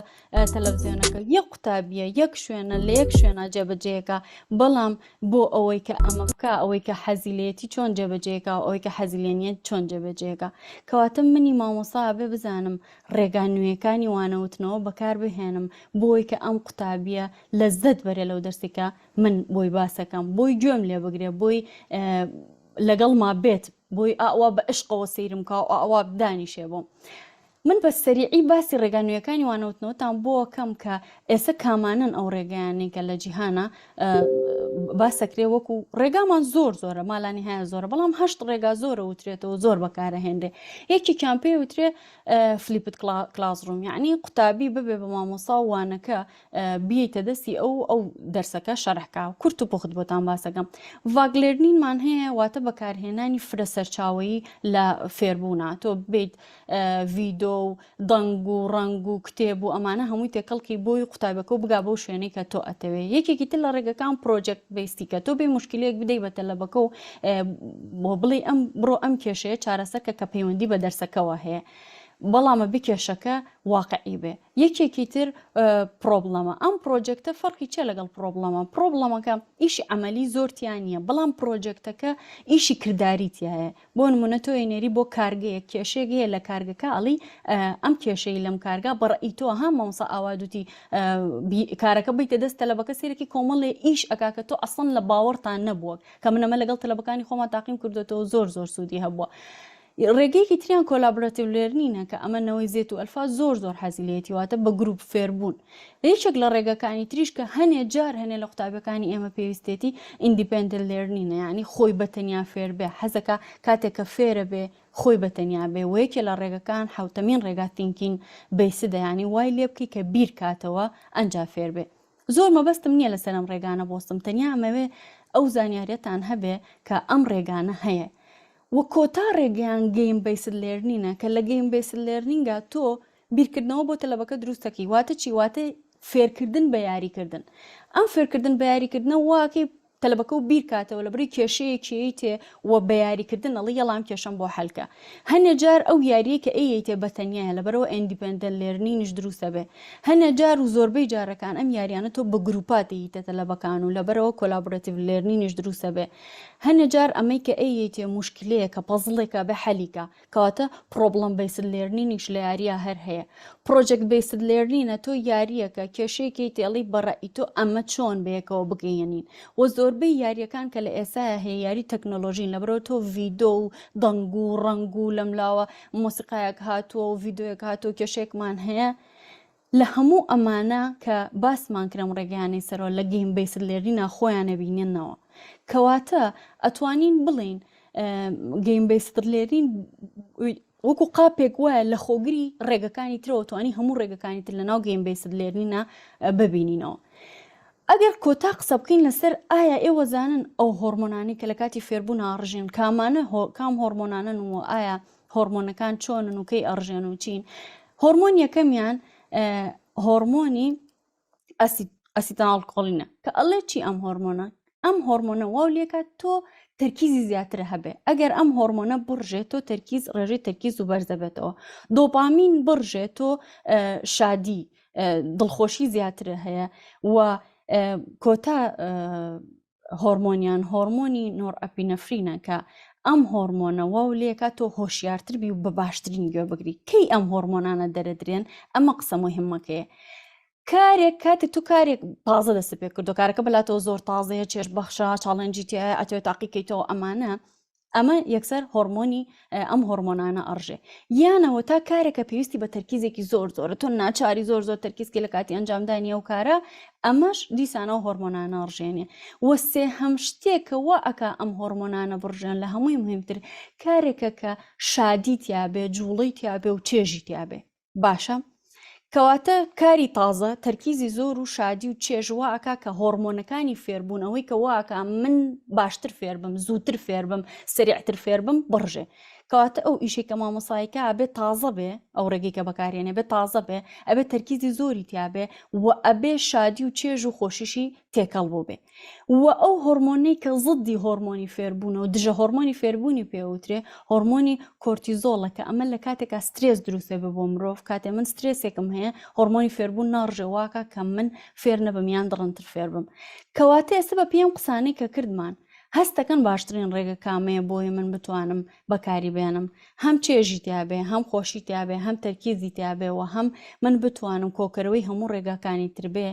S2: تەلەڤزیۆنەکە یەک قوتابیە یەک شوێنە لە یەک شوێنە جێبەجێەکە بەڵام بۆ ئەوەی کە ئەمە بکە ئەوەی کە حەزی لێتی چۆن جێبەجێەکە و ئەوەی کە حەزی لێ نییە چۆن جێبەجێەکە کەواتە منی مامۆسا بێ بزانم ڕێگا نوێیەکانی وانەوتنەوە بەکار بهێنم بۆی کە ئەم قوتابیە لەزەت بەرێ لەو دەرسێکە من بۆی باسەکەم بۆی گوێم لێ بگرێ بۆی لەگەڵما بێت بۆی ئاوا بە عشقەوە سەیرم کا و ئاوا دانیشێ بۆم من بە سەریعی باسی ڕێگا نوێیەکانی وانەوتنەوەتان بۆ کەم کە ئێستا کامانن ئەو ڕێگایانەی کە لە جیهانە باسەکرێ وەکو ڕێگامان زۆر زۆرە مالانی هەیە زۆرە بەڵام هەشت ڕێگا زۆرە وترێتەوە زۆر بەکارەهێنرێ یەکێکیان پێ وترێ flipped classroom یعنی قوتابی ببێ بە مامۆسا و وانەکە بیەیتە دەستی ئەو ئەو دەرسەکە شەرحکا کورت و پوخت بۆتان باسەکەم vague learning مان هەیە واتە بەکارهێنانی فرە سەرچاوەیی لە فێربوونا تۆ بیت ڤیدۆ. ڤیدۆ و دەنگ و ڕەنگ و کتێب و ئەمانە هەمووی تێکەڵکی بۆی قوتابەکە و بگا بەو شوێنەی کە تۆ ئەتەوێ. یەکێکی تر لە ڕێگەکان project based ی کە تۆ بێ موشکیلەیەک بدەی بە تەلەبەکە و بۆ بڵێی ئەم بڕۆ ئەم کێشەیە چارەسەر کە کە پەیوەندی بە دەرسەکەوە هەیە بەڵام ئەبێ کێشەکە واقعی بێ. یەکێکی تر problem ە ئەم project ە فەرقی چیە لەگەڵ problem ە؟ problem ەکە ئیشی عەمەلی زۆر تیا نییە بەڵام project ەکە ئیشی کرداری تیایە بۆ نمونە تۆ ئەینێری بۆ کارگەیەک کێشەیەک هەیە لە کارگەکە ئەڵی ئەم کێشەی لەم کارگا بەڕئی تۆ ها مامۆستا ئاوا دوتی کارەکە بیتە دەست تەلەبەکە سێرەکی کۆمەڵێ ئیش ئەکا کە تۆ ئەسڵەن لە باوەڕتان نەبووە کە من ئەمە لەگەڵ تەلەبەکانی خۆمان تاقیم کردوێتەوە زۆر زۆر سوودی هەبووە ڕێگەیەکی تریان collaborative learning ە کە ئەمە نەوەی زێت و ئەلفا زۆر زۆر حەزی لێیەتی واتە بە گروپ فێربوون. یەکێک لە ڕێگەکانی تریش کە هەنێ جار هەنێ لە قوتابیەکانی ئێمە پێویستێتی independent learning ە یانی خۆی بە تەنیا فێر بێ حەزەکا کاتێک کە فێرە بێ خۆی بە تەنیا بێ وە یەکێ لە ڕێگەکان حەوتەمین ڕێگا thinking based ە یانی وای لێ بکەی کە بیر کاتەوە ئەنجا فێر بێ. زۆر مەبەستم نیە لەسەر ئەم ڕێگانە بۆستم تەنیا ئەمەوێ ئەو زانیاریەتان هەبێ کە ئەم ڕێگانە هەیە وە کۆتا ڕێگەیان game based learning ە کە لە game based learning ا تۆ بیرکردنەوە بۆ تەلەبەکە دروست دەکەی واتە چی واتە فێرکردن بە یاریکردن ئەم فێرکردن بە یاریکردنە واکەی تەلەبەکە و بیر کاتەوە لە بری کێشەیەکی تێ و بە یاریکردن ئەڵێ یەڵا ئەم کێشەم بۆ حەلکە هەنێ جار ئەو یاریەی کە ئەیەیتێ بە تەنیایە لەبەرئەوە independent learning یش دروست ئەبێ هەنێ جار و زۆربەی جارەکان ئەم یاریانە تۆ بە گروپات ئەییتە تەلەبەکان و لەبەرئەوە collaborative learning یش دروست ئەبێ هەنێ جار ئەمەی کە ئەیەیتێ موشکلەیەکە puzzle ێکە ئەبێ حەلی کا کەواتە problem based learning یش لە یارییا هەر هەیە. project based learning ە تۆ یارییەکە کێشەیەکی تێڵی بە ڕەئی تۆ ئەمە چۆن بەیەکەوە بگەیەنین وە زۆربەی یارییەکان کە لە ئێسایا هەیە یاری تەکنۆلۆژین لەبەرئەوە تۆ ڤیدۆ و دەنگ و ڕەنگ و لەملاوە مۆسیقایەک هاتووە و ڤیدۆیەک هاتووە کێشەیەکمان هەیە لە هەموو ئەمانە کە باسمان کرد ئەم ڕێگایانەی سەرەوە لە game based learning ا خۆیان ئەبیننەوە کەواتە ئەتوانین بڵێین game based learning وەکو قاپێک وایە لە خۆگری ڕێگەکانی ترەوە توانی هەموو ڕێگەکانی تر لە ناو game based learning ا ببینینەوە. ئەگەر کۆتا قسە بکەین لەسەر ئایا ئێوە زانن ئەو هۆرمۆنانەی کە لە کاتی فێربوون ئاڕژێن کامانە کام هۆرمۆنانەن و ئایا هۆرمۆنەکان چۆنن و کەی ئەڕژێن و چین هۆرمۆن یەکەمیان هۆرمۆنی acetylcholine ە کە ئەڵێ چی ئەم هۆرمۆنە ئەم هۆرمۆنە واو لێکات تۆ تەرکیزی زیاتر هەبێ ئەگەر ئەم هۆرمۆنە بڕژێت تۆ تەرکیز ڕێژەی تەرکیز و بەرزەبێتەوە دۆپامین بڕژێت تۆ شادی دڵخۆشی زیاتر هەیە و کۆتا هۆرمۆنیان هۆرمۆنی norepinephrine ە کە ئەم هۆرمۆنە واو لێکا تۆ هۆشیارتر بی و بە باشترین گوێ بگری کەی ئەم هۆرمۆنانە دەرەدرێن ئەمە قسە مهمەکەیە کارێک کاتێک تو کارێک تازە دەست پێ کردو کارەکە بەلاتەوە زۆر تازەیە چێژ بەخشە challenge ی تایە ئەتەوێ تاقیکەیتەوە ئەمانە ئەمە یەکسەر هۆرمۆنی ئەم هۆرمۆنانە ئەڕژێ یانەوە تا کارێکە پێویستی بە تەرکیزێکی زۆر زۆرە تۆ ناچاری زۆر زۆر تەرکیزکی لە کاتی ئەنجامدانی ئەو کارە ئەمەش دیسانەوە هۆرمۆنانە ئەڕژێنێ و سێهەم شتێکە وا ئەکا ئەم هۆرمۆنانە بڕژێن لە هەمووی مهمتر کارێکە کە شادی تیابێ جوڵەی تیابێ و چێژی تیابێ باشە کەواتە کاری تازە تەرکیزی زۆر و شادی و چێژ وا ئەکا کە هۆرمۆنەکانی فێربوون ئەوەی کە وا ئەکا من باشتر فێربم زووتر فێربم سریعتر فێربم بڕژێ کەواتە ئەو ئیشەی کە مامۆسایکە ئەبێ تازە بێ ئەو ڕێگەی کە بەکارێنێ بێ تازە بێ ئەبێ تەرکیزی زۆری تیابێ و ئەبێ شادی و چێژ و خۆشیشی تێکەڵ بووبێ و ئەو هۆرمۆنەی کە زدی هۆرمۆنی فێربوونە و دژە هۆرمۆنی فێربوونی پێوترێ هۆرمۆنی کۆرتیزۆڵە کە ئەمە لە کاتێکا سترێس دروستە بێ بۆ مرۆڤ کاتێ من سترێسێکم هەیە هۆرمۆنی فێربوون ناڕژێ واکە کە من فێر نەبم یان دڕندتر فێر بم کەواتە ئێستا بە پێم قسانەی کە کردمان هەستەکەن باشترین ڕێگە کامەیە بۆیە من بتوانم بەکاری بێنم هەم چێژی تیابێ هەم خۆشی تیابێ هەم تەرکیزی تیابێ و هەم من بتوانم کۆکەرەوەی هەموو ڕێگاکانی تر بێ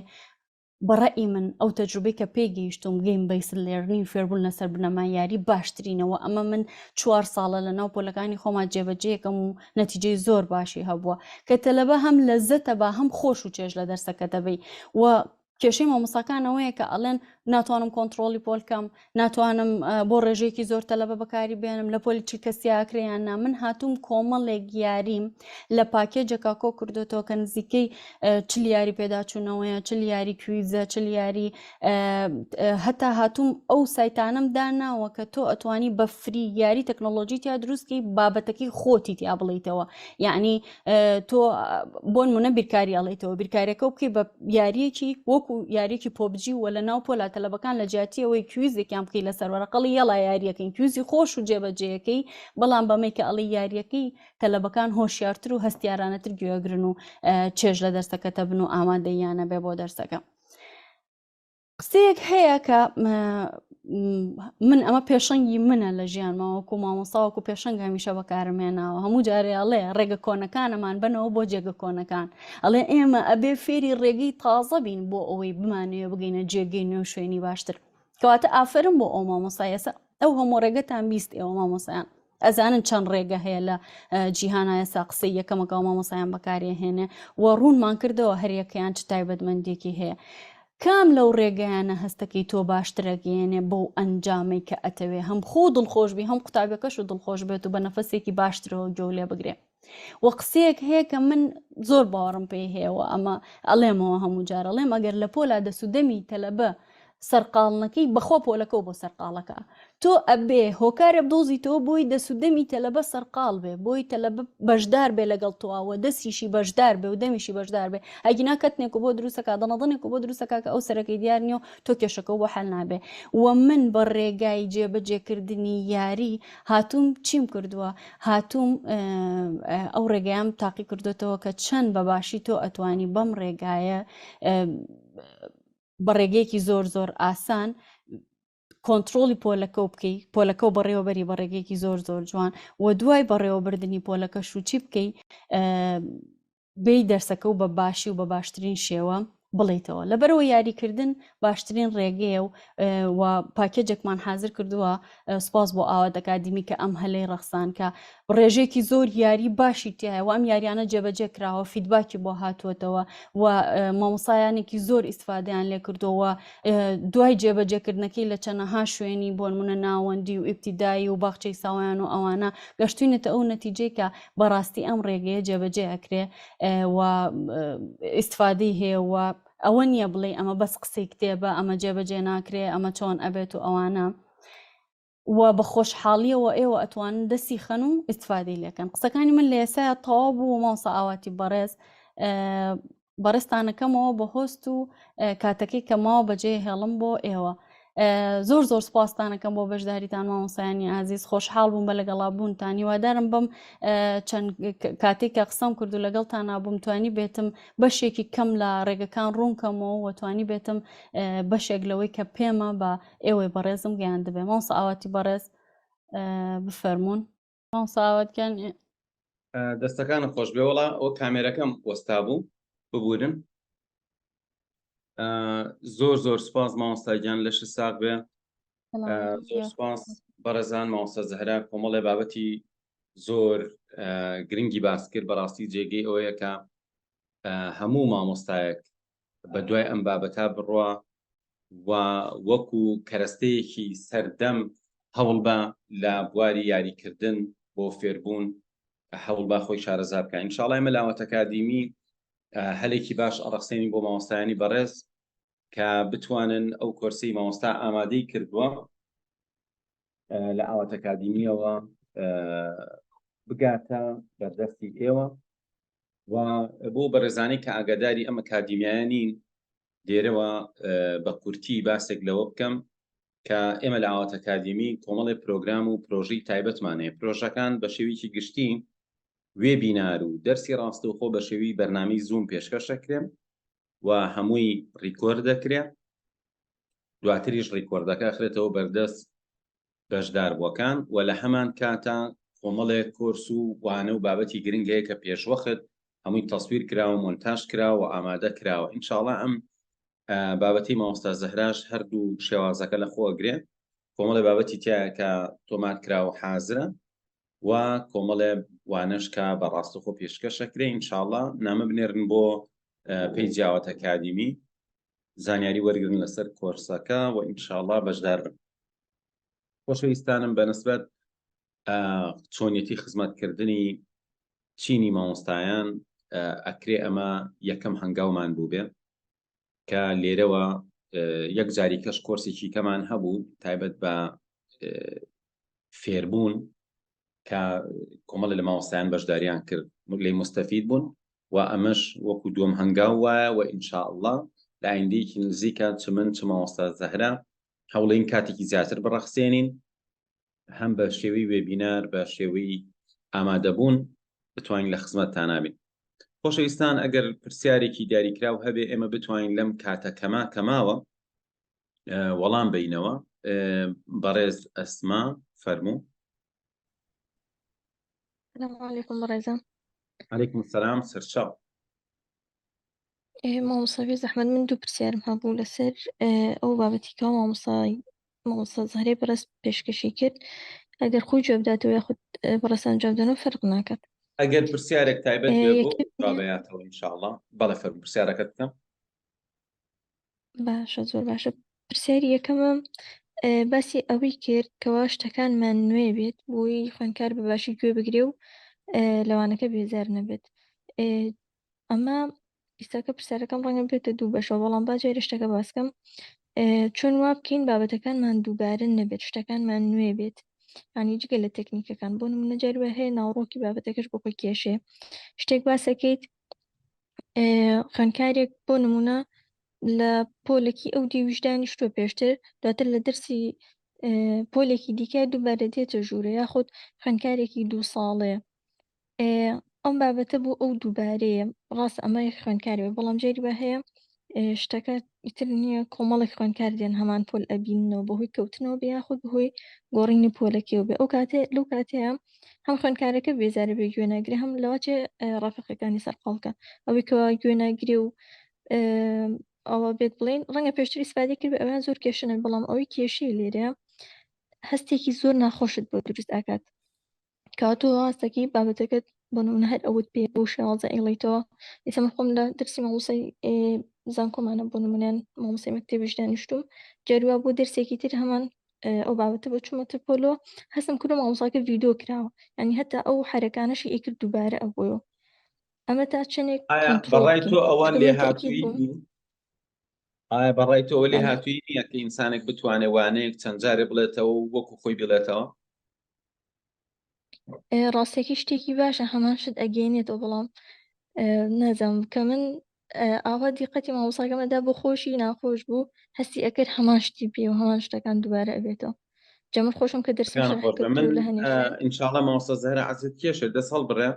S2: بە ڕەئی من ئەو تەجروبەی کە پێی گەیشتووم game based learning فێربوون لەسەر بنەمای یاری باشترینە وە ئەمە من چوار ساڵە لە ناو پۆلەکانی خۆما جێبەجێکەم و نەتیجەی زۆر باشی هەبووە کە تەلەبە هەم لەزەتە با هەم خۆش و چێژ لە دەرسەکە دەبەی و. کێشەی مامۆستاکان ئەوەیە کە ئەڵێن ناتوانم کۆنتڕۆڵی پۆل کەم، ناتوانم بۆ ڕێژەیەکی زۆر تەلەبە بەکاری بێنم، لە پۆلی چی کەسیا ئەکرێ یان نا. من هاتووم کۆمەڵێک یاریم لە پاکێجێکا کۆ کردوێتەوە کە نزیکەی چل یاری پێداچوونەوەیە، چل یاری quiz ە، چل یاری هەتا هاتووم ئەو سایتانەم داناوە کە تۆ ئەتوانی بە free یاری تەکنۆلۆژی تیا دروستکی بابەتەکەی خۆتی تیا بڵیتەوە. یعنی تۆ بۆ نمونە بیرکاری ئەڵیتەوە بیرکاریەکە بکەی بە یاریەکی وەکو یاریەکی PUBG وە لە ناو پۆلا تەلەبەکان لە جیاتی ئەوەی quiz ێکیان بکەی لەسەر وەرەقەڵی یەڵا یاریەکەین quiz ی خۆش و جێبەجێیەکەی بەڵام بەمەی کە ئەڵی یاریەکەی تەلەبەکان هۆشیارتر و هەستیارانەتر گوێگرن و چێژ لە دەرسەکەتە بن و ئامادەیانە بێ بۆ دەرسەکە. قسەیەک هەیە کە من ئەمە پێشەنگی منە لە ژیانما وەکو مامۆستا وەکو پێشەنگ هەمیشە بەکارم هێناوە هەموو جارێ ئەڵێ ڕێگە کۆنەکانەمان بنەوە بۆ جێگە کۆنەکان ئەڵێ ئێمە ئەبێ فێری ڕێگەی تازە بین بۆ ئەوەی بمانەوێ بگەینە جێگەی نوێ و شوێنی باشتر کەواتە ئافرم بۆ ئەو مامۆستا ئێستا ئەو هەموو ڕێگەتان 20 ئێوە مامۆسایان ئەزانن چەند ڕێگە هەیە لە جیهانا ئێستا قسەی یەکەمەکە و مامۆسایان بەکارێهێنێ و ڕوونمان کردەوە هەریەکەیان چ تایبەتمەندێکی هەیە کام لەو ڕێگەیانە هەستەکەی تۆ باشترەگەیەنێ بەو ئەنجامەی کە ئەتەوێ هەم خۆ دڵخۆش بی هەم قوتابیەکەش و دڵخۆش بێت و بە نەفەسێکی باشترەوە گوێ لێ بگرێ و قسەیەک هەیە کە من زۆر باوەڕم پێی هەیە و ئەمە ئەڵێمەوە هەموو جار ئەڵێم ئەگەر لە پۆلا دەس و دەمی تەلەبە سەرقاڵ نەکەی بەخوا پۆلەکەو بۆ سەرقاڵەکە تۆ ئەبێ هۆکارێ بدۆزیتەوە بۆی دەس و دەمی تەلەبە سەرقاڵ بێ بۆی تەلەبە بەشدار بێ لەگەڵ تۆ دەستیشی بەشدار بێ و دەمیشی بەشدار بێ ئەگینا کەتنێک و بۆ دروستەکە دەنەدەنێک و بۆ دروستەکە کە ئەو سەرەکەی دیار نییە و تۆ کێشەکە بۆ حل نابێ و من بە ڕێگای جێبەجێکردنی یاری هاتووم چیم کردووە هاتووم ئەو ڕێگەیان تاقی کردوێتەوە کە چەند بە باشی تۆ ئەتوانی بەم ڕێگایە بە ڕێگەیەکی زۆر زۆر ئاسان کۆنتترۆلی پۆلەکە و بکەی پۆلەکە و بەڕێوەبەری بە ڕێگەیەکی زۆر زۆر جوان و دوای بەڕێوەبردننی پۆلەکە شوچی بکەی بێی دەرسەکە و بە باشی و بە باشترین شێوە بڵێیتەوە لەبەرەوە یاریکردن باشترین ڕێگەیە و و پاکێجێکمان حاضر کردووە سپاس بۆ ئاوات ئەکادیمی کە ئەم هەلەی ڕەخسان کە ڕێژێکی زۆر یاری باشی تایە و ئەم یاریانە جێبەجێ کراوە feedback ی بۆ هاتووەتەوە و مامۆسایانێکی زۆر ئیسفادەیان لێ کردەوە دوای جێبەجێکردنەکەی لە چەنەها شوێنی بۆنمونە ناوەندی و ئیبتیدایی و باخچەی ساوایان و ئەوانە گەشتوینەتە ئەو نەتیجەی کە بەڕاستی ئەم ڕێگەیە جێبەجێ ئەکرێ و ئیسفادەی هەیە و ئەوە نییە بڵێ ئەمە بەس قسەی کتێبە ئەمە جێبەجێ ناکرێ ئەمە چۆن ئەبێت و ئەوانە و بە خۆشحاڵیەوە ئێوە ئەتوانن دەستی خەن و ئیسفادەی لێکەن قسەکانی من لە ئێستا تەواو بوو مامۆستا ئاواتی بەڕێز بەڕێزتانەکەمەوە بە host و کاتەکەی کە ماوە بەجێ هێڵم بۆ ئێوە زۆر زۆر سپاستانەکەم بۆ بەشداریتان مامۆسایانی ئازیز خۆشحاڵ بووم بە لەگەڵا بوونتان هیوادارم بم چەند کاتێک کە قسەم کرد و لەگەڵتان نابووم توانی بێتم بەشێکی کەم لە ڕێگەکان ڕوونکەمەوە و توانی بێتم بەشێک لەوەی کە پێمە بە ئێوەی بەڕێزم گەیاندبێ مامۆستا ئاواتی بەڕێز بفەرمونون مامۆستا ئاوات گیان
S1: دەستەکانت خۆش بێ وەڵا ئەو کامێرەکەم وەستا بوو ببورن زۆر زۆر سپاس مامۆستا گیان لەش ساغ بێ زۆر سپاس بەڕێزان مامۆستا زەهرا کۆمەڵێ بابەتی زۆر گرنگی باس کرد بەڕاستی جێگەی ئەوەیە کە هەموو مامۆستایەک بە دوای ئەم بابەتە بڕوا و وەکو کەرەستەیەکی سەردەم هەوڵبە لە بواری یاریکردن بۆ فێربوون هەوڵبا خۆی شارەزا بکە ئینشاڵا ئێمە لاوەت ئەکادیمی هەلێکی باش ئەڕەخسێنین بۆ مامۆستایانی بەڕێز کە بتوانن ئەو کۆرسەی مامۆستا ئامادەی کردووە لە ئاوات ئەکادیمیەوە بگاتە بەردەستی ئێوە و بۆ بەڕێزانی کە ئاگاداری ئەم ئەکادیمیایە نین لێرەوە بە کورتی باسێک لەوە بکەم کە ئێمە لە ئاوات ئەکادیمی کۆمەڵێ پرۆگرام و پرۆژەی تایبەتمان هەیە پرۆژەکان بە شێوەیەکی گشتی webinar و دەرسی ڕاستەوخۆ بە شێوی بەرنامەی زووم پێشکەش دەکرێن و هەمووی record دەکرێ دواتریش record ەکە ئەخرێتەوە بەردەست بەشداربووەکان و لە هەمان کاتا کۆمەڵێک کۆرس و وانە و بابەتی گرنگ هەیە کە پێشوەخت هەمووی تەسویر کراوە مۆنتاژ کراوە و ئامادە کراوە ئینشاڵا ئەم بابەتی مامۆستا زەهراش هەردوو شێوازەکە لە خۆ ئەگرێ کۆمەڵێ بابەتی تایە کە تۆمار کراوە حازرە و کۆمەڵێ وانەش کە بە ڕاستەخۆ پێشکەشەکرێ ئینشاڵا نامە بنێرن بۆ page ئاوات ئەکادیمی. زانیاری وەرگن لەسەر کۆرسەکە و ئینشاءاللە بەشدار بن. خۆشەویستانم بەنسبەت چۆنیەتی خزمەتکردنی چینی مامۆستایان ئەکرێ ئەمە یەکەم هەنگاومان بووبێ کە لێرەوە یەک جاری کەش کۆرسێکی کەمان هەبوو تایبەت بە فێربوون کە کۆمەڵی لە مامۆستایان بەشداریان کرد لێی مستەفید بوون و ئەمەش وەکو دووەم هەنگاو وایە و ئینشاءاللە لە ئایندەیەکی نزیکە چ من چ مامۆستا زەهرا هەوڵین کاتێکی زیاتر بڕەخسێنین هەم بە شێوەی وێبینار بە شێوەی ئامادەبوون بتوانین لە خزمەتتانا بین. خۆشەویستان ئەگەر پرسیارێکی دیاریکراو هەبێ ئێمە بتوانین لەم کاتە کەما کەماوە وەڵام بینەوە بەڕێز ئەسما فەرموو.
S5: سلام علیکم بەڕێزان.
S1: علیکم السلام سەرچاو.
S5: مامۆستا بێ زەحمەت من دوو پرسیارم هەبوو لەسەر ئەو بابەتی کە مامۆستای مامۆستا زەهرەی بەڕێز پێشکەشی کرد ئەگەر خۆی جواب بداتەوە یاخود بەڕێزتان جواب دەنەوە فەرق ناکات.
S1: ئەگەر پرسیارێک تایبەت بێ بۆ جوابیاتەوە ان شاء الله. بەڵێ فەرموو پرسیارەکەت بکە.
S5: باشە زۆر باشە پرسیاری یەکەمم باسی ئەوەی کرد کەوا شتەکانمان نوێ بێت بۆی خوێندکار بە باشی گوێ بگرێ و لەوانەکە بێزار نەبێت ئەمە ئیستاکە پرسیارەکەم ڕەنگە بێتە دوو بەشەوە بەڵام با جارێ شتەکە باسکەم چۆن وا بکەین بابەتەکانمان دووبارە نەبێت شتەکانمان نوێ بێت ینی جگە لە تەکنیکەکان بۆ نمونە جاری وای هەیە ناوەڕۆکی بابەتەکەش بۆ خۆی کێشێ شتێک باسەکەیت خوێندکارێک بۆ نمونە لە پۆلێکی ئەو دیویش دانیشتووە پێشتر دواتر لە دەرسی پۆلێکی دیکە دووبارە دێتە ژوورە یاخود خوێندکارێکی دوو ساڵەیە ئەم بابەتە بۆ ئەو دووبارەیە ڕاست ئەمە خوێندکاری بێ بەڵام جاری بە هەیە شتەکە ئیتر نییە کۆمەڵێک خوێندکار دێن هەمان پۆل ئەبیننەوە بەهۆی کەوتنەوە بێ یاخود بەهۆی گۆڕینی پۆلەکەیەوە بێ ئەو کاتێ لەو کاتەیە هەم خوێندکارەکە بێزارە بێ گوێ ناگرێ هەم لەوەچێ ڕەفیقەکانی سەرقاڵکە ئەوەی کەوا گوێ ناگرێ و ئەوە بێت بڵین ڕەنگە پێشتر ئیسفادەی کرد ئەویان زۆر کێشنن بەڵام ئەوەی کێشەی لێرە هەستێکی زۆر ناخۆشت بۆ دروست ئاکات کەوا تۆ ڕاستەکەی بابەتەکەت بۆ نمونە هەر ئەوت پێ بەو شێوازە ئەیڵێیتەوە ئێستا من خۆم لە دەرسی مامۆستای زانکۆمانە بۆ نمونیان مامۆستای مەکتەبیش دانیشتوم جاری وا بۆ دەرسێکی تر هەمان ئەو بابەتە بۆ چوومەتە پۆلۆ هەستم کردو مامۆستاکە ڤیدیۆ کراوە یعنی هەتا ئەو حەرەکانەشی ئەیکرد دووبارە ئەبوویەوە ئەمە تا چەندێک
S1: ئایا
S5: کۆنترۆڵ
S1: بەڕای
S5: بکەین
S1: تۆ ئەوە
S5: چونکە من تەئکید
S1: لێهاتوویی
S5: بووم
S1: نییە؟ ئایا بەڕای تۆ ئەوە
S5: بەڵێ
S1: لێهاتوویی نییە کە ئینسانێک بتوانێت وانەیەک چەند جارێ بڵێتەوە و وەکو خۆی بیڵێتەوە؟
S5: ڕاستەکەی شتێکی باشە هەمان شت ئەگەینێتەوە بەڵام نازانم کە من ئاوا دیقەتی مامۆساکەمەدا بۆ خۆشی ناخۆش بوو هەستی ئەکرد هەمان شتی پێ و هەمان شتەکان دووبارە ئەبێتەوە جا من خۆشم کە دەرسم
S1: گیانت
S5: شەرح
S1: خۆش بێ من
S5: کردو لە هەنێ شوێن
S1: ئینشاڵڵا مامۆستا زەهرا عەزیز کێشە دەست هەڵبڕێ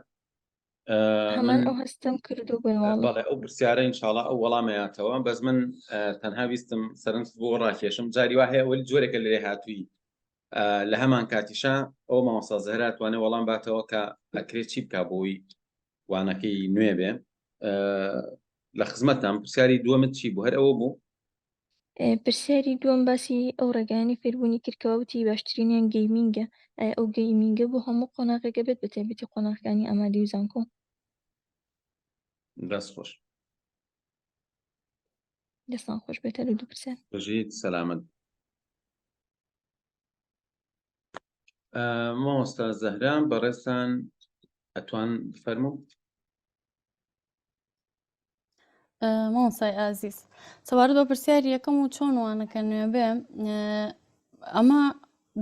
S5: هەمان
S1: من
S5: ئەو هەستەم کردو بۆی
S1: بەڵێ ئەو پرسیارە ئینشاڵا ئەو وەڵامەیاتەوە بەس من تەنها ویستم سەرنج بۆ ڕاکێشم جاری وا هەیە ئەوەی جۆرێکە لێ هاتووی لە هەمان کاتیشا ئەو مامۆستا زەهرا توانێت وەڵام باتەوە کە ئەکرێت چی بکا بۆی وانەکەی نوێ بێ لە خزمەتتان پرسیاری دووەمت چی بوو هەر ئەوە بوو
S5: پرسیاری دووەم باسی ئەو ڕێگایانەی فێربوونی کرد کەوا وتی باشترینیان gaming ە ئایا ئەو gaming ە بۆ هەموو قۆناغێکە بێت بە تایبەتی قۆناغەکانی ئامادەی و زانکۆ؟
S1: دەست خۆش.
S5: دەستان خۆش بێت هەر دوو پرسیار.
S1: بژیت سەلامەت. مامۆستا زەهرا بەڕێزتان ئەتوان بفەرموو.
S2: مامۆستای ئازیز سەبارەت بە پرسیاری یەکەم و چۆن وانەکە نوێ بێ ئەمە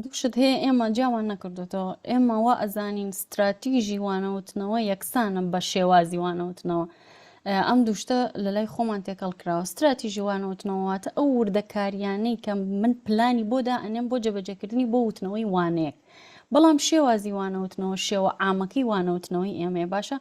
S2: دوو شت هەیە ئێمە جیامان نەکردوتەوە ئێمە وا ئەزانین ستراتیژی وانەوتنەوە یەکسانە بە شێوازی وانەوتنەوە ئەم دوو شتە لە لای خۆمان تێکەڵ کراوە ستراتیژی وانەوتنەوە واتە ئەو وردەکاریانەی کە من پلانی بۆ دائەنێم بۆ جێبەجێکردنی بۆ وتنەوەی وانەیەک بەڵام شێوازی وانەوتنەوە شێوە عامەکەی وانەوتنەوەی ئێمەیە باشە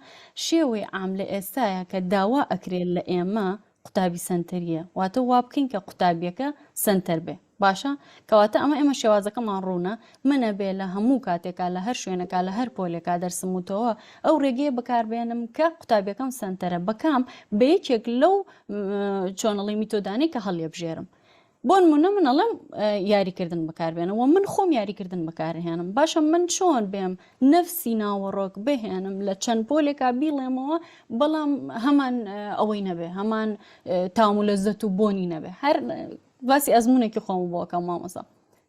S2: شێوەی عام لە ئێستایا کە داوا ئەکرێت لە ئێمە قوتابی سەنتەریە واتە وا بکەین کە قوتابیەکە سەنتەر بێ باشە کەواتە ئەمە ئێمە شێوازەکەمان ڕوونە من ئەبێ لە هەموو کاتێکا لە هەر شوێنەکا لە هەر پۆلێکا دەرسم وتەوە ئەو ڕێگەیە بەکاربێنم کە قوتابیەکەم سەنتەرە بەکام بە یەکێک لەو چۆنڵی میتۆدانەی کە هەڵیەبژێرم. بۆ نمونە من ئەڵێم یاریکردن بەکاربێنە و من خۆم یاریکردن بەکارهێنم باشە من چۆن بێم نەفسی ناوەڕۆک بهێنم لە چەند پۆلێکا بیڵێمەوە بەڵام هەمان ئەوەی نەبێ هەمان تام و لەزەت و بۆنی نەبێ هەر باسی ئەزمونێکی خۆم بۆکەم مامۆسا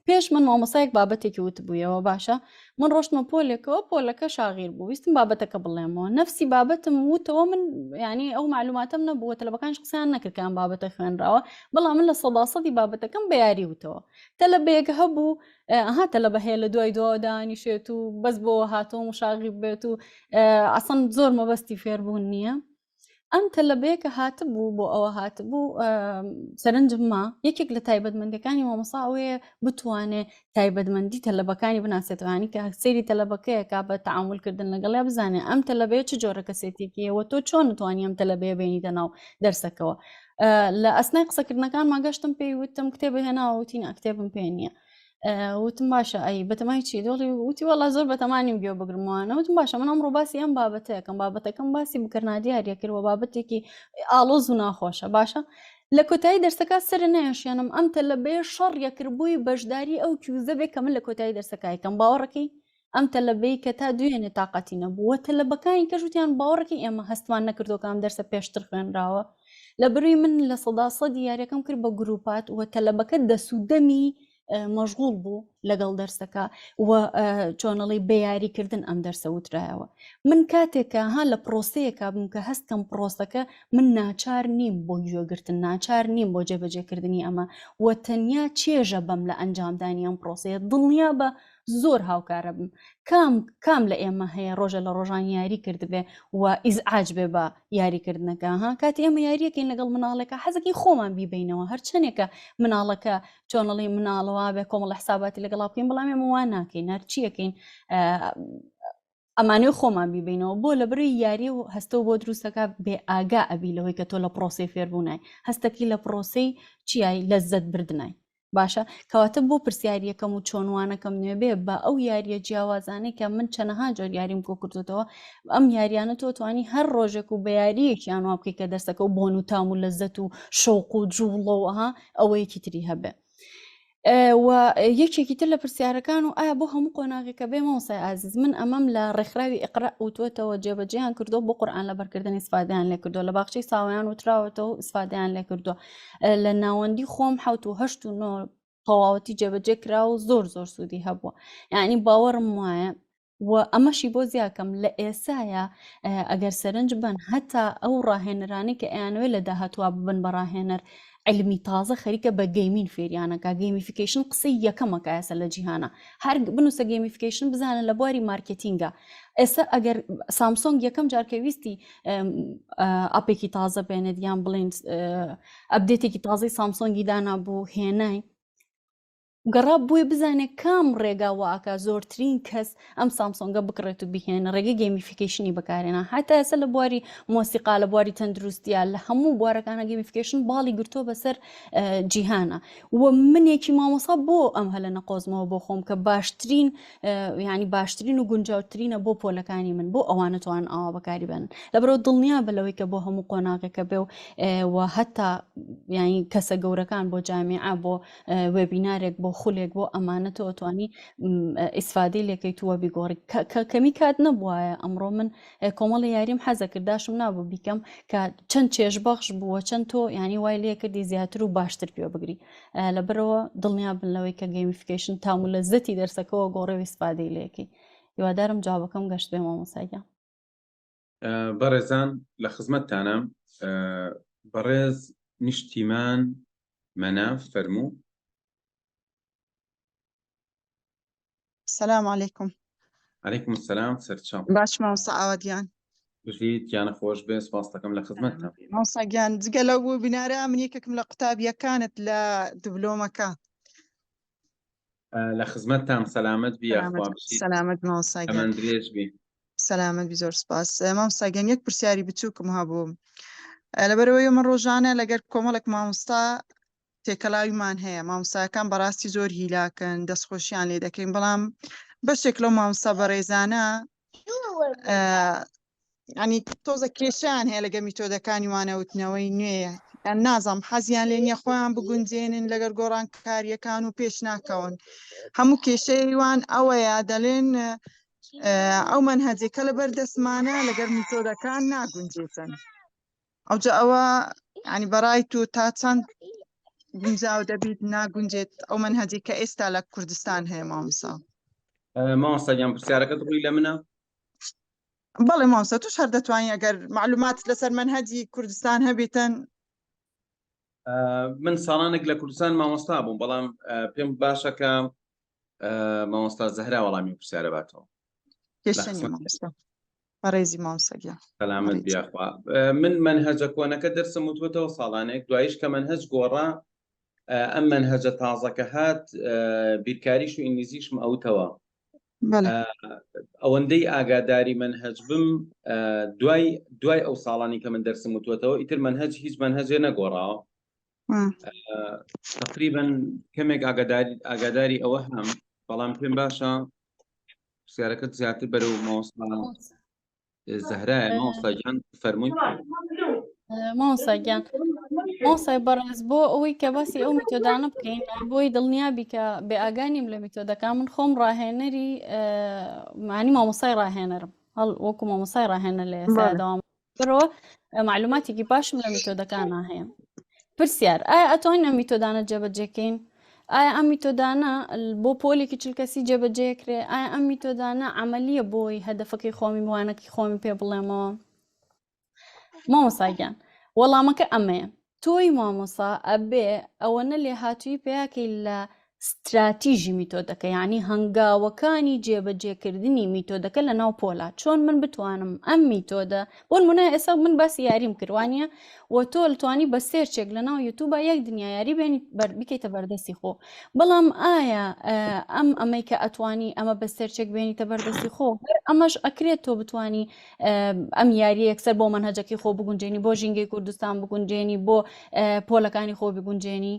S2: پێش من مامۆسایەک بابەتێکی وتبوویەوە باشە من ڕۆشتمە پۆلێکەوە پۆلەکە شاغیر بوو ویستم بابەتەکە بڵێمەوە نەفسی بابەتم وتەوە من ینی ئەو معلوماتم نەبووە تەلەبەکانش قسەیان نەکرد کە ئەم بابەتە خوێنراوە بەڵام من لە سەدا سەدی بابەتەکەم بە یاری وتەوە تەلەبەیەک هەبوو ئەها تەلەبە هەیە لە دوای دواوە دانیشێت و بەس بۆ هاتۆ مشاغی بێت و ئەسەن زۆر مەبەستی فێربوون نییە ئەم تەلەبەیە کە هاتبوو بۆ ئەوە هاتبوو سەرنجم ما یەکێک لە تایبەتمەندەکانی مامۆسا ئەوەیە بتوانێ تایبەتمەندی تەلەبەکانی بناسێتوانی کە سەیری تەلەبەکەیە کا بە تعاملکردن لەگەڵیا بزانێ ئەم تەلەبەیە چ جۆرە کەسێتێکیەوە تۆ چۆن توانی ئەم تەلەبەیە بێنیتە ناو دەرسەکەوە لە ئەسنای قسەکردنەکانمان گەشتم پێی وتم کتێب هێناوە وتی نا کتێبم پێ نییە وتم باشە ئەی بەتەمای چی دۆڵی وتی وەڵا زۆر بەتەمانیم گوێ بگرموانە وتم باشە من ئەمڕۆ باسی ئەم بابەتەکەم بابەتەکەم باسی بکەر نادیاریە کرد و بابەتێکی ئاڵۆز و ناخۆشە باشە لە کۆتایی دەرسەکە سەر نایشێنم ئەم تەلەبەیە شەڕ یەکردبووی بەشداری ئەو quiz ە بێ کە من لە کۆتایی دەرسەکایکەم باوەڕەکەی ئەم تەلەبەی کە تا دوێنێ تاقەتی نەبوو وە تەلەبەکانی کەش وتیان باوەڕەکەی ئێمە هەستمان نەکردووە کە ئەم دەرسە پێشتر خوێنراوە لە بروی من لە سەدا سەدی یاریەکەم کرد بە گروپات و تەلەبەکە دەسوودەمی مەشغوڵ بوو لەگەڵ دەرسەکە و چۆنەڵی بە یاریکردن ئەم دەرسە وترایەوە من کاتێکە ها لە پرۆسەیەکە بووم کە هەستکەم پرۆسەکە من ناچار نیم بۆ گوێگرتن ناچار نیم بۆ جێبەجێکردنی ئەمە و تەنیا چێژە بەم لە ئەنجامدانی ئەم پرۆسەیە دڵنیا بە زۆر هاوکارە بم کام کام لە ئێمە هەیە ڕۆژە لە ڕۆژان یاری کردبێ و ئیزعاج بێ بە یاریکردنەکە ها کاتی ئێمە یاریەکەین لەگەڵ مناڵێکە حەزەکەی خۆمان بیبینەوە هەرچەندێکە مناڵەکە چۆنەڵی مناڵەوە بێ کۆمەڵە حساباتی لەگەڵا بکەین بەڵام ئێمە وا ناکەین هەرچیەکەین ئەمانەوێ خۆمان بیبینەوە بۆ لە بری یاری و هەستەوە بۆ دروستەکە بێ ئاگا ئەبی لەوەی کە تۆ لە پرۆسی فێربوونای هەستەکی لە پرۆسی چیای لەزەت بردنای باشە کەواتە بۆ پرسیاری یەکەم و چۆن وانەکەم نوێ بێ بە ئەو یاریە جیاوازانەی کە من چەنەها جۆر یاریم کۆ کردوتەوە ئەم یاریانە تۆ توانی هەر ڕۆژێک و بە یاریەکیان وا بکەی کە دەرسەکە و بۆن و تام و لەزەت و شەوق و جوڵەوەها ئەوەیەکی تری هەبێ. و یەکێکی تر لە پرسیارەکان و ئایا بۆ هەموو قۆناغێکە بێ مامۆستای ئازیز من ئەمەم لە ڕێکخراوی ئیقرا وتوەتەوە جێبەجێیان کردو بۆ قورئان لەبەرکردن ئیسفادەیان لێ کردو لە باخچەی ساوایان وتراوەتەوە ئیسفادەیان لێ کردووە لە ناوەندی خۆم حوت و هەشت و نۆ تەواوەتی جێبەجێ کرا و زۆر زۆر سوودی هەبووە یعنی باوەڕم وایە و ئەمەشی بۆ زیاکەم لە ئێسایا ئەگەر سەرنج بن هەتا ئەو ڕاهێنەرانەی کە ئەیانەوێت لە داهاتوە ببن بە ڕاهێنەر علمی تازە خەریکە بە gaming فێریانەکە gamification قسەی یەکەمەکە ئێستا لە جیهانە هەر بنووسە gamification بزانە لە بواری مارکتینگە ئێستا ئەگەر سامسۆنگ یەکەم جار کە ویستی ئاپێکی تازە بێنێت یان بڵین update ێکی تازەی سامسۆنگی دانا بوو هێنای گەڕا بۆی بزانێ کام ڕێگا واکا زۆرترین کەس ئەم سامسۆنگە بکڕێت و بهێنە ڕێگەی gamification ی بەکارێنا هەتا ئێستا لە بواری مۆسیقا لە بواری تەندروستیا لە هەموو بوارەکانە gamification باڵی گرتووە بەسەر جیهانە و منێکی مامۆسا بۆ ئەم هەلە نەقۆزمەوە بۆ خۆم کە باشترین ینی باشترین و گونجاوترینە بۆ پۆلەکانی من بۆ ئەوانە توان ئاوا بەکاری بن لەبەرەوە دڵنیا بە لەوەی کە بۆ هەموو قۆناغێکە بێ و هەتا ینی کەسە گەورەکان بۆ جامیعە بۆ webinar ێک بۆ خولێک بۆ ئەمانە تۆ توانی ئیسفادەی لەکەیت وە بیگۆڕی کەمی کات نەبووایە ئەمڕۆ من کۆمەڵی یاریم حەزە کرداشم نابوو بیکەم کە چەند چێژبەخش بووە چەند تۆ ینی وای لێ کردی زیاتر و باشتر پێ بگری لەبەرەوە دڵنیا بن لەوەی کە gamification تام و لەزەتی دەرسەکەەوە گۆڕێ و ئیسفادەی لەکەی هیوادارم جوابەکەم گەشت بێ مامۆساگیان
S1: بەڕێزان لە خزمەتتانم بەڕێز نیشتیمان مەناف فەرموو.
S6: سلام علیکم.
S1: علیکم السلام سەرچاو.
S6: باش مامۆستا ئاوات گیان.
S1: بژیت گیانە خۆش بێ سپاس دەکەم لە خزمەتتان.
S6: مامۆستا گیان جگە لەو webinar ە من یەکێکم لە قوتابیەکانت لە دبلۆمەکە.
S1: لە خزمەتتان سەلامەت بی یاخوا بژیت.
S6: سەلامەت مامۆستا گیان.
S1: تەمەن درێژ بی.
S6: سەلامەت بی زۆر سپاس مامۆستا گیان یەک پرسیاری بچووکم هەبوو لەبەرئەوەی من ڕۆژانە لەگەر کۆمەڵێک مامۆستا تێکەلاویمان هەیە مامۆستاکان بەڕاستی زۆر هیلاکن دەستخۆشیان لێ دەکەین بەڵام بەشێک لەو مامۆستا بەڕێزانە ینی تۆزە کێشیان هەیە لەگە میتۆدەکانی وانەوتنەوەی نوێ. یان نازانم حەزیان لێ نییە خۆیان بگونجێنن لەگەر گۆڕانکارییەکان و پێش ناکەون هەموو کێشەی وان ئەوەیە دەلێن ئەو مەنهەجێکە لەبەر دەستمانە لەگەر میتۆدەکان ناگونجێتن ئەوجا ئەوە ینی بەڕای تۆ تا چەند گونجاو دەبیت ناگونجێت ئەو مەنهەجی کە ئێستا لە کوردستان هەیە مامۆستا
S1: مامۆستا گیان پرسیارەکەت ڕووی لە منە
S6: بەڵێ مامۆستا توش هەر دەتوانی ئەگەر معلومات لەسەر مەنهەجی کوردستان هەبیتن
S1: من ساڵانێک لە کوردستان مامۆستا بووم بەڵام پێم باشە کە مامۆستا زەهرا وەڵامی پرسیارە باتەوە
S6: بەڕێزی مامۆستا گیان
S1: سەلامەت بیاخوا من مەنهەجە کۆنەکە دەرسم وتوەتەوە ساڵانێک دوایش کە مەنهەج گۆڕا ئەم مەنهەجە تازەکە هات بیرکاریش و ئینگلیزیشم ئەوتەوە ئەوەندەی ئاگاداری مەنهەج بم دوای دوای ئەو ساڵانی کە من دەرسم وتوەتەوە ئیتر مەنهەج هیچ مەنهەجێ نەگۆڕاوە تقریبا کەمێک ئاگاداری ئاگاداری ئەوە هەم بەڵام پێم باشە پرسیارەکەت زیاتر بەرەو مامۆستا زەهرایە مامۆستا گیان فەرمووی
S2: مامۆستا گیان مامۆستای بەڕێز بۆ ئەوەی کە باسی ئەو میتۆدانە بکەین بۆی دڵنیابی کە بێ ئاگا نیم لە میتۆدەکان من خۆم ڕاهێنەری معنی مامۆستای ڕاهێنەرم هەڵ وەکو مامۆستای ڕاهێنەر لە ئێستا دەوام بەرەوە معلوماتێکی باشم لە میتۆدەکانە هەیە پرسیار ئایا ئەتوانین ئەم میتۆدانە جێبەجێکەین ئایا ئەم میتۆدانە بۆ پۆلێکی چلکەسی جێبەجێکرێ ئایا ئەم میتۆدانە عملیە بۆی هەدەفەکەی خۆمی وانەکەی خۆمی پێ بڵێمەوە مامۆستا گیان وەڵامەکە ئەمەیە تۆی مامۆسا ئەبێ ئەوەنە لێهاتووی پیاکەی لە ستراتیژی میتۆدەکە یعنی هەنگاوەکانی جێبەجێکردنی میتۆدەکە لە ناو پۆلا چۆن من بتوانم ئەم میتۆدە بۆ نمونە ئێستا من باسی یاریم کردوانە و تۆ توانی بە search ێک لە ناو یوتوبە یەک دنیا یاری بێنی بکەیتە بەردەستی خۆ بەڵام ئایا ئەم ئەمەی کە ئەتوانی ئەمە بە search ێک بێنیتە بەردەستی خۆ ئەمەش ئەکرێت تۆ بتانی ئەم یاریە یەکسەر بۆ مەنهەجەکەی خۆ بگونجێنی بۆ ژینگەی کوردستان بگونجێنی بۆ پۆلەکانی خۆ بگونجێنی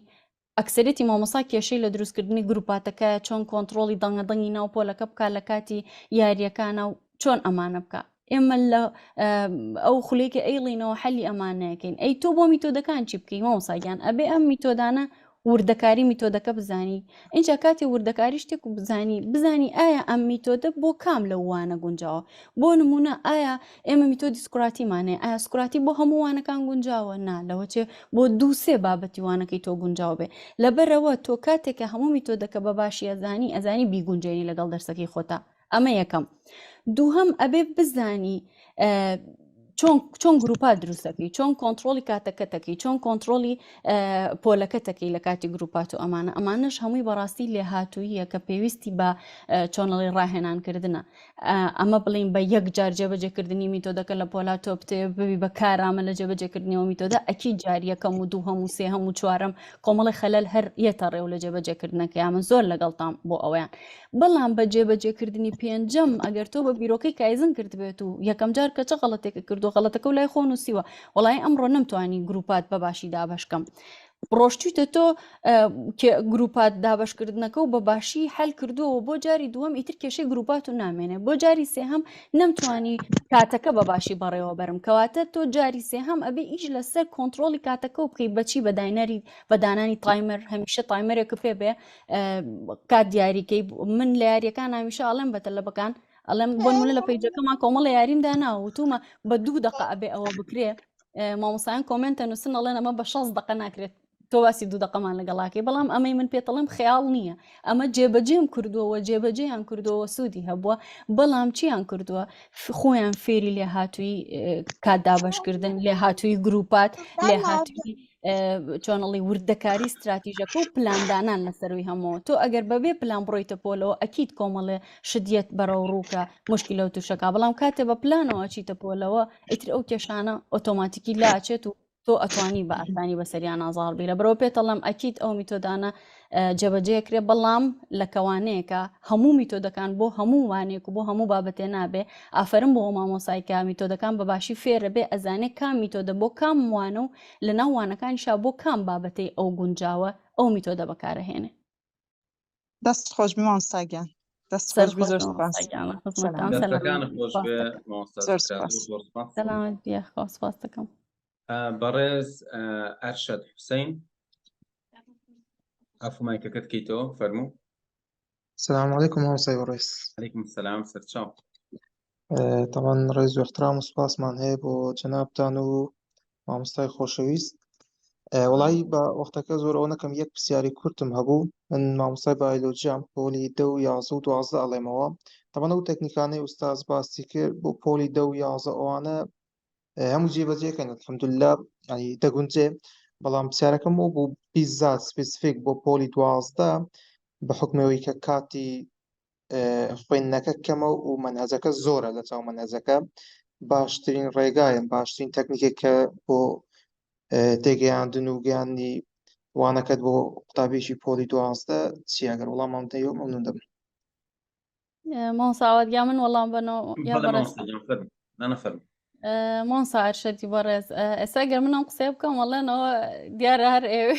S2: ئەکسەرێتی مامۆسا کێشەی لە دروستکردنی گروپاتەکە چۆن کۆنتترۆڵی دەنگە دەنگی ناو پۆلەکە بکە لە کاتی یاریەکانە و چۆن ئەمانە بکە ئێمە لە ئەو خولێکی ئەیڵینەوە حەلی ئەمانەکەین ئەی تۆ بۆ میتۆدەکان چی بکەی مامۆساگیان ئەبێ ئەم میتۆدانە وردەکاری میتۆدەکە بزانی ئینجا کاتێ وردەکاری شتێک و بزانی بزانی ئایا ئەم میتۆدە بۆ کام لەو وانە گونجاوە بۆ نمونە ئایا ئێمە میتۆدی سکراتیمانەیە ئایا سکراتی بۆ هەموو وانەکان گونجاوە نا لەوەچێ بۆ دوو سێ بابەتی وانەکەی تۆ گونجاو بێ لەبەرەوە تۆ کاتێک کە هەموو میتۆدەکە بە باشی ئەزانی ئەزانی بیگونجێنی لەگەڵ دەرسەکەی خۆتا ئەمە یەکەم دووهەم ئەبێ بزانی چۆن چۆن گروپا دروستەکەی چۆن کۆنتترۆلی کاتەکەتەکەی چۆن کۆنتترۆلی پۆلەکەتەکەی لە کاتی گروپات و ئەمانە ئەمانەش هەمووی بەڕاستی لێهاتوویە کە پێویستی بە چۆنەڵی ڕاهێنانکردنە ئەمە بڵین بە یەک جار جێبەجێکردنی میتۆدەکە لە پۆلا تۆ بتێ ببی بە کارامە لە جێبەجێکردنیەوە میتۆدە ئەکی جار یەکەم و دووهەم و سێهەم و چوارەم کۆمەڵی خەلەل هەر یەتە ڕێو لە جێبەجێکردنەکەی من زۆر لەگەڵتان بۆ ئەوەیان بەڵام بە جێبەجێکردنی پێنجەم ئەگەر تۆ بە بیرۆکەی کایزن کردبێت و یەکەم جار کە چ غەڵەتێکە کردو غەڵەتەکە و لای خۆ نووسیوە وەڵی ئەمڕۆ نەمتوانی گروپات بە باشی دابەشکەم ڕۆشتویتە تۆ گروپات دابشکردنەکە و بە باشی حل کردووە بۆ جاری دووەم ئیتر کێشەی گروپات و نامێنێ بۆ جاری سێهەم نەمتوانی کاتەکە بە باشی بەڕێوە بەرم کەواتە تۆ جاری سێهەم ئەبێ ئیش لەسەر کۆنتترۆلی کاتەکە و بکەی بەچی بە داینەری بە دانانی timer هەمیشە timer ێک پێ بێ کات دیاریکەی من لە یاریەکان هەمیشە ئەڵێم بە تەلەبەکان ئەڵێم بۆ نمونە لە page ەکەمان کۆمەڵە یاریم دانا وتومە بە دوو دقە ئەبێ ئەوە بکرێ مامۆسایان comment ە نووسن ئەڵێن ئەمە بە 6 دقە ناکرێت تۆ باسی دوو دقەمان لەگەڵاکەی بەڵام ئەمەی من پێتەڵم خەیاڵ نییە ئەمە جێبەجێم کردووە جێبەجێیان کردووە سوودی هەبووە بەڵام چیان کردووە خۆیان فێری لێهاتووی کات دابەشکردن لێهاتووی گروپات لێهاتووی چۆنڵی وردەکاری ستراتیژەکە و پلاندانان لەسەروی هەموو تۆ ئەگەر بەبێ پلان بڕۆیتە پۆلەوە ئەکییت کۆمەڵێ شدیت بەرەو ڕووکە مشکلە و تووشەکە بەڵام کاتێ بە پلانەوە چیتە پۆلەوە ئیتر ئەو کێشانە ئۆتۆماتیکی لاچێت و تۆ ئەتوانی بە ئاسانی بەسەریان نازاڵ بی لە بەرەوە پێتەڵم ئەکییت ئەو میتۆدانە جێبەجێکرێ بەڵام لە کەوانەیەکە هەموو میتۆدەکان بۆ هەموو وانەیەک و بۆ هەموو بابەتێ نابێ ئافەرم بۆ مامۆسای کە میتۆدەکان بە باشی فێرە بێ ئەزانێ کام میتۆدە بۆ کام وانە و لە ناو وانەکانیشا بۆ کام بابەتەی ئەو گونجاوە ئەو میتۆدە بەکارەهێنێ.
S6: دەست خۆش بی مامۆستا گیان دەست خۆش بی زۆر سپاس
S1: دەستەکانت خۆش بێ مامۆستا
S6: زۆر سپاس
S1: زۆر سپاس
S2: سەلامەت بی یاخوا سپاس دەکەم.
S1: بەڕێز ئەرشەد حوسین ئەفو مایکەکەت کەیتەوە فەرموو.
S7: سلام علیکم مامۆستای بەڕێز.
S1: علیکم سلام سەرچاو.
S7: تەمان ڕێز و احترام و سپاسمان هەیە بۆ جەنابتان و مامۆستای خۆشەویست. وەڵی بە وەختەکە زۆر ئەوە نەکەم یەک پرسیاری کورتم هەبوو من مامۆستای بایۆلۆجیام پۆلی دە و 11 و 12 ئەڵێمەوە تەمان ئەو تەکنیکانەی ئوستاز باسی کرد بۆ پۆلی دە و 11 ئەوانە هەموو جێبەجێکەن الحمدلله ینی دەگونجێ بەڵام پرسیارەکەم ئەو بوو بیزات specific بۆ پۆلی 12 بە حکمەوەی کە کاتی خوێندنەکە کەمە و مەنهەجەکە زۆرە لە چاو مەنهەجەکە باشترین ڕێگایە باشترین تەکنیکێک کە بۆ تێگەیاندن و گەیاندنی وانەکەت بۆ قوتابیی پۆلی 12 چی ئەگەر وەڵامم دەیەوە مەمنون دەبم.
S2: مامۆستا ئاوات گیان من وەڵام بەنەوە یا
S1: بەڵێ
S2: بەڕێز
S1: مامۆستا گیان فەرموو نا نا فەرموو.
S2: مامۆستا ئەرشەدی بەڕێز ئێستا گەر من ئەم قسەیە بکەم وەڵێنەوە دیارە هەر ئێوێ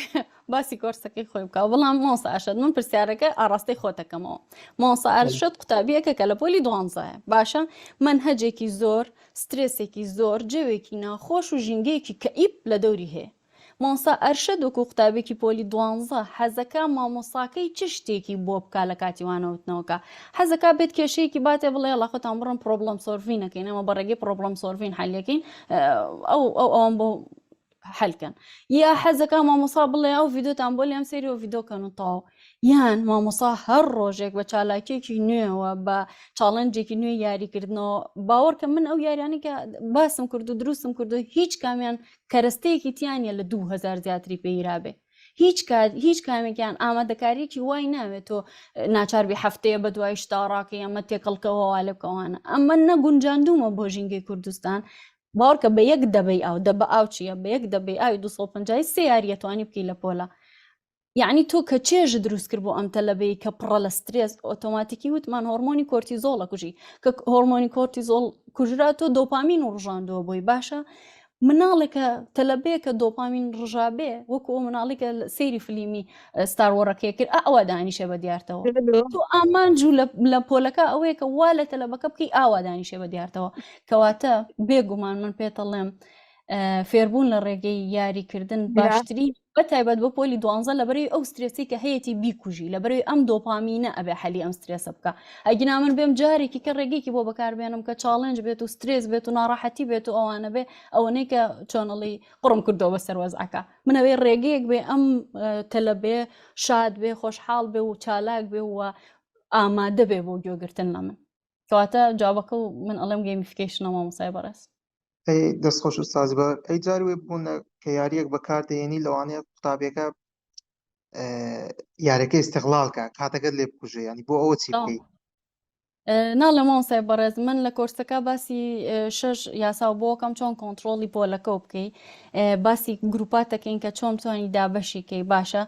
S2: باسی کۆرسەکەی خۆی بکە بەڵام مامۆستا ئەرشەد من پرسیارەکە ئاڕاستەی خۆتەکەمەوە مامۆستا ئەرشەد قوتابیەکە کە لە پۆلی دوانزایە باشە مەنهەجێکی زۆر سترێسێکی زۆر جەوێکی ناخۆش و ژینگەیەکی کەئیب لە دەوری هەیە مامۆستا ئەرشەد وەکو قوتابیەکی پۆلی دوانزە حەزەکا مامۆساکەی چ شتێکی بۆ بکا لە کاتی وانەوتنەوەکە حەزەکا بێت کێشەیەکی باتێ بڵێ یەڵا خۆتان بڕۆن problem solving ئەکەین ئەمە بە ڕێگەی problem solving حەلیەکەین ئەو ئەو ئەوەم بۆ حەلکەن یا حەزەکا مامۆسا بڵێ ئەو ڤیدۆتان بۆ لێم سەیری و ڤیدۆکەن و تەواو یان مامۆسا هەر ڕۆژێک بە چالاکیەکی نوێوە بە challenge ێکی نوێ یاریکردنەوە باوەڕکە من ئەو یاریانەی کە باسم کرد و دروستم کرد و هیچ کامیان کەرەستەیەکی تیا نیە لە 2000 زیاتری پێ هیرابێ هیچ کات هیچ کامێکیان ئامادەکاریەکی وای ناوێت تۆ ناچار بی هەفتەیە بە دوای شتا ڕاکەی ئەمە تێکەڵکەوە وا لێ بکەوانە ئەمە نەگونجاندومە بۆ ژینگەی کوردستان باوەڕکە بە یەک دەبەی ئاو دەبە ئاو چییە بە یەک دەبەی ئاوی 250 سێ یاریە توانی بکەی لە پۆلە یەعنی تۆ کە چێژت دروست کرد بۆ ئەم تەلەبەی کە پڕە لە سترێس ئۆتۆماتیکی وتمان هۆرمۆنی کۆرتیزۆڵ ئەکوژی کە هۆرمۆنی کۆرتیزۆڵ کوژرا تۆ دۆپامین و ڕژاندووە بۆی باشە مناڵێکە تەلەبەیە کە دۆپامین ڕژابێ وەکو ئەو مناڵی کە سەیری فلیمی Star War ەکەی کرد ئا ئەوە دانیشێ بە دیارتەوە تۆ ئامانج و لە پۆلەکە ئەوەیە کە وا لە تەلەبەکە بکەی ئاوا دانیشێ بە دیارتەوە کەواتە بێگومان من پێتەڵێم فێربوون لە ڕێگەی یاریکردن باشترین بە تایبەت بۆ پۆلی دوانزە لەبەرەی ئەو سترێسی کە هەیەی بیکوژی لەبەرەی ئەم دۆپامینە ئەبێ حەلی ئەم سترێسە بکە ئەگینا من بێم جارێکی کە ڕێگەیەکی بۆ بەکاربێنم کە challenge بێت و سترێس بێت و ناڕەحەتی بێت و ئەوانە بێ ئەوەنەی کە چۆنەڵی قڕم کردەوە بەسەر وەزعەکە من ئەوێ ڕێگەیەک بێ ئەم تەلەبێ شاد بێ خۆشحاڵ بێ و چالاک بێ و ئامادە بێ بۆ گوێگرتن لە من کەواتە جوابەکە و من ئەڵێم gamification ە مامۆستای بەڕێز.
S7: ئەی دەست خۆش ئوستازی بە ئەی جاری وێ بوونە کە یاریەک بەکار دەهێنی لەوانەیە قوتابیەکە یاریەکە ئیستغلال کە کاتەکەت لێ بکوژێ ینی بۆ ئەوە چی بکەی؟
S2: ناڵێ مامۆستای بەڕێز من لە کۆرسەکە باسی شەش یاسا و بۆکەم چۆن کۆنتترۆڵی پۆلەکە بکەی باسی گروپاتەکەین کە چۆن بتوانانی دابەشیکەی باشە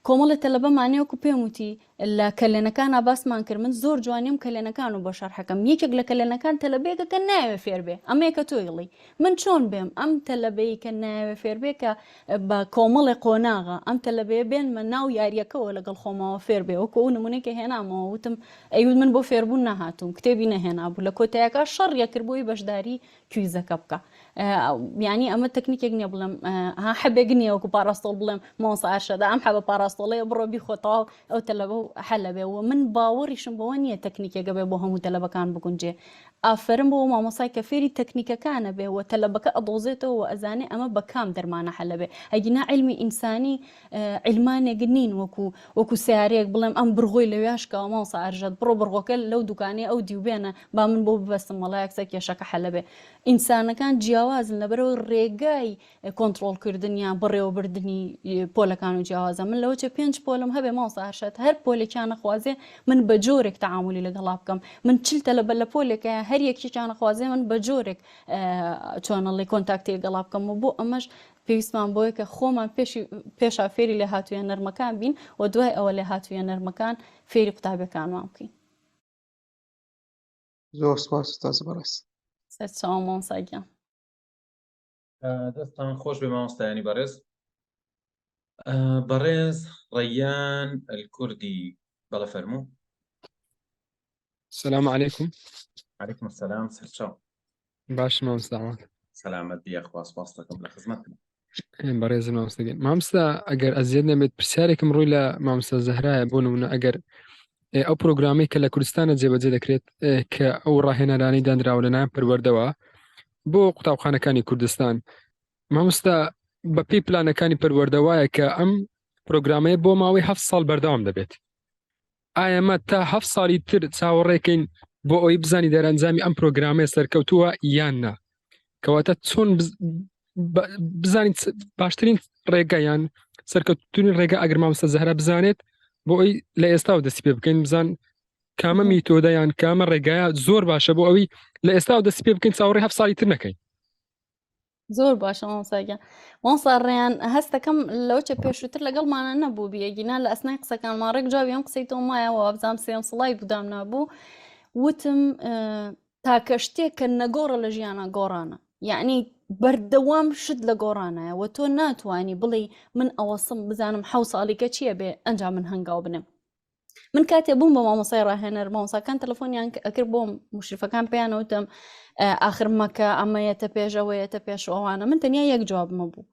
S2: کۆمەڵی تەلەبەمانەیەکو پێم وتی لە کەلێنەکانا باسمان کرد من زۆر جوانیم کەلێنەکان و بۆ شەرحەکەم یەکێک لە کەلێنەکان تەلەبەیەکە کە نایەوێ فێر بێ ئەمەیە کە تۆ ئیڵی من چۆن بێم ئەم تەلەبەی کە نایەوێ فێر بێ کە بە کۆمەڵێ قۆناغە ئەم تەلەبەیە بێنمە ناو یاریەکەوە لەگەڵ خۆمەوە فێر بێ وەکو ئەو نمونەی کە هێنامەوە وتم ئەیوت من بۆ فێربوون نەهاتووم کتێبی نەهێنابوو لە کۆتایەکە شەڕیە کرد بۆی بەشداری quiz ەکە بکە یعنی ئەمە تەکنیکێک نییە بڵێم ها حەبێک نییە وەکو پاراستۆڵ بڵێم مامۆستا ئەرشەدە ئەم حەبە پاراستۆڵەیە بڕۆ بیخۆ تەواو ئەو تەلەبە و حەلە بێ و من باوەڕیشم بەوە نییە تەکنیکێکە بێ بۆ هەموو تەلەبەکان بگونجێ ئافەرم بۆ مامۆسای کە فێری تەکنیکەکانە بێ و تەلەبەکە ئەدۆزێتەوە و ئەزانێ ئەمە بە کام دەرمانە حەلە بێ ئەگینا عیلمی ئینسانی عیلمانێک نین وەکو وەکو سیارەیەک بڵێم ئەم برغۆی لەویا شکاوە مامۆستا ئەرژەد بڕۆ بڕغۆکە لەو دوکانەی ئەو دیو بێنە با من بۆ ببەستم وەڵا یەکسەر کێشەکە حەلە بێ ئینسانەکان جیاوازن لەبەرەوەی ڕێگای کۆنتڕۆڵکردن یان بەڕێوەبردنی پۆلەکان و جیاوازە من لەوە چێ پێنج پۆلم هەبێ مامۆستا ئەرشەد هەر پۆلێکیان نەخوازێ من بە جۆرێک تەعامولی لەگەڵا بکەم من چل تەلەبە لە پۆلێکە هەر یەکێکیان نەخوازێ من بە جۆرێک چۆنەڵی contact ی لەگەڵا بکەم و بۆ ئەمەش پێویستمان بۆیە کە خۆمان پێشی پێشا فێری لێهاتوویە نەرمەکان بین و دوای ئەوە لێهاتوویە نەرمەکان فێری قوتابیەکانمان بکەین.
S7: زۆر سپاس ئوستاز بەڕێز.
S2: سەرچاوە مامۆستا گیان.
S1: دەستان خۆش بێ مامۆستایانی بەڕێز. بەڕێز ڕەیان الکوردی بەڵێ فەرموو.
S8: السلام عليكم.
S1: عليكم السلام سەرچاو.
S8: باش مامۆستا.
S1: سەلامەت بی یاخوا سپاست دەکەم لە خزمەتم.
S8: بەڕێزم مامۆستا گیان. مامۆستا ئەگەر ئەزیەت نەبێت پرسیارێکم ڕووی لە مامۆستا زەهرایە بۆ نمونە ئەگەر ئەو پرۆگرامەی کە لە کوردستانە جێبەجێ دەکرێت کە ئەو ڕاهێنەرانەی دانراوە لەلایەن پەروەردەوە بۆ قوتابخانەکانی کوردستان مامۆستا بەپێی پلانەکانی پەروەردە وایە کە ئەم پرۆگرامەیە بۆ ماوەی هەفت ساڵ بەردەوام دەبێت ئایا ئەمە تا هەفت ساڵی تر چاوەڕێکەین بۆ ئەوەی بزانی دەرەنجامی ئەم پرۆگرامەیە سەرکەوتووە یان نا کەواتە چۆن بزانین باشترین ڕێگە یان سەرکەوتترین ڕێگە ئەگەر مامۆستا زەهرا بزانێت بۆ ئەوی لە ئێستاوە دەستی پێ بکەین بزان کامە میتۆدە یان کامە ڕێگایە زۆر باشە بۆ ئەوی لە ئێستاوە دەستی پێ بکەین چاوەڕێ هەفت ساڵی تر نەکەین
S2: زۆر باشە مامۆستا گیان مامۆستا ڕێیان هەستەکەم لەوچە پێشووتر لەگەڵمانە نەبوو بیەگینا لە ئەسنای قسەکانمان ڕێک جوابی ئەم قسەی تۆ مایەوە وابزانم سێم سڵای بودام نابوو وتم تاکە شتێک کە نەگۆڕە لە ژیانە گۆڕانە یعنی بەردەوام شت لە گۆڕانایە وە تۆ ناتوانی بڵێ من ئەوەسم بزانم حەو ساڵیکە چییە بێ ئەنجام من هەنگاو بنێم من کاتێ بووم بە مامۆسای ڕاهێنەر مامۆساکان تەلەفۆنیان ئەکرد بۆم مشرفەکان پێیانەوتم ئاخر مەکە ئەمەیەتە پێشەوەیەتە پێش ئەوانە من تەنیا یەک جوابمە بوو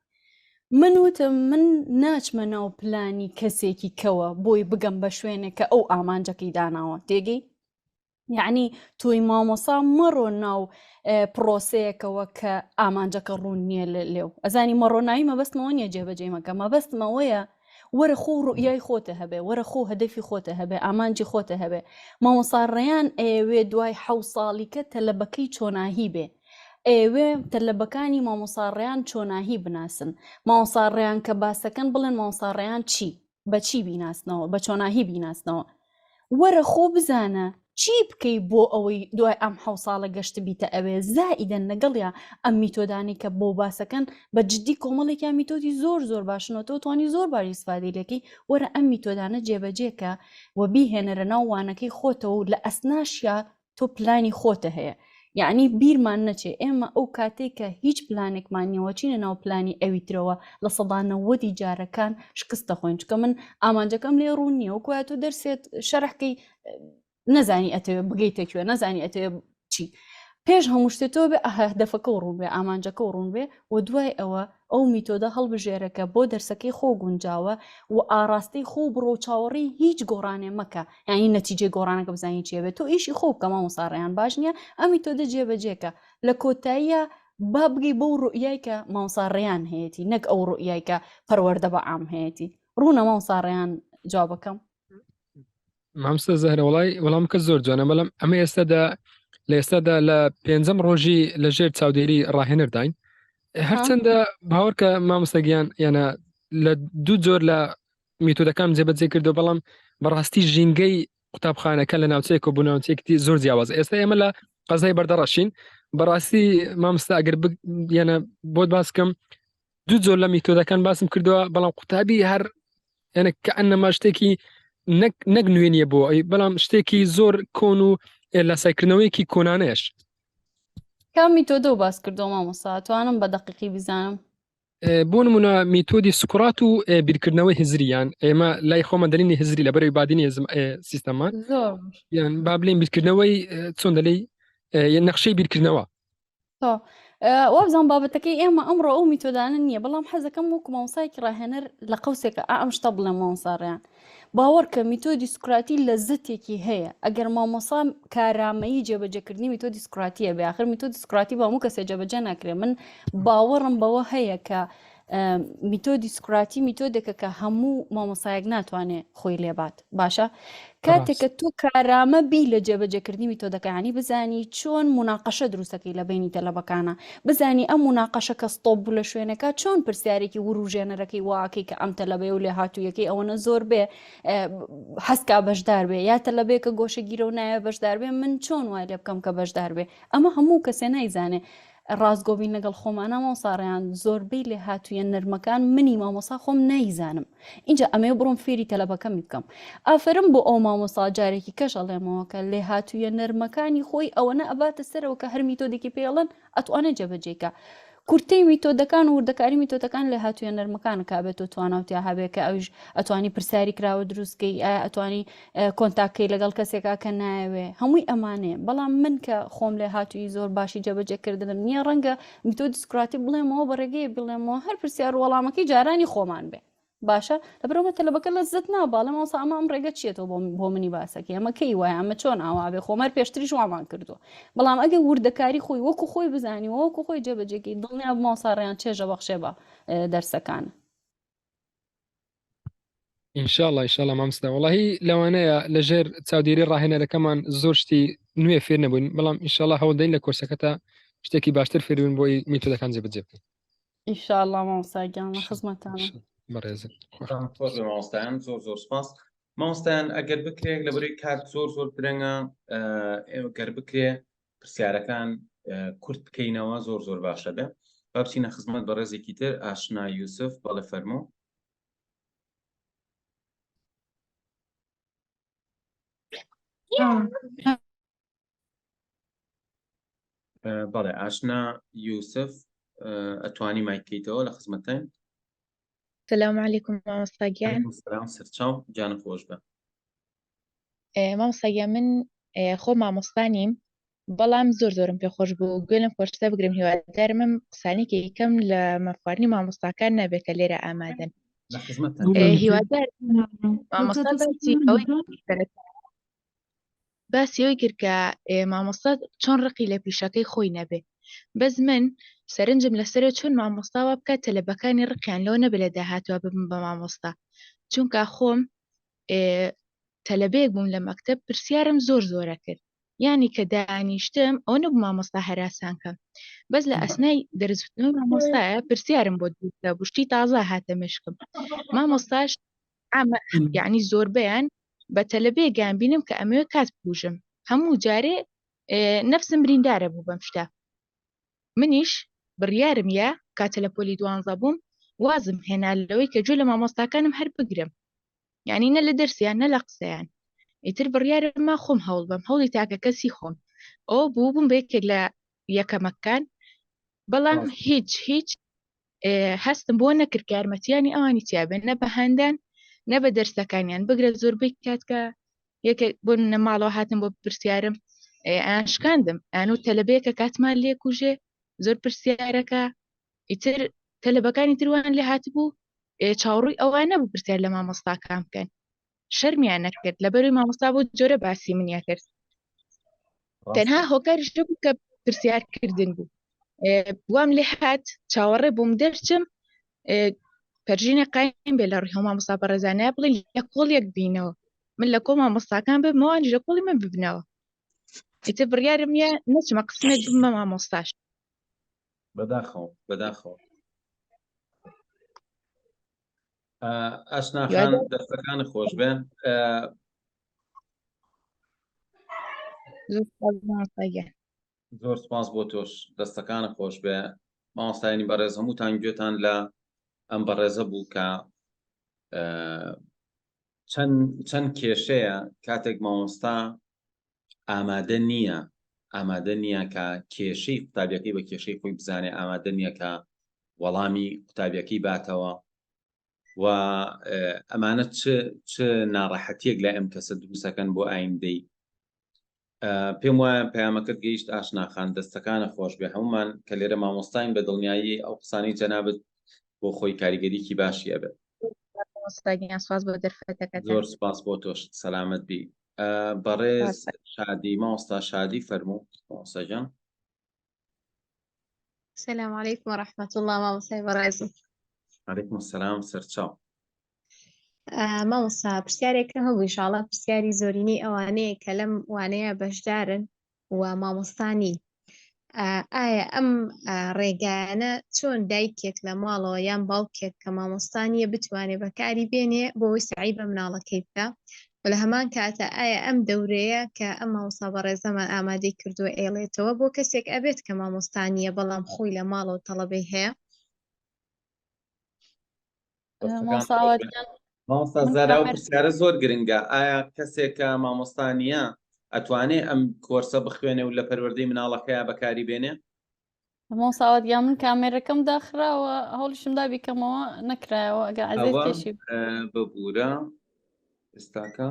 S2: من وتم من ناچمە ناو پلانی کەسێکی کەوە بۆی بگەم بە شوێنێک کە ئەو ئامانجەکەی داناوە تێگەی یعنی تۆی مامۆسا مەڕۆ ناو پرۆسەیەکەوە کە ئامانجەکە ڕوون نییە لێو ئەزانی مەڕۆنایی مەبەستمەوە نییە جێبەجێ مەکە مەبەستمەوەیە وەرە خۆ ڕوئیای خۆتە هەبێ وەرە خۆ هەدەفی خۆتە هەبێ ئامانجی خۆتە هەبێ مامۆسا ڕێیان ئەیەوێ دوای حەو ساڵیکە تەلەبەکەی چۆناهی بێ ئەیەوێ تەلەبەکانی مامۆسا ڕێیان چۆناهی بناسن مامۆسا ڕێیان کە باسەکەن بڵێن مامۆسا ڕێیان چی بە چی بیناسنەوە بە چۆناهی بیناسنەوە وەرە خۆ بزانە چی بکەی بۆ ئەوەی دوای ئەم حەو ساڵە گەشتبیتە ئەوێ زائیدەن لەگەڵیا ئەم میتۆدانەی کە بۆ باسەکەن بە جدی کۆمەڵێکیان میتۆدی زۆر زۆر باشنەوە تۆ توانی زۆر باشی ئیسفادەی لێکەی وەرە ئەم میتۆدانە جێبەجێکە و بیهێنەرە ناو وانەکەی خۆتەوە و لە ئەسناشیا تۆ پلانی خۆتە هەیە یعنی بیرمان نەچێ ئێمە ئەو کاتێک کە هیچ پلانێکمان نیەوە چینە ناو پلانی ئەوی ترەوە لە سەدا نەوەدی جارەکان شکست دەخۆین چکە من ئامانجەکەم لێ ڕوون نییە وەکوایە تۆ دەرسێت شەرحکەی نەزانی ئەتەوێ بگەیتە کوێ نەزانی ئەتەوێ چی پێش هەموو شتێ تۆ بێ هەدەفەکە و ڕوون بێ ئامانجەکە و ڕوون بێ و دوای ئەوە ئەو میتۆدە هەڵبژێرە کە بۆ دەرسەکەی خۆ گونجاوە و ئاراستەی خۆ بڕۆ و چاوەڕێی هیچ گۆڕانێ مەکە یانی نەتیجەی گۆڕانەکە بزانی چیە بێت تۆ ئیشی خۆ بکە مامۆستا ڕێیان باش نییە ئەم میتۆدە جێبەجێکە لە کۆتاییە با بگەی بەو ڕوئیای کە مامۆستا ڕێیان هەیەتی نەک ئەو ڕوئیای کە پەروەردە بە عام هەیەتی ڕوونە مامۆستا ڕێیان جوابەکەم
S8: مامستا زەهرە وڵی وەڵامکە زۆر جوانە بەڵام ئەمە ئێستادا لە ئێستادا لە پێنجەم ڕۆژی لە ژێر چاودێری ڕاهێنەرداین هەرچەندە باوەڕکە مامۆستا گیان یانە لە دوو جۆر لە میتۆدەکان جێبەجێ کردو بەڵام بەڕاستی ژینگەی قوتابخانەکە لە ناوچەیەک بۆ ناوچەیەکی زۆر جیاواز ئێستا ئێمە لە قەزای بەردەڕەشین بەڕاستی مامۆستا ئەگەر یانە بۆت باسکەم دوو جۆر لە میتۆدەکان باسم کردووە بەڵام قوتابی هەر یعنی کە ئەنەما شتێکی نەک نەک نوێ نییە بۆ ئەی بەڵام شتێکی زۆر کۆن و لاسایکردنەوەیەکی کۆنانەیەش
S2: کام میتۆدە و باس کردەوە مامۆستا توانم بە دەقیقی بزانم
S8: بۆ نمونە میتۆدی سوکرات و بیرکردنەوەی هزریان ئێمە لای خۆمان دەلینی هزری لە بەرەوەی بادینی سیستەمان یان با بلین بیرکردنەوەی چۆن دەلی نەخشەی بیرکردنەوە
S2: وابزانم بابەتەکەی ئێمە ئەمڕۆ ئەو میتۆدانە نییە بەڵام حەزەکەم وەکو مامۆستایەکی ڕاهێنەر لە قەوسێکە ئا ئەم شتە بڵێم مامۆستا ڕێیان باوەڕ کە میتۆدی سوکراتی لەزەتێکی هەیە ئەگەر مامۆسا کارامەیی جێبەجێکردنی میتۆدی سوکراتیە بێ آخر میتۆدی سوکراتی بە هەموو کەسێ جێبەجێ ناکرێ من باوەڕم بەوە هەیە کە میتۆدی سوکراتی میتۆدێکە کە هەموو مامۆسایەک ناتوانێت خۆی لێبات باشە کاتێک کە تۆ کارامە بی لە جێبەجێکردنی میتۆدەکانی بزانی چۆن مناقەشە دروستەکەی لە بینی تەلەبەکانە بزانی ئەم مناقەشە کە stop بوو لە شوێنەکە چۆن پرسیارێکی وروژێنەرەکەی واکەی کە ئەم تەلەبەیە و لێهاتوویەکەی ئەوەنە زۆر بێ حەزکا بەشدار بێ یا تەلەبەیەکە گۆشەگیرە و نایە بەشدار بێ من چۆن وای لێ بکەم کە بەشدار بێ ئەمە هەموو کەسێ نایزانێ ڕاستگۆ بین لەگەڵ خۆمانا مامۆستا ڕەیان زۆربەی لێهاتوویە نەرمەکان منی مامۆسا خۆم نایزانم ئینجا ئەمەوێ بڕۆم فێری تەلەبەکەمی بکەم ئافەرم بۆ ئەو مامۆستا جارێکی کەش ئەڵێمەوە کە لێهاتوویە نەرمەکانی خۆی ئەوەنە ئەباتە سەرەوە کە هەر میتۆدێکی پێڵن ئەتوانێت جێبەجێی کە. کورتەی میتۆدەکان و وردەکاری میتۆدەکان لێهاتوویە نەرمەکانە کە ئەبێت تۆ تواناو تیا هەبێ کە ئەویش ئەتوانی پرسیاری کراوە دروست کەی ئایا ئەتوانی contact کەی لەگەڵ کەسێکا کە نایەوێ هەمووی ئەمانەیە بەڵام من کە خۆم لێهاتوویی زۆر باشی جێبەجێکردنم نییە ڕەنگە میتۆدی سوکراتی بڵێمەوە بە ڕێگەیە بڵێمەوە هەر پرسیار و وەڵامەکەی جارانی خۆمان بێ باشە لەبەرئەوە تەلەبەکە لەزەت نابا ئەڵێ مامۆستا ئەمە ئەم ڕێگە چیەتەوە بۆ بۆ منی باسەکەی ئەمە کەی وایە ئەمە چۆن ئاوا بێ خۆمەر پێشتریش وامان کردووە بەڵام ئەگەر وردەکاری خۆی وەکو خۆی بزانی و وەکو خۆی جێبەجێکەی دڵنیا بە مامۆستا ڕێیان چێژە بەخشێ بە دەرسەکان.
S8: ئینشاءاللە ئینشاءاللە مامۆستا وەڵاهی لەوانەیە لەژێر چاودێری ڕاهێنەرەکەمان زۆر شتی نوێ فێر نەبووین بەڵام ئینشاءاللە هەوڵدەین لە کۆرسەکەتا شتێکی باشتر فێربین بۆی میتۆدەکان جێبەجێ بکەین.
S2: ئینشاءاللە مامۆستا گیان لە خزمەتتانم.
S8: بەڕێزن.
S1: خۆش بێ مامۆستایان زۆر زۆر سپاس. مامۆستایان ئەگەر بکرێت لەبەرەی کات زۆر زۆر درەنگە گەر بکرێ پرسیارەکان کورت بکەینەوە زۆر زۆر باشە بێ با بچینە خزمەت بەڕێزێکی تر ئاشنا یوسف بەڵێ فەرموو. بەڵێ ئاشنا یوسف ئەتوانی مایکەیتەوە لە خزمەتین.
S9: سلام علیکم مامۆستا گیان.
S1: سلام سەرچاو گیانت خۆش بێ.
S9: مامۆستا گیان من خۆ مامۆستا نیم بەڵام زۆر زۆرم پێ خۆش بوو گوێ لەم کۆرسە بگرم هیوادارم ئەم قسانەی کە یەکەم لە مافخواردنی مامۆستاکان نەبێت کە لێرە ئامادەن
S1: لە خزمەتتان.
S9: هیوادار مامۆستا باسی ئەوەی باسی ئەوەی کرد کە مامۆستا چۆن ڕقی لە پیشەکەی خۆی نەبێ بەس من سەرنجم لەسەر چۆن مامۆستا وا بکات تەلەبەکانی ڕقیان لەوە نەبێ لە داهاتوە ببم بە مامۆستا چونکە خۆم تەلەبەیەک بووم لە مەکتەب پرسیارم زۆر زۆرە کرد یعنی کە دانیشتم ئەوە نەبوو مامۆستا هەراسان کەم بەس لە ئەسنای دەرزوتنەوەی مامۆستایە پرسیارم بۆ دروستە بوو شتی تازە هاتە مشکم مامۆستاش عامە یعنی زۆربەیان بە تەلەبەیەک بینم کە ئەمەوێ کات بکوژم هەموو جارێ نەفسم بریندارە بوو بەم شتە منیش بڕیارم یا کاتە لە پۆلی دوانزە بووم وازم هێنا لەوەی کە گوێ لە مامۆستاکانم هەر بگرم یعنی نە لە دەرسیان نە لە قسەیان ئیتر بڕیارم ما خۆم هەوڵ بەم هەوڵی تاکە کەسی خۆم ئەو بوو بووم بە یەکێک لە یەکەمەکان بەڵام هیچ هیچ هەستم بۆ نەکرد کە یارمەتیانی ئەوانی تیابێن نە بە هەندان نە بە دەرسەکانیان بگرە زۆربەی کات کە یەکێک بۆ منە ماڵەوە هاتم بۆ پرسیارم ئەیان شکاندم ئەیان و تەلەبەیەکە کاتمان لێکوژێ زۆر پرسیارەکە ئیتر تەلەبەکانی تروان لێ هاتبوو چاوەڕووی ئەوان نەبوو پرسیار لە مامۆستاکان بکەن شەرمیان نەکرد لەبەروی مامۆستا بۆ جۆرە باسی منیە کرد تەنها هۆکاریش بوو کە پرسیارکردن بوو وام لێ هات چاوەڕێ بووم دەرچم پەرژینە قایم بێ لە ڕووی هەموو مامۆستا بەڕێزانە بڵێن لە کۆڵ یەک بینەوە من لە کۆڵ مامۆستاکان ببمەوە ئەوانیش لە کۆڵی من ببنەوە ئیتر بڕیارم نییە نەچمە قسمێک ببمە مامۆستاش
S1: بەداخەوە بەداخەوە ئاشنا خان دەستەکانت خۆش بێ زۆر سپاس بۆ تۆش دەستەکانە خۆش بێ مامۆستایانی بەڕێز هەمووتان گوێتان لە ئەم بەڕێزە بوو کە چەند چەند کێشەیە کاتێک مامۆستا ئامادە نییە ئامادە نییە کە کێشەی قوتابیەکەی بە کێشەی خۆی بزانێ ئامادە نییە کە وەڵامی قوتابیەکەی باتەوە و ئەمانە چ چ ناڕەحەتیەک لای ئەم کەسە دروستەکەن بۆ ئایندەی پێم وایە پەیامەکەت گەیشت ئاشناخان دەستەکانە خۆش بێ هەمومان کە لێرە مامۆستاین بە دڵنیایی ئەو قسانەی جەنابت بۆ خۆی کاریگەریکی باشی ئەبێت
S9: سپاس بۆ دەرفەتەکەت
S1: زۆر سپاس بۆ تۆش سەلامەت بی بەڕێز شادی مامۆستا شادی فەرموو مامۆستا گیان
S10: السلام علیکم و رحمة الله مامۆستای بەڕێزم
S1: علیکم السلام سەرچاو
S10: مامۆستا پرسیارێکم هەبوو ئینشاڵڵا پرسیاری زۆرینەی ئەوانەیە کە لەم وانەیە بەشدارن و مامۆستا نین ئایا ئەم ڕێگایانە چۆن دایکێک لە ماڵەوە یان باوکێک کە مامۆستا نییە بتوانێت بەکاری بێنێ بۆ ئەوەی سەعی بە مناڵەکەی بکا و لە هەمان کاتە ئایا ئەم دەورەیە کە ئەم مامۆستا بەڕێزەمان ئامادەی کردووە ئێڵێتەوە بۆ کەسێک ئەبێت کە مامۆستا نییە بەڵام خۆی لە ماڵەوە تەڵەبەی هەیە؟
S1: مامۆستا زارا ئەو پرسیارە زۆر گرنگە ئایا کەسێک کە مامۆستا نییە ئەتوانێ ئەم کۆرسە بخوێنێ و لە پەروەردەی مناڵەکەیا بەکاری بێنێ؟
S2: مامۆستا ئاوات گیان من کامێرەکەم داخراوە هەوڵیشم دا بیکەمەوە نەکرایەوە ئەگەر عەزێت
S1: ئەوە
S2: کێشی
S1: ببوورە ئێستاکە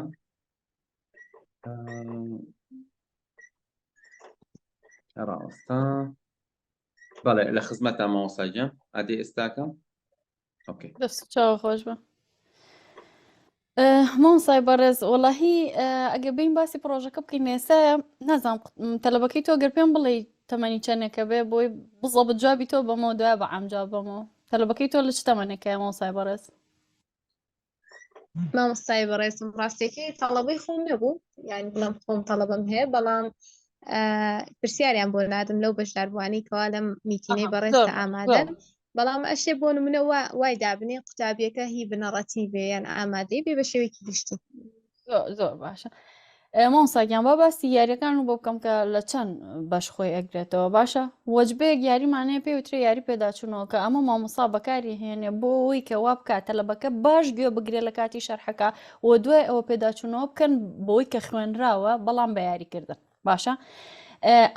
S1: ڕاوەستا بەڵێ لە خزمەتە مامۆستا گیان ئادێ ئێستاکە okay
S2: دەست چاوە خۆش بە مامۆستای بەڕێز وەڵاهی ئەگەر بین باسی پڕۆژەکە بکەین ئێستا نازانم تەلەبەکەی تۆ گەر پێم بڵێ تەمەنی چەندێکە بێ بۆی بزەبت جوابی تۆ بەمەوە دوای بە عام جواب بەمەوە تەلەبەکەی تۆ لە چ تەمەنێکەیە مامۆستای بەڕێز
S10: مامۆستای بەڕێزم ڕاستیەکەی تەڵەبەی خۆم نەبوو یعنی بڵێم خۆم تەڵەبەم هەیە بەڵام پرسیاریان بۆ نادم لەو بەشداربووانەی کەوا لەم میتینەی بەڕێزتە ئامادەن بەڵام ئەشێ بۆ نمونە وای دابنێ قوتابیەکە هی بنەڕەتی بێ یان ئامادەی بێ بە شێوەیەکی گشتی.
S2: زۆر باشە مامۆستا گیان با باسی یاریەکان و بۆ بکەم کە لە چەند بەش خۆی ئەگرێتەوە باشە وەجبەیەک یاریمانەیە پێ وترێ یاری پێداچوونەوە کە ئەمە مامۆسا بەکاری هێنێ بۆ ئەوەی کە وا بکات تەلەبەکە باش گوێ بگرێ لە کاتی شەرحەکە و دوای ئەوە پێداچوونەوە بکەن بۆی کە خوێنراوە بەڵام بە یاریکردن باشە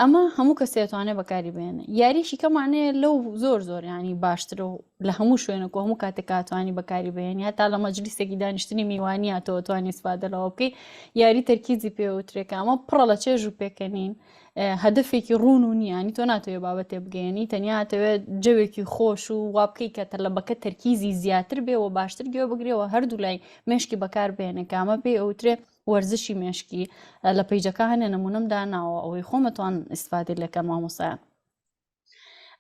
S2: ئەمە هەموو کەسێ توانێت بەکاری بێنێ یاریشی کەمانەیە لەو زۆر زۆر ینی باشترە و لە هەموو شوێنێک و هەموو کاتێک کاتوانی بەکاری بێنی هەتا لە مەجلیسێکی دانیشتنی میوانیە تۆ توانی ئیسفادە لەوە بکەی یاری تەرکیزی پێوترێکە ئەمە پڕە لە چێژ و پێکەنین هەدفێکی ڕوون و نییانی تۆ ناتەوێ بابەتێ بگەێنی تەنیا تەوێت جەوێکی خۆش و وا بکەی کە تەلەبەکە تەرکیزی زیاتر بێ و باشتر گوێ بگرێەوە هەردوو لای مێشکی بەکار بێنێ کامە پێ ئەوترێ وەرزشی مێشکی لە پەیجەکە هەنێ نمونەم داناوە ئەوەی خۆمەتوان ئیسفادەی لەکەن مامۆسایان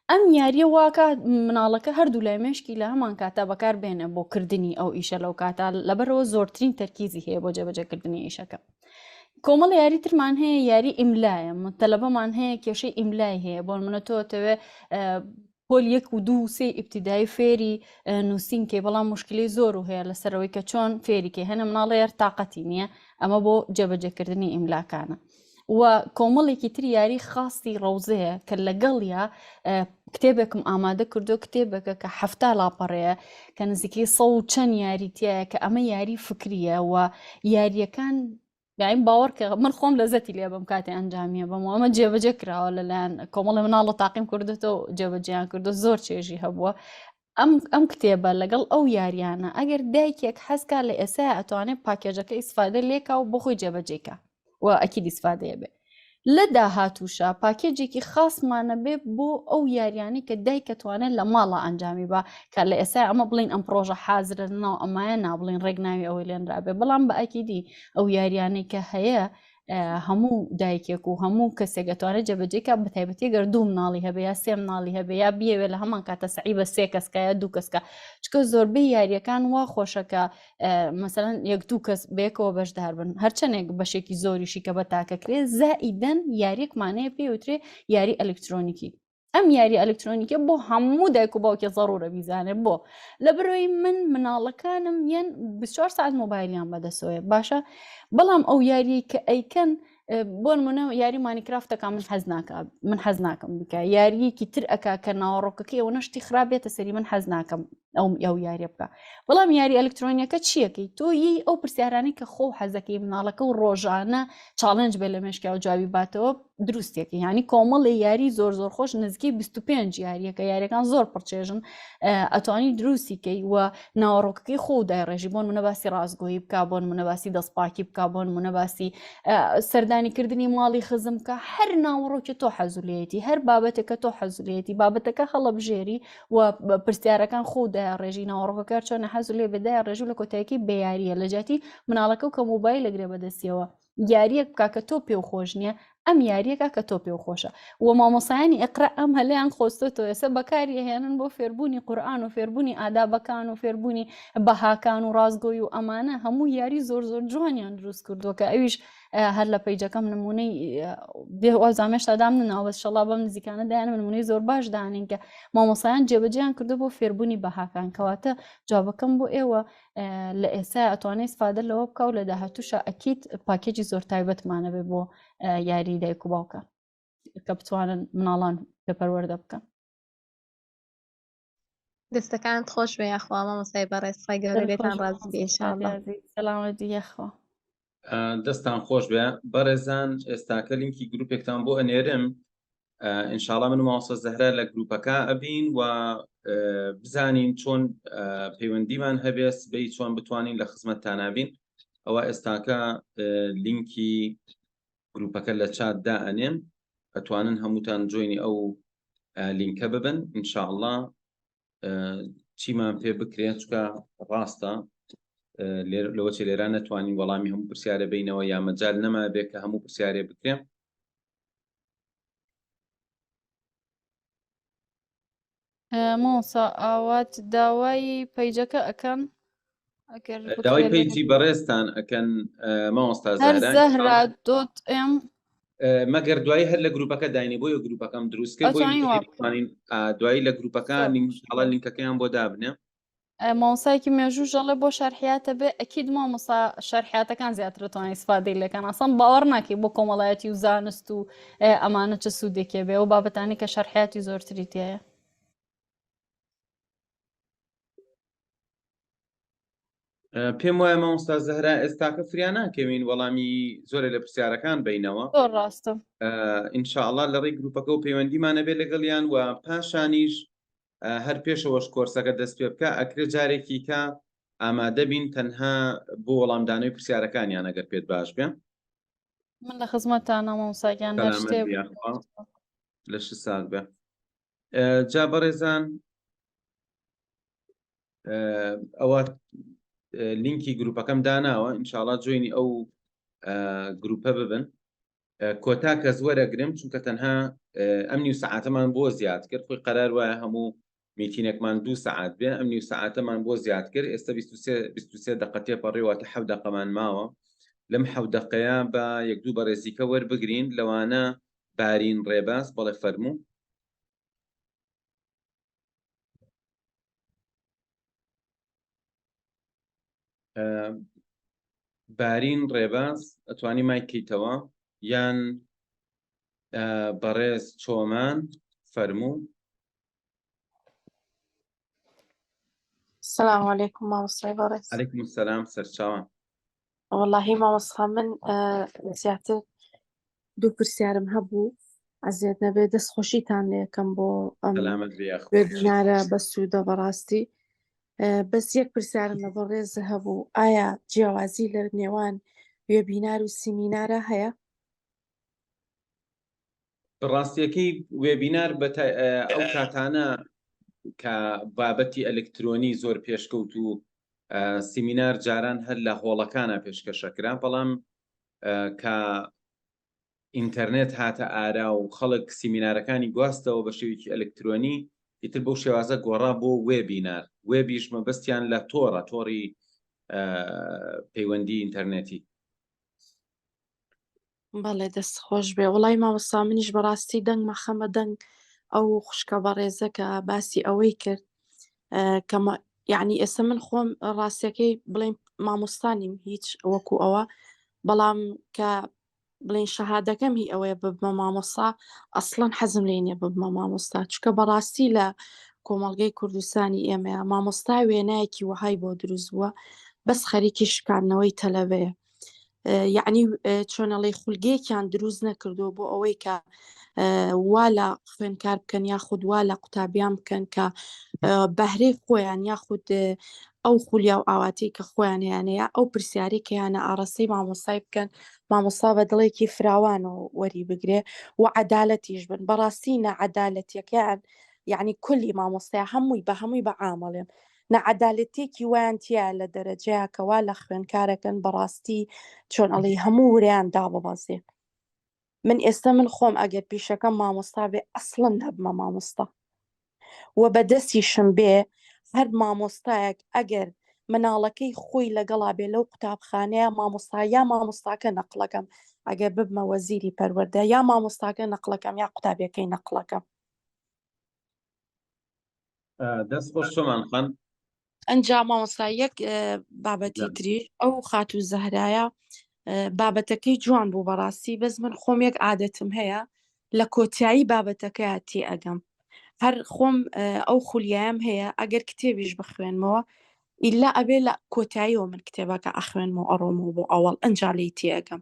S2: ئەم یاریە واکە مناڵەکە هەردوو لای مێشکی لە هەمان کاتا بەکار بێنە بۆ کردنی ئەو ئیشە لەو کاتا لەبەرەوە زۆرترین تەرکیزی هەیە بۆ جێبەجێکردنی ئیشەکە کۆمەڵ یاری ترمان هەیە یاری ئیملایە تەلەبەمان هەیە کێشەی ئیملای هەیە بۆ منە تۆ تەوێ پۆل یەک و دوو و سێ ئیبتیدایی فێری نووسین کەی بەڵام مشکلی زۆر و هەیە لەسەرەوەی کە چۆن فێری کەی هەنە مناڵێر تااقەتی نییە ئەمە بۆ جێبەجێکردنی ئیملاکانە و کۆمەڵێکی تر یاری خاصی ڕەوزەیە کە لەگەڵیا کتێبێکم ئامادە کردو کتێبێکە کە هەفتا لاپەڕەیە کە نزیکەی سە و چەند یاریتایە کە ئەمە یاری فکریە و یاریەکان یاین باوەڕ کە من خۆم لەزەتی لێ بم کاتێ ئەنجامیە بەم ئەمە جێبەجێ کراوە لەلایەن کۆمەڵی مناڵە تاقیم کردێتەوە جێبەجیان کردو زۆر چێژی هەبووە ئەم ئەم کتێبە لەگەڵ ئەو یاریانە ئەگەر دایکێک حەزکا لە ئێستا ئەتوانێت پاکێجەکە ئیسفادە لێکا و بۆ خۆی جێبەجێکە و ئەکید ئیسفادەیە بێ لە داهاتووشا پاکێجێکی خاصمانە بێ بۆ ئەو یاریانەی کە دایکە توانێت لە ماڵە ئەنجامی با کە لە ئێستا ئەمە بڵین ئەم پرۆژە حازرە ناو ئەمایە نابڵین ڕێک ناوی ئەوەی لێنرابێ بەڵام بە ئەکیدی ئەو یاریانەی کە هەیە هەموو دایکێک و هەموو کەسێک ئەتوانێت جێبەجێکە بە تایبەتی گەر دوو مناڵی هەبێ یا سێ مناڵی هەبێ یا بیەوێ لە هەمان کاتە سەعی بە سێ کەسکە یا دوو کەسکە چکە زۆربەی یاریەکان وا خۆشەکە مەسەلەن یەک دوو کەس بەیەکەوە بەشدار بن هەرچەندێک بەشێکی زۆریشی کە بە تاکەکرێ زائیدەن یاریەکمانەیە پێوترێ یاری ئەلکترۆنیکی ئەم یاری ئەلکترۆنیکە بۆ هەموو دایک و باوکێ زەڕورە بیزانێ بۆ لە برۆی من مناڵەکانم یەن 24 ساعت مۆبایلیان بەدەسەوەیە باشە بەڵام ئەو یاریی کە ئەیکەن بۆ نمونە یاری ماینکرافتەکە من حەز ناکە من حەز ناکەم بکە یاریەکی تر ئەک کە ناوەڕۆکەکەی ئەوە نەشتی خراپ بێتە سەری من حەز ناکەم ئەو ئەو یاریە بکە بەڵام یاری ئەلکترۆنیەکە چیەکەی تۆ یی ئەو پرسیارانەی کە خۆ حەزەکەی مناڵەکە و ڕۆژانە challenge بێ لە مێشکیا و جوابی باتەوە دروستێکی ینی کۆمەڵی یاری زۆر زۆر خۆش نزیکەی 25 یاریەکە یاریەکان زۆر پڕچێژن ئەتوانی دروستی کەی و ناوەڕۆکەکەی خۆ دایڕێژی بۆن منە باسی ڕاستگۆیی بک بۆن منە باسی دەستپاکی بک بۆن منە باسی سەردانی کردنی ماڵی خزم بکە هەر ناوەڕۆکی تۆ حەزولێتی هەر بابەتێکە تۆ حەزولێتی بابەتەکە هەڵەبژێری و پرسیارەکان خۆ دایڕێژی ناوەڕۆکەکە چۆنە حەزولێ بەدای ڕێژ لە کۆتایەکی بەیاریە لە جیاتی مناڵەکە و کە مۆبایل لەگرێ بەدەستیەوە یاریەک بکە کە تۆ پێو خۆش نییە ئەم یاریەکە کە تۆ پێو خۆشە و مامۆسایانی ئەقرا ئەم هەلیان خۆستۆتەوە ئێستا بەکاری هێنن بۆ فێربوونی قورآن و فێربوونی ئادابەکان و فێربوونی بەهاکان و ڕاستگۆی و ئەمانە هەموو یاری زۆر زۆر جوانیان دروست کردووە کە ئەویش هەر لە پەیجەکەم نمونەی وازامێشتا دام ناوە شەڵا بەم نزیکانە دایان نمونەی زۆر باش دانین کە مامۆسایان جێبەجیان کردو بۆ فێربوونی بەهاکان کەواتە جوابەکەم بۆ ئێوە لە ئێستا ئەتوانێت ئیسفادە لەوە بکە و لە داهاتوشە ئەکیت پاکێجی زۆر تایبەتمانە بێ بۆ یاری دایک و باوکە کە بتوانن مناڵان پێ پەروەردە بکەن.
S10: دەستەکانت خۆش بێ یاخوا مامۆستای بەڕێز خوای گەورە لێتان ڕازی بێ ئینشاءاللە.
S2: سەلامەتی یاخوا.
S1: دەستان خۆش بێ بەڕێزان ئێستاکە لینکی گروپێکتان بۆ ئەنێرم. ئینشاڵا من و مامۆستا زەهرا لە گروپەکە ئەبین و بزانین چۆن پەیوەندیمان هەبێ سبەی چۆن بتوانین لە خزمەتتانا بین ئەوە ئێستاکە لینکی گروپەکە لە چات دا ئەنێم ئەتوانن هەمووتان join ی ئەو لینکە ببن ئینشاءله چیمان پێ بکرێت چکە ڕاستە لەوە چێ لێران نەتوانین وەڵامی هەموو پرسیارە بینەوە یا مەجال نەما بێ کە هەموو پرسیارێ بکرێ
S2: مامۆستا ئاوات داوای پەیجەکە ئەکەن ئەگەر
S1: داوای
S2: بکرێ لێرە
S1: پەیجی بەڕێزتان ئەکەن مامۆستا
S2: هەر
S1: زەهرا
S2: زەهرا dot M
S1: مەگەر دوایی هەر لە گروپەکە داینی بۆیە گروپەکەم دروست کرد بۆی
S2: ئەتوانین وا بکەین
S1: بتوانین دوایی لە گروپەکە
S2: زۆر
S1: ئینشاڵڵا لینکەکەیان بۆ دابنێ
S2: مامۆستایەکی مێژووش دەڵێ بۆ شەرحیاتە بێ ئەکید مامۆستا شەرحیاتەکان زیاتر دەتوانین ئیسفادەی لێکەن ئەسڵەن باوەڕ ناکەی بۆ کۆمەڵایەتی و زانست و ئەمانە چ سوودێکێ بێ و بابەتانی کە شەرحیاتی زۆرتری تایە.
S1: پێم وایە مامۆستا زەهرا ئێستاکە فریا ناکەوین وەڵامی زۆرێ لە پرسیارەکان بینەوە
S2: زۆر ڕاستە
S1: ئینشاءڵا لە ڕێی گروپەکە و پەیوەندیمانە بێ لەگەڵیان و پاشانیش هەر پێشەوەش کۆرسەکە دەست پێ بکە ئەکرێ جارێکی کە ئامادە بین تەنها بۆ وەڵامدانەوەی پرسیارەکانیان ئەگەر پێت باش بێ.
S2: من لە خزمەتتانە مامۆستا گیان هەر
S1: سەلامەت
S2: شتێ
S1: بی یاخوا لەشت ساغ بێ. جا بەڕێزان ئەوە لینکی گروپەکەم داناوە ئینشاڵا join ی ئەو گروپە ببن کۆتا کەس وەرەگرم چونکە تەنها ئەم نیو سەعاتەمان بۆ زیاد کرد خۆی قەرار وایە هەموو meeting ێکمان دوو سەعات بێ ئەم نیو سەعاتەمان بۆ زیاد کرد ئێستا 23 دقە تێپەڕی واتە حەو دقەمان ماوە لەم حەو دقەیە بە یەک دوو بەڕێزیکە وەربگرین لەوانە بارین ڕێباز بەڵێ فەرموو بارین ڕێباز ئەتوانی مایک کەیتەوە یان بەڕێز چۆمان فەرموو.
S11: سلام علیکم مامۆستای بەڕێز.
S1: علیکم السلام سەرچاوان.
S11: وەڵاهی مامۆستا من زیاتر دوو پرسیارم هەبوو ئەزیەت نەبێ دەست خۆشیتان لێکەم بۆ ئەم
S1: سەلامەت بی یاخوا.
S11: webinar ە بەسوودە بەڕاستی بەس یەک پرسیارم لە بەڕێز هەبوو ئایا جیاوازی لە نێوان webinar و سیمینارە هەیە؟
S1: ڕاستیەکەی webinar ئەو کاتانە کە بابەتی ئەلکترۆنی زۆر پێشکەوت و سیمینار جاران هەر لە هۆڵەکانە پێشکەشەکرا بەڵام کە ئینتەرنێت هاتە ئارا و خەڵک سیمینارەکانی گواستەوە بە شێوەیەکی ئەلکترۆنی ئیتر بەو شێوازە گۆڕا بۆ webinar وێبیش مەبەستیان لە تۆڕە تۆڕی پەیوەندی ئینتەرنێتی.
S11: بەڵێ دەست خۆش بێ وڵی مامۆستا منیش بەڕاستی دەنگ مەخەمە دەنگ ئەو خوشکە بەڕێزە کە باسی ئەوەی کرد کە یعنی ئێستا من خۆم ڕاستیەکەی بڵێن مامۆستانیم هیچ وەکو ئەوە بەڵام کە بڵێن شەهادەکەم هی ئەوەیە ببمە مامۆستا ئەسڵەن حەزم لێ نییە ببمە مامۆستا چکە بەڕاستی لە کۆمەڵگەی کوردستانی ئێمەیە مامۆستا وێنایەکی وەهای بۆ دروست بووە بەس خەریکی شکاندنەوەی تەلەبەیە یعنی چۆنەڵی خولگەیەکیان دروست نەکردو بۆ ئەوەی کە وا لە خوێنکار بکەن یاخود وا لە قوتابیان بکەن کە بەهرەی خۆیان یاخود ئەو خولیا و ئاواتەی کە خۆیان هەیانە یا ئەو پرسیارەی کە هەیانە ئاڕاستەی مامۆستای بکەن مامۆستا بە دڵێکی فراوانەوە وەری بگرێ و عەدالەتیش بن بەڕاستی ناعەدالەتیەکەیان یعنی کولی مامۆستای هەمووی بە هەمووی بە عامەڵێم ناعەدالەتێکی وایان تیا لە دەرەجەیە کەوا لە خوێنکارەکەن بەڕاستی چۆن ئەڵێی هەموو ورەیان داببەزێ من ئێستا من خۆم ئەگەر پیشەکەم مامۆستا بێ ئەسڵەن نابمە مامۆستا و بەدەستیشم بێ هەر مامۆستایەک ئەگەر مناڵەکەی خۆی لەگەڵا بێ لەو قوتابخانەیە مامۆستا یا مامۆستاکە نەقڵەکەم ئەگەر ببمە وەزیری پەروەردە یا مامۆستاکە نەقڵەکەم یا قوتابیەکەی نەقڵەکەم.
S1: دەست خۆش چۆمان خان.
S11: ئەنجا مامۆستا یەک بابەتی تریش ئەو خاتوو زەهرایە بابەتەکەی جوان بوو بەڕاستی بەس من خۆم یەک عادەتم هەیە لە کۆتایی بابەتەکەیا تێئەگەم هەر خۆم ئەو خولیایم هەیە ئەگەر کتێبیش بخوێنمەوە ئیلا ئەبێ لە کۆتاییەوە من کتێبەکە ئەخوێنمەوە ئەڕۆمەوە بۆ ئەوەڵ ئەنجا لێی تێئەگەم.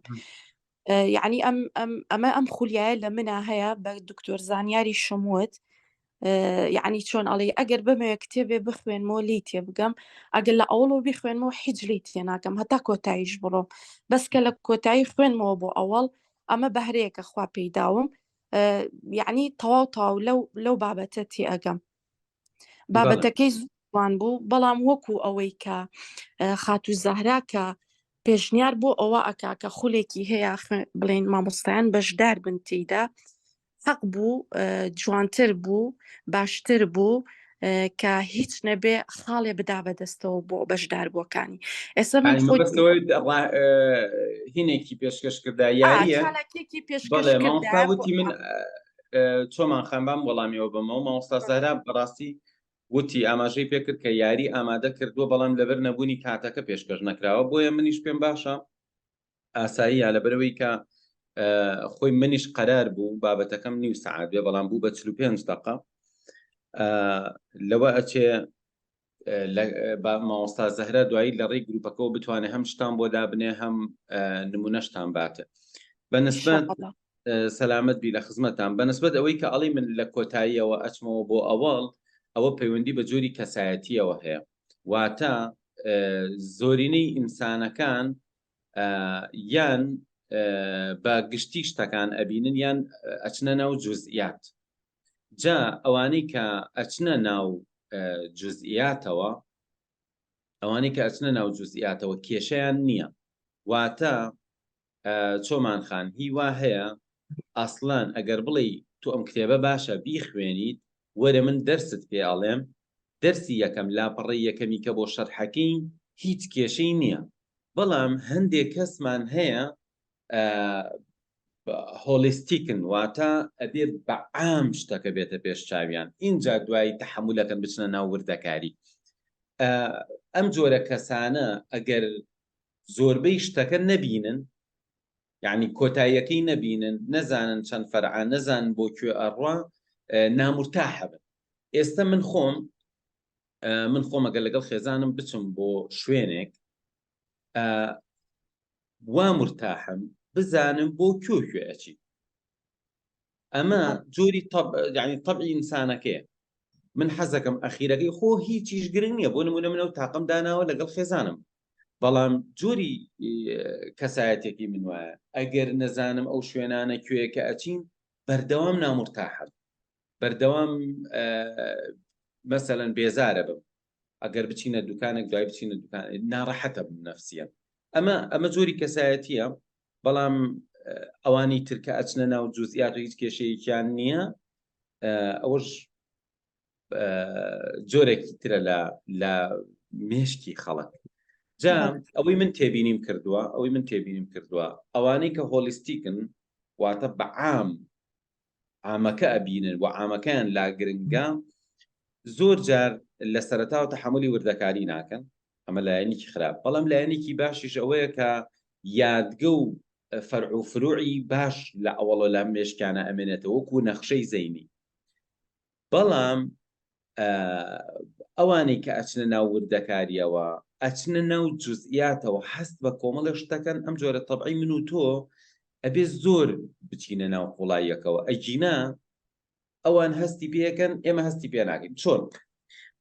S11: یعنی ئەم ئەم ئەمە ئەم خولیایە لە منا هەیە بە دکتۆر زانیاری شموت یعنی چۆن ئەڵێ ئەگەر بمەوێ کتێبێ بخوێنمەوە لی تێبگەم ئەگەر لە ئەوڵەوە بیخوێنمەوە هیچ لی تێناگەم هەتا کۆتاییش بڕۆم بەس کە لە کۆتایی خوێنمەوە بۆ ئەوەڵ ئەمە بەهرەیەکە خوا پێیداوم یعنی تەواو تەواو لەو لەو بابەتە تێئەگەم بابەتەکەی جوان بوو بەڵام وەکو ئەوەی کە خاتوو زەهرا کە پێشنیار بۆ ئەوە ئەکا کە خولێکی هەیە بڵێن مامۆستایان بەشدار بن تێیدا حەق بوو جوانتر بوو باشتر بوو کە هیچ نەبێ خاڵێ بدا بەدەستەوە بۆ بەشدار بووەکانی ئێستا من خۆی
S1: هینێکی پێشکەش کردا یاریە
S11: پێشکەش
S1: وتی من چۆمان خان بام وەڵامیەوە بەمەوە مامۆستا زەهرا بەڕاستی وتی ئاماژەی پێکرد کە یاری ئامادە کردووە بەڵام لەبەر نەبوونی کاتەکە پێشکەش نەکراوە بۆیە منیش پێم باشە ئاساییە لەبەرەوەی کە خۆی منیش قەرار بوو بابەتەکەم نیو سەعات بێ بەڵام بوو بە 45 دقە لەوە ئەچێ مامۆستا زەهرا دوایی لە ڕێی گروپەکەەوە بتوانێت هەم شتان بۆ دابنێ هەم نمونەشتان باتە بە نسبەت سەلامەت بی لە خزمەتان بە نسبەت ئەوەی کە ئەڵی من لە کۆتاییەوە ئەچمەوە بۆ ئەوەڵ ئەوە پەیوەندی بە جۆری کەسایەتیەوە هەیە واتە زۆرینەی ئینسانەکان یان بە گشتی شتەکان ئەبینن یان ئەچنە ناو جزئیات جا ئەوانەی کە ئەچنە ناو جزئیاتەوە ئەوانەی کە ئەچنە ناو جزئیاتەوە کێشەیان نییە واتە چۆمان خان هیوا هەیە ئەسڵەن ئەگەر بڵێی تۆ ئەم کتێبە باشە بیخوێنیت وەرە من دەرست پێ ئەڵێم دەرسی یەکەم لاپەڕەی یەکەمی کە بۆ شەرحەکەین هیچ کێشەی نییە بەڵام هەندێک کەسمان هەیە هۆلیستیکن واتە ئەبێ بە عام شتەکە بێتە پێش چاویان ئینجا دوایی تەحەمولەکەن بچنە ناو وردەکاری ئەم جۆرە کەسانە ئەگەر زۆربەی شتەکە نەبینن یعنی کۆتاییەکەی نەبینن نەزانن چەند فەرعە نەزانن بۆ کوێ ئەڕوا نامورتاحە بن ئێستا من خۆم من خۆم ئەگەر لەگەڵ خێزانم بچم بۆ شوێنێک وا مورتاحم بزانم بۆ کوێ کوێ ئەچی ئەمە جۆری یعنی طبعی ئینسانەکەیە من حەزەکەم ئەخیرەکەی خۆ هیچیش گرنگ نییە بۆ نمونە منەوە تاقم داناوە لەگەڵ خێزانم بەڵام جۆری کەسایەتێکی من وایە ئەگەر نەزانم ئەو شوێنانە کوێ کە ئەچین بەردەوام نامورتاحم بەردەوام مەسەلەن بێزارە بم ئەگەر بچینە دوکانێک دوای بچینە دوکان ناڕەحەتە بم نەفسیە ئەمە ئەمە جۆری کەسایەتیە بەڵام ئەوانی ترکە ئەچنە ناو جوزیات و هیچ کێشەیەکیان نییە ئەوەش جۆرێکی ترە لە لە مێشکی خەڵک جا ئەوەی من تێبینیم کردووە ئەوەی من تێبینیم کردووە ئەوانەی کە هۆلیستیکن واتە بەعام عامەکە ئەبینن و عامەکەیان لا گرنگە زۆر جار لە سەرەتاوە تەحەمولی وردەکاری ناکەن ئەمە لایەنێکی خراپ بەڵام لایەنێکی باشیش ئەوەیە کە یادگە و فەرع و فروعی باش لە ئەوەڵە لە مێشکیانە ئەمێنێتەوە وەکو نەخشەی زەینی بەڵام ئەوانەی کە ئەچنە ناو وردەکاریەوە ئەچنە ناو جزئیاتەوە هەست بە کۆمەڵێک شتەکەن ئەم جۆرە تەبعی من و تۆ ئەبێ زۆر بچینە ناو قوڵاییەکەوە ئەگینا ئەوان هەستی پێەکەن ئێمە هەستی پێ ناکەین چۆن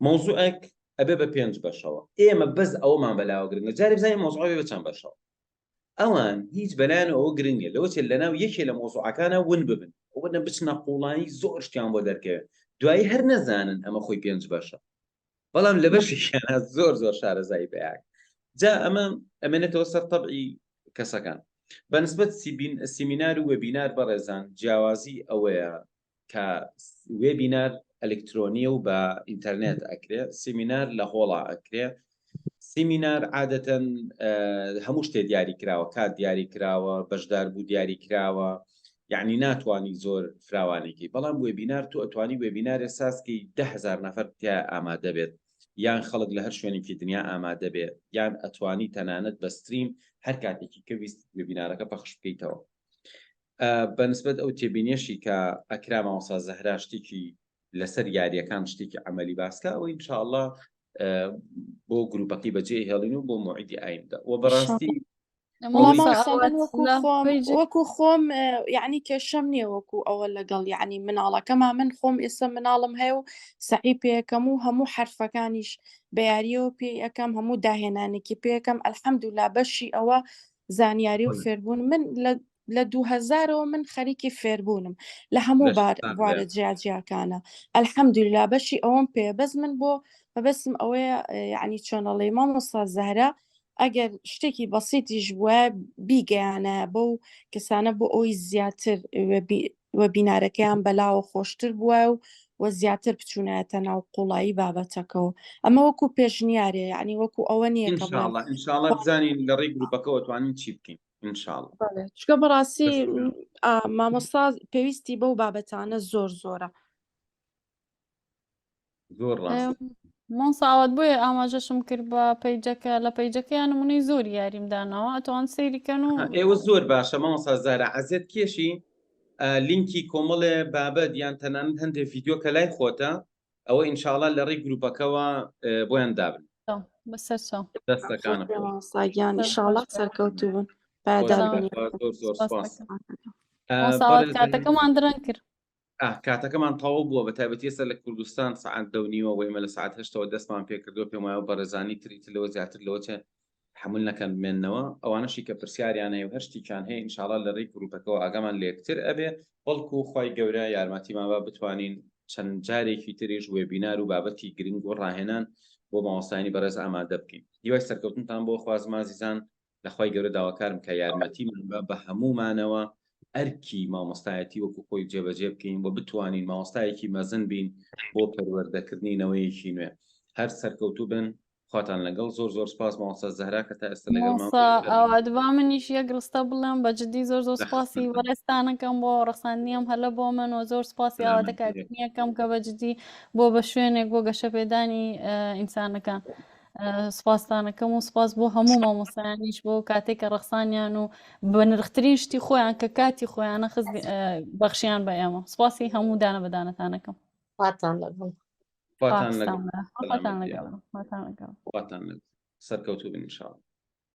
S1: مەوزوعێک ئەبێ بە پێنج بەشەوە ئێمە بەس ئەومان بەلاوە گرنگە جارێ بزانین مەوزوع بە چەند بەشەوە ئەوان هیچ بەلایان ئەوە گرنگ نیە لەوە چێت لەناو یەکێ لە مەوزوعەکانە ون ببن ئەوە نە بچنە قوڵایی زۆر شتیان بۆ دەرکەوێت دوایی هەر نەزانن ئەمە خۆی پێنج بەشە بەڵام لە بەشێکیان زۆر زۆر شارەزایی بەیاک جا ئەمە ئەمێنێتەوە سەر تەبعی کەسەکان بەنسبەت سیمینار و وێبینار بەڕێزان جیاوازی ئەوەیە کە وێبینار ئەلکترۆنیە و بە ئینتەرنێت ئەکرێ سیمینار لە هۆڵا ئەکرێ سیمینار عادەتەن هەموو شتێ دیاری کراوە کات دیاری کراوە بەشدار بوو دیاری کراوە یعنی ناتوانی زۆر فراوانێکی بەڵام وێبینار تو ئەتوانی وێبینارێ سازکەی دههزار نەفەر تیا ئامادە بێت یان خەڵک لە هەر شوێنێکی دنیا ئامادە بێ یان ئەتوانی تەنانەت بە stream هەر کاتێکی کە ویست وێبینارەکە پەخش بکەیتەوە بەنسبەت ئەو تێبینیەشی کە ئەکرا مامۆستا زەهرا شتێکی لەسەر یاریەکان شتێکی عملی باسکە ئەوە ئینشاءاللە بۆ گروپەکەی بەجێ هێڵین و بۆ موعیدی ئایندە و بەڕاستی.
S11: وەڵا مامۆستا من وەکو خۆم وەکو خۆم یعنی کێشەم نییە وەکو ئەوە لەگەڵ یعنی مناڵەکەما من خۆم ئێستا مناڵم هەیە و سەعی پێەکەم و هەموو حرفەکانیش بە یاریەوە پێی ئەەکەم هەموو داهێنانێکی پێەکەم ئەلحەمدولا بەشی ئەوە زانیاری و فێربوون من لە لە 2000ەوە من خەریکی فێربوونم لە هەموو بار بوارە جیاجیاکانە ئەلحەمدولا بەشی ئەوەم پێ بەس من بۆ مەبەستم ئەوەیە یعنی چۆنەڵی مامۆستا زەهرا ئەگەر شتێکی بەسیتیش بووە بیگەیانە بەو کەسانە بۆ ئەوی زیاتر وێبینارەکەیان بەلاوە خۆشتر بووە و و زیاتر بچوونایەتە ناو قوڵایی بابەتەکەەوە ئەمە وەکو پێشنیارێ یعنی وەکو ئەوە نییە کە بڵێم
S1: ئینشاءاللە بزانین لە ڕێی گروپەکەوە توانین چی بکەین ئینشاءاللە
S11: بەڵێ چونکە بەڕاستی مامۆستا پێویستی بەو بابەتانە زۆر زۆرە
S1: زۆر ڕاست
S2: مامۆستا ئاوات بۆیە ئاماژەشم کرد بە page ەکە لە page ەکەیان نمونەی زۆر یاریم داناوە ئەتوان سەیری کەن و
S1: ئێوە زۆر باشە مامۆستا زارا عەزێت کێشی لینکی کۆمەڵێ بابەت یان تەنانەت هەندێک ڤیدیۆ کە لای خۆتە ئەوە ئینشاڵا لە ڕێی گروپەکەوە بۆیان دابن
S2: بەسەر چاو
S1: دەستەکانە
S11: مامۆستا گیان ئینشاڵا سەرکەوتوو بن
S1: زۆر زۆر سپاس
S2: کاتەکەمان درەنگ کرد
S1: کاتەکەمان تەواو بووە بە تایبەتی ئێستا لە کوردستان سەعات دە و نیوە و ئێمە لە سەعات هەشتەوە دەستمان پێکردووە پێم وایە بەڕێزانی تر ئیتر لەوە زیاتر لەوە چێ تەحەمول نەکەن بمێننەوە ئەوانەشی کە پرسیاریان هەیە و هەر شتێکیان هەیە ئینشاڵا لە ڕێی گروپەکەوە ئاگامان لە یەکتر ئەبێ بەڵکو خوای گەورە یارمەتیمان با بتوانین چەند جارێکی تریش وێبینار و بابەتی گرنگ و ڕاهێنان بۆ مامۆستایانی بەڕێز ئامادە بکەین هیوای سەرکەوتنتان بۆ خوازم ئازیزان لە خوای گەورە داواکارم کە یارمەتیمان با بە هەموومانەوە ئەرکی مامۆستایەتی وەکو خۆی جێبەجێ بکەین و بتوانین مامۆستایەکی مەزن بین بۆ پەروەردەکردنی نەوەیەکی نوێ. هەر سەرکەوتوو بن خواتان لەگەڵ. زۆر زۆر سپاس مامۆستا زەهرا کە تا ئێستا لەگەڵمان
S2: مامۆستا ئاوات با منیش یەک ڕستە بڵێم بە جدی زۆر زۆر سپاسی بەڕێزتانەکەم بۆ ڕەخساندنی ئەم هەلە بۆ من و زۆر سپاسی ئاوات ئەکادیمیەکەم کە بە جدی بۆ بە شوێنێک بۆ گەشەپێدانی ئینسانەکان. سپاستانەکەم و سپاس بۆ هەموو مامۆستایانیش بۆ کاتێک کە ڕەخسانیان و بە نرخترین شتی خۆیان کە کاتی خۆیانە خز بەخشیان بە ئێمە سپاسی هەموو دانە بەدانەتانەکەم
S10: خواتان لەگەڵ
S1: خواتان لەگەڵ خواتان لەگەڵ خواتان لەگەڵ سەرکەوتوو بن ان شاء الله.